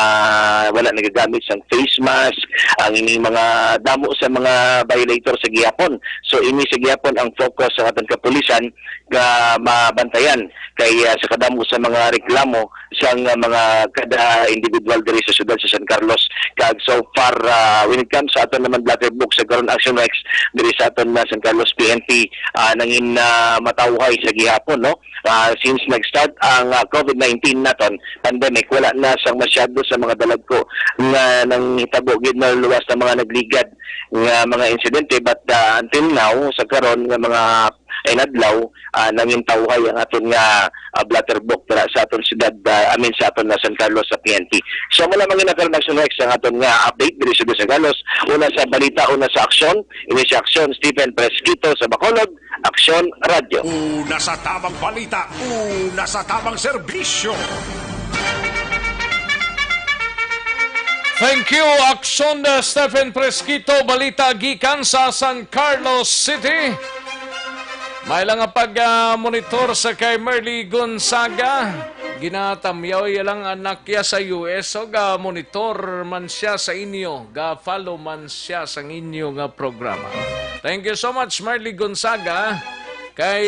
wala nagagamit sang face mask, ang ini mga damo sa mga violator sa gihapon. So ini sa gihapon ang focus sa aton kapulisan nga mabantayan kay, ah, sa kadamo sa mga reklamo sang, ah, mga kada individual diri sa siyudad sa San Carlos. Kag so far, ah, when it comes sa aton naman blatterbox sa karon, Action Rex, diri sa aton na San Carlos P N P, ah, nangin, ah, matawhay sa gihapon, no? Ah, since nag-start ang, ah, COVID nineteen naton pandemic, wala na sang masyado sa mga dalagko nga nanghitabo gid na luwas na mga nagligad nga mga insidente, but, ah, until now, sa karon nga mga inadlaw, ah, nangintawhay ang aton nga, ah, blatterbox dira sa aton siyudad, ah, I mean, sa aton na San Carlos sa P N P. So, wala man ginakaroon action, Rex, ang aton nga update diri sa San Carlos. Una sa balita, una sa aksyon, ini si Aksyon Stephen Fresquito sa Bacolod, Aksyon Radyo. Una sa tamang balita, una sa tamang serbisyo. Thank you, Aksyon, uh, Stephen Fresquito. Balita gikan sa San Carlos City. May lang nga pag, ah, monitor sa kay Merly Gonzaga. Ginatamyaw iya lang anak ya sa U S. So, ga monitor man siya sa inyo, ga follow man siya sa inyo nga programa. Thank you so much, Merly Gonzaga. Kay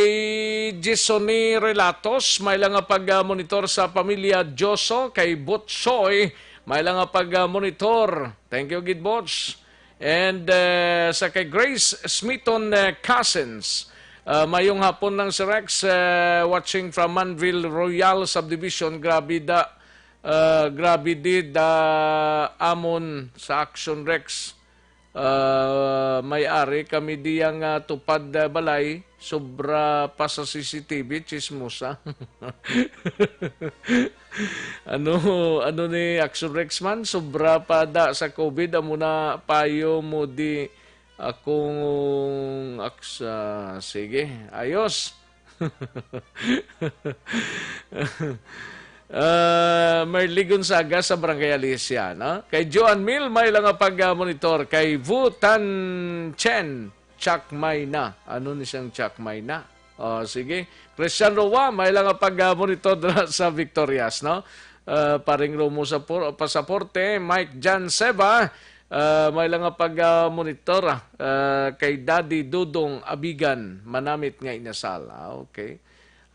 Jisoni Relatos, may lang nga pag, ah, monitor sa pamilya Joso, kay Butsoy, may lang nga pag, ah, monitor. Thank you, gid, Bots. And, eh, sa kay Grace Smiton, eh, Cousins, ah, mayong hapon lang si Rex, eh, watching from Manville Royal Subdivision. Grabe da, ah, grabe di da amon sa Action Rex. Ah, may ari kami diyang, ah, tupad, ah, balay, sobra pa sa C C T V, chismosa. Ano, ano ni Action Rex man? Sobra pa da sa COVID, amo na payo mo di akong aksa. Sige, ayos. Ah, Merly Gonzaga sa Barangay Alicia, no? Kay Joan Mil, may lang nga pag, ah, monitor. Kay Vu Tan Chen, Chakmay na. Ano ni siyang Chakmay na? Oh, sige. Christian Roa, may lang nga pag, ah, monitor dira sa Victorias, no? Ah, Paring Romo sa por-, Pasaporte, Mike Jan Seba, Ah, may lang nga pag, ah, monitor, ah, kay Daddy Dudong Abigan, manamit nga inasal. Ah, okay.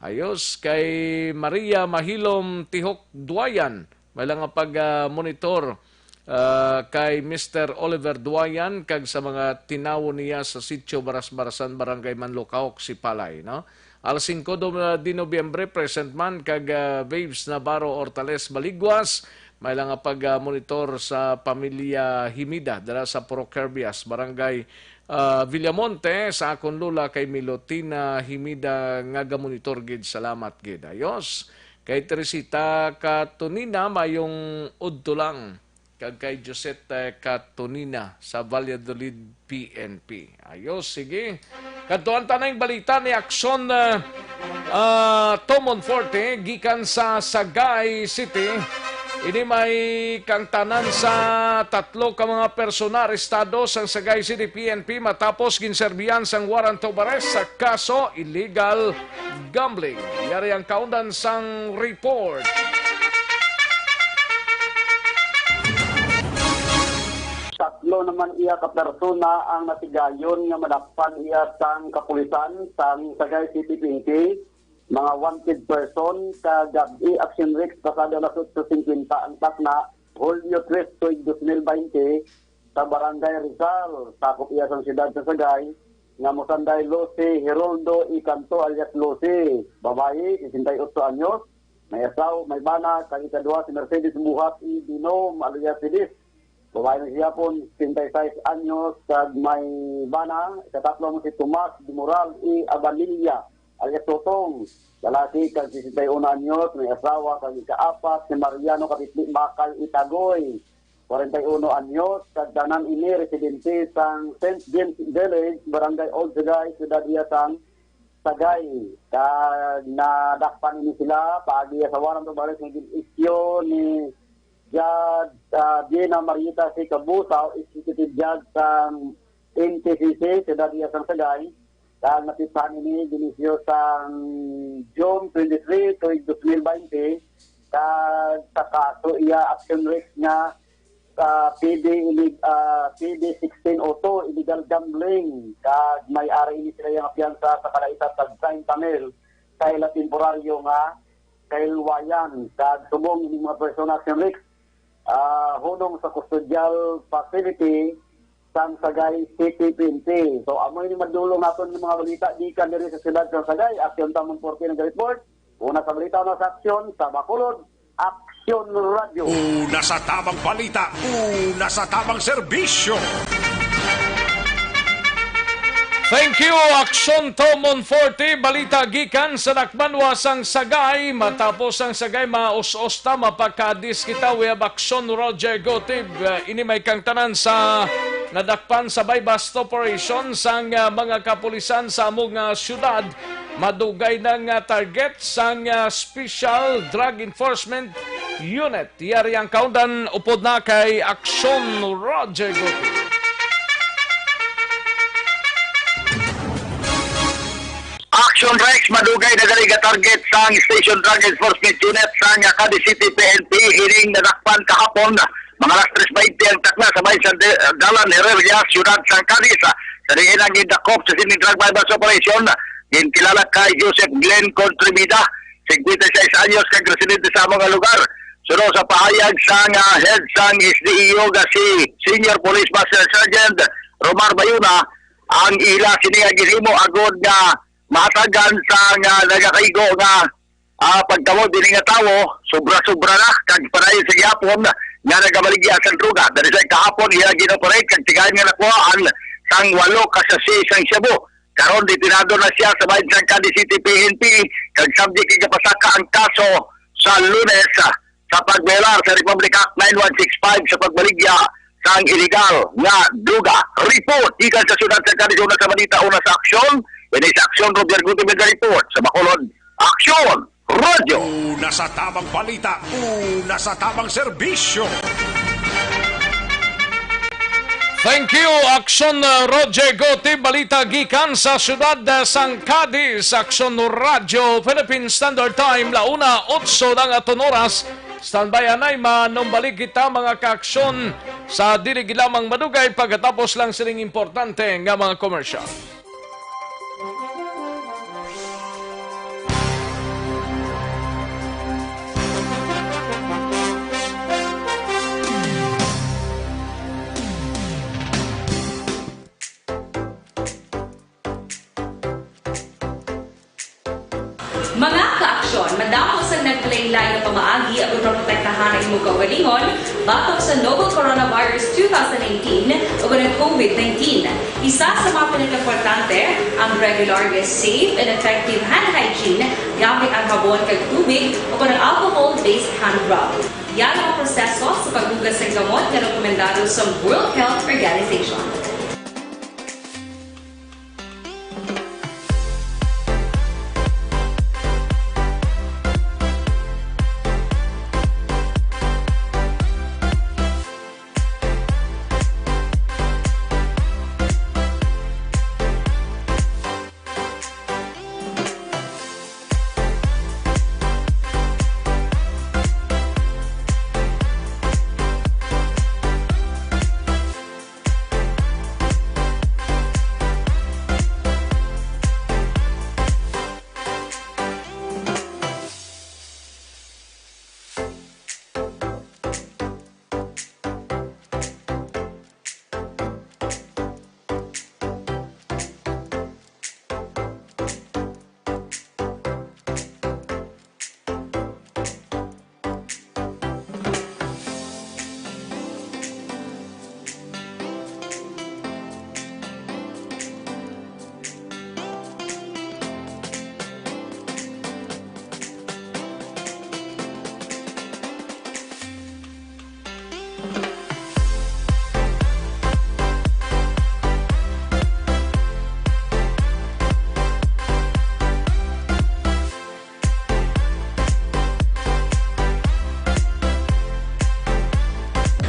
Ayos. Kay Maria Mahilom Tihok Duayan, may lang nga pag, ah, monitor, ah, kay Mister Oliver Duayan kag sa mga tinawo niya sa Sitio Baras-Barasan, Barangay Manlukahok, Sipalay, no? Al cinco de, de Nobyembre, present man kag, ah, Babes Navarro Hortales Baliguas, may lang nga pag, ah, monitor sa pamilya Himida dira sa Purok Herbias, Barangay, ah, Villamonte, sa akon lola kay Milotina Himida nga gamonitor gid. Salamat gid. Ayos. Kay Teresita Katunina, mayong udto lang. Kag kay Josette Katunina sa Valladolid P N P. Ayos, sige. Kadtuan ta na yung balita ni Aksyon, ah, ah, Tomon Forte gikan sa Sagay City. Ini may kangtanan sa tatlo ka mga persona arestado sang Sagay City P N P matapos ginserbihan sang warrant of arrest sa kaso illegal gambling. Yari ang kaundan sang report. Tatlo naman iya ka persona ang natigayon nga madakpan iya sang kapulisan sang Sagay City P N P. Mga wanted person, kagab-i, Action Rex, pasado alas otso singkwenta ang takna, Hulyo tres, tuig dos mil baynte, sa Barangay Rizal, sakop iya sang siyudad sa Sagay, nga mosanday Lucy Heroldo Icanto alias Lucy, babayi, sesenta y ocho anyos, may asaw, may bana, kag ikaduha si Mercedes Buhat I Dinom alias Silis, babayi na siya pon, sesenta y seis anyos, kag may bana, ikatatlo mo si Tomas Dimoral I Abanilla alias Totong, lalaki, kag sesenta y uno anyos, may asawa, kag ikaapat si Mariano Katitli Bakal Itagoy, kwarenta y uno anyos, kag tanan ini residente sang Saint James Village, Barangay Old Sagay, Siyudad iya sang Sagay. Kag nadakpan ini sila paagi sa warrant of arrest nga gin-issue ni Judge, ah, Dina Marieta C. Cabusao, Executive Judge sang N T C C, Siyudad iya sang Sagay. Kag napisahan ini gin-issue sang June twenty-three, tuig dos mil baynte, kag sa kaso iya, Action Rex, nga, ah, P D illeg-, ah, P D sixteen oh two, illegal gambling, kag may ari ini sila nga piyansa sa kalaisa tag treinta mil sa ila temporaryo nga kahilwayan, kag subong ini mga persona, Action Rex, ah, hunong sa custodial facility sang Sagay City P N P. So, amo ini madulong naton nga mga balita gikan diri sa siyudad sa Sagay. Aksyon Tamon Forte nagareport. Una sa balita, una sa aksyon, sa Bacolod, Aksyon Radyo. Una sa tamang balita, una sa tamang serbisyo. Thank you, Aksyon Tomon Forte. Balita gikan sa Dakbanwa sang Sagay. Matapos ang Sagay, maus-os ta, mapakadis kita. We have Aksyon Roger Gotib. Uh, ini may kangtanan sa nadakpan sa buy-bust operation sang, uh, mga kapulisan sa among, uh, syudad. Madugay na nga target sang, uh, Special Drug Enforcement Unit. Yari ang kaundan upod na kay Aksyon Roger Gutierrez. Action Rex, madugay na gali ga target sang Station Drug Enforcement Unit sang Cadiz City P N P, ining nadakpan kahapon, mga alas tres baynte ang takna sa may sa de-, Dalan Heredia, siyudad sang Cadiz. Sa diin ang gindakop sa sining drug buy-bust operation, ginkilala kay Joseph Glenn Contribida, singkwenta y seis anyos, kag residente sa amo nga lugar. Suno sa pahayag sang, ah, head sang S D E O nga si Senior Police Master Sergeant Romar Bayona, ang ila sini nga ginhimo agod nga mahatagan sang, ah, nagakaigo nga, ah, pagtabo dini nga tawo, sobra-sobra na, kag padayon sa gihapon nga nagamaligya sa droga. Dari sa kahapon, iya gin-operate kag tigayon nga nakuhaan sang walo ka sachet sang shabu. Karon, detenado na siya sa bahin sang Cadiz City P N P, kag subject kay gapasaka ang kaso sa Lunes, ah, sa pagbayolar sa Republic Act nine one six five sa pagbaligya sang iligal nga droga. Report gikan sa siyudad sa Cadiz, una sa balita, una sa aksyon. Ini sa aksyon, Roger Gutierrez report sa Bacolod. Aksyon! Radyo. Una sa tamang balita, una sa tamang serbisyo. Thank you, Aksyon, uh, Roger Goti. Balita gikan sa siyudad, uh, sang Cadiz. Aksyon Radyo, Philippine Standard Time, la una otso na ang aton oras. Standby anay, manumbalik kita, mga kaaksyon, sa dili gid lamang madugay pagkatapos lang sining importante nga mga komersyal. Mga kaaksyon, madamo sang naglain-lain nga pamaagi aron maprotektahan ang imong kaugalingon batok sa novel coronavirus two thousand nineteen o ang COVID nineteen. Isa sa mga pinakaimportante, ang regular nga safe and effective hand hygiene gamit ang habon kag tubig o ang alcohol-based hand rub. Yara ang proseso sa paghugas sang gamot nga rekomendado sa World Health Organization.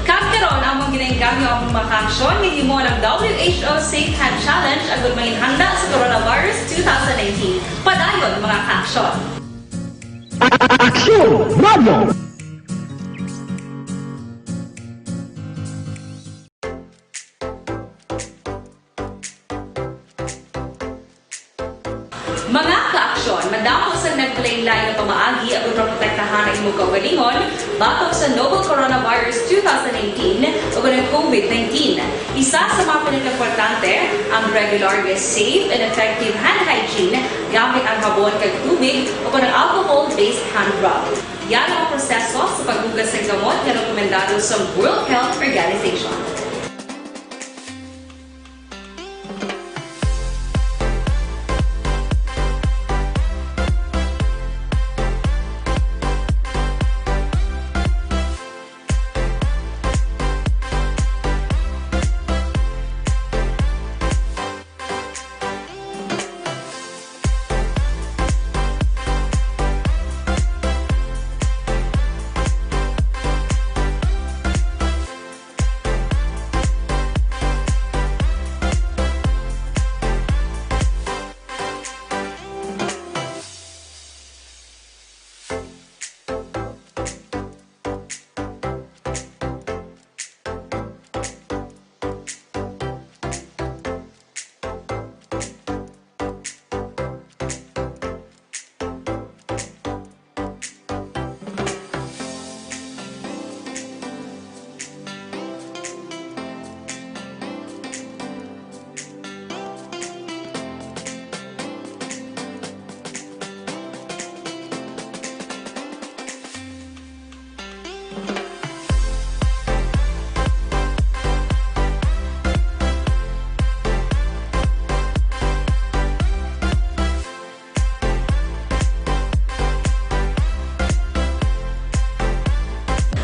Kag karon, amon ginaengganyo ang mga kaaksyon nga himuon ang W H O Safe Hand Challenge agud manginhanda sa coronavirus two thousand nineteen. Padayon, mga kaaksyon. Aksyon Radio. Mga kaaksyon, madamo sang naglain-lain nga pamaagi aron maprotektahan ang imong kaugalingon batok sa novel coronavirus two thousand nineteen o ang COVID nineteen. Isa sa mga pinakaimportante, ang regular nga safe and effective hand hygiene gamit ang habon kag tubig o ang alcohol-based hand rub. Yara ang proseso sa paghugas sang gamot nga rekomendado sa World Health Organization.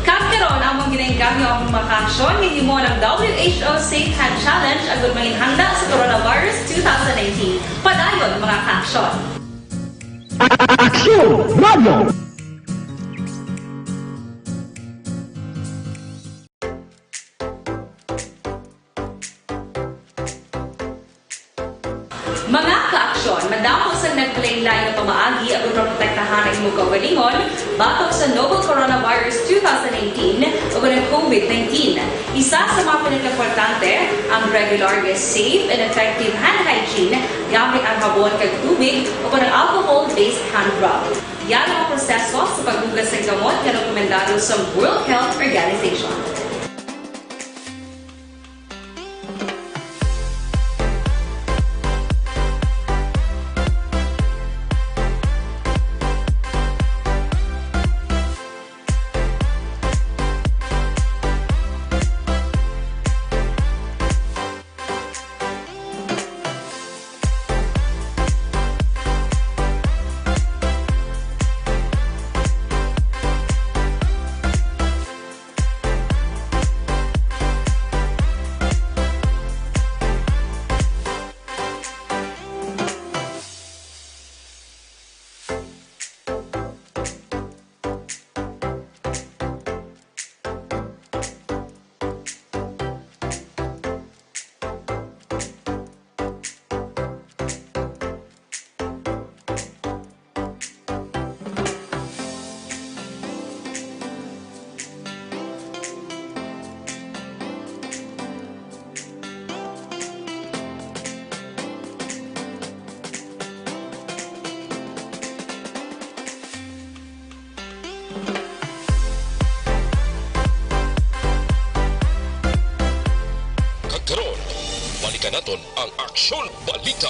Kag karon, amon ginaengganyo ang mga kaaksyon nga himuon ang W H O Safe Hand Challenge agud manginhanda sa coronavirus two thousand nineteen. Padayon, mga kaaksyon. Aksyon Radio. Mga ka-aksyon, madamo sang naglain-lain nga pamaagi aron maprotektahan ang imong kaugalingon batok sa novel coronavirus two thousand nineteen ug ang COVID nineteen. Isa sa mga pinakaimportante, ang regular nga safe and effective hand hygiene gamit ang habon kag tubig o ang alcohol-based hand rub. Yan ang mga proseso sa paghugas ng gamot nga rekomendado sa World Health Organization. Kag karon, balikan naton ang Aksyon Balita,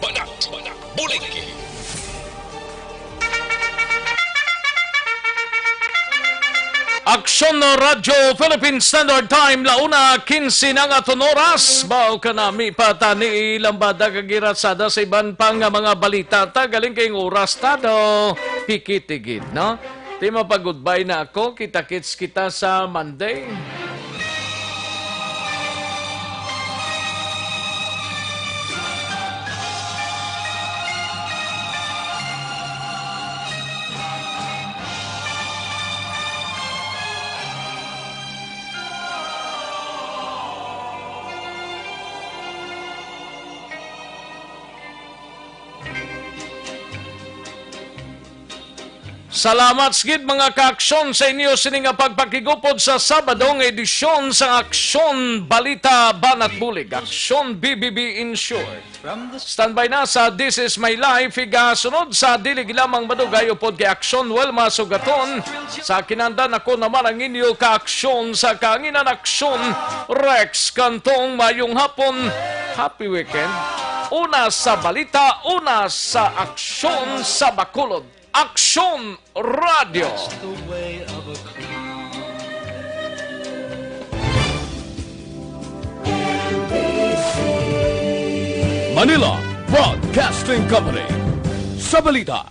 Banat Bulig. Aksyon Radyo Philippine Standard Time, la una quince na nga aton oras. Baw ka nami pa tani ilambada kag girasada sa iban pa nga mga balita. Ta galing kay ang oras ta do. Pikit-igid, no? Ti mapagudbay na ako. Kita-kits kita sa Monday. Salamat sa gid, mga kaaksyon, sa inyo sini nga pagpakigupod sa Sabado nga edisyon sang Aksyon Balita Banat Bulig, Aksyon B B B Insured. Standby na sa This Is My Life, igasunod sa dili lamang madugay upod kay Aksyon Wilma Sugaton. Sa kinahanglan, ako naman ang inyo kaaksyon sa kahanginan, Aksyon Rex Cantong. Mayong hapon, happy weekend. Una sa balita, una sa aksyon sa Bacolod. Aksyon Radio. Manila Broadcasting Company. Sa balita,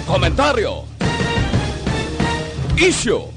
komentaryo, isyu,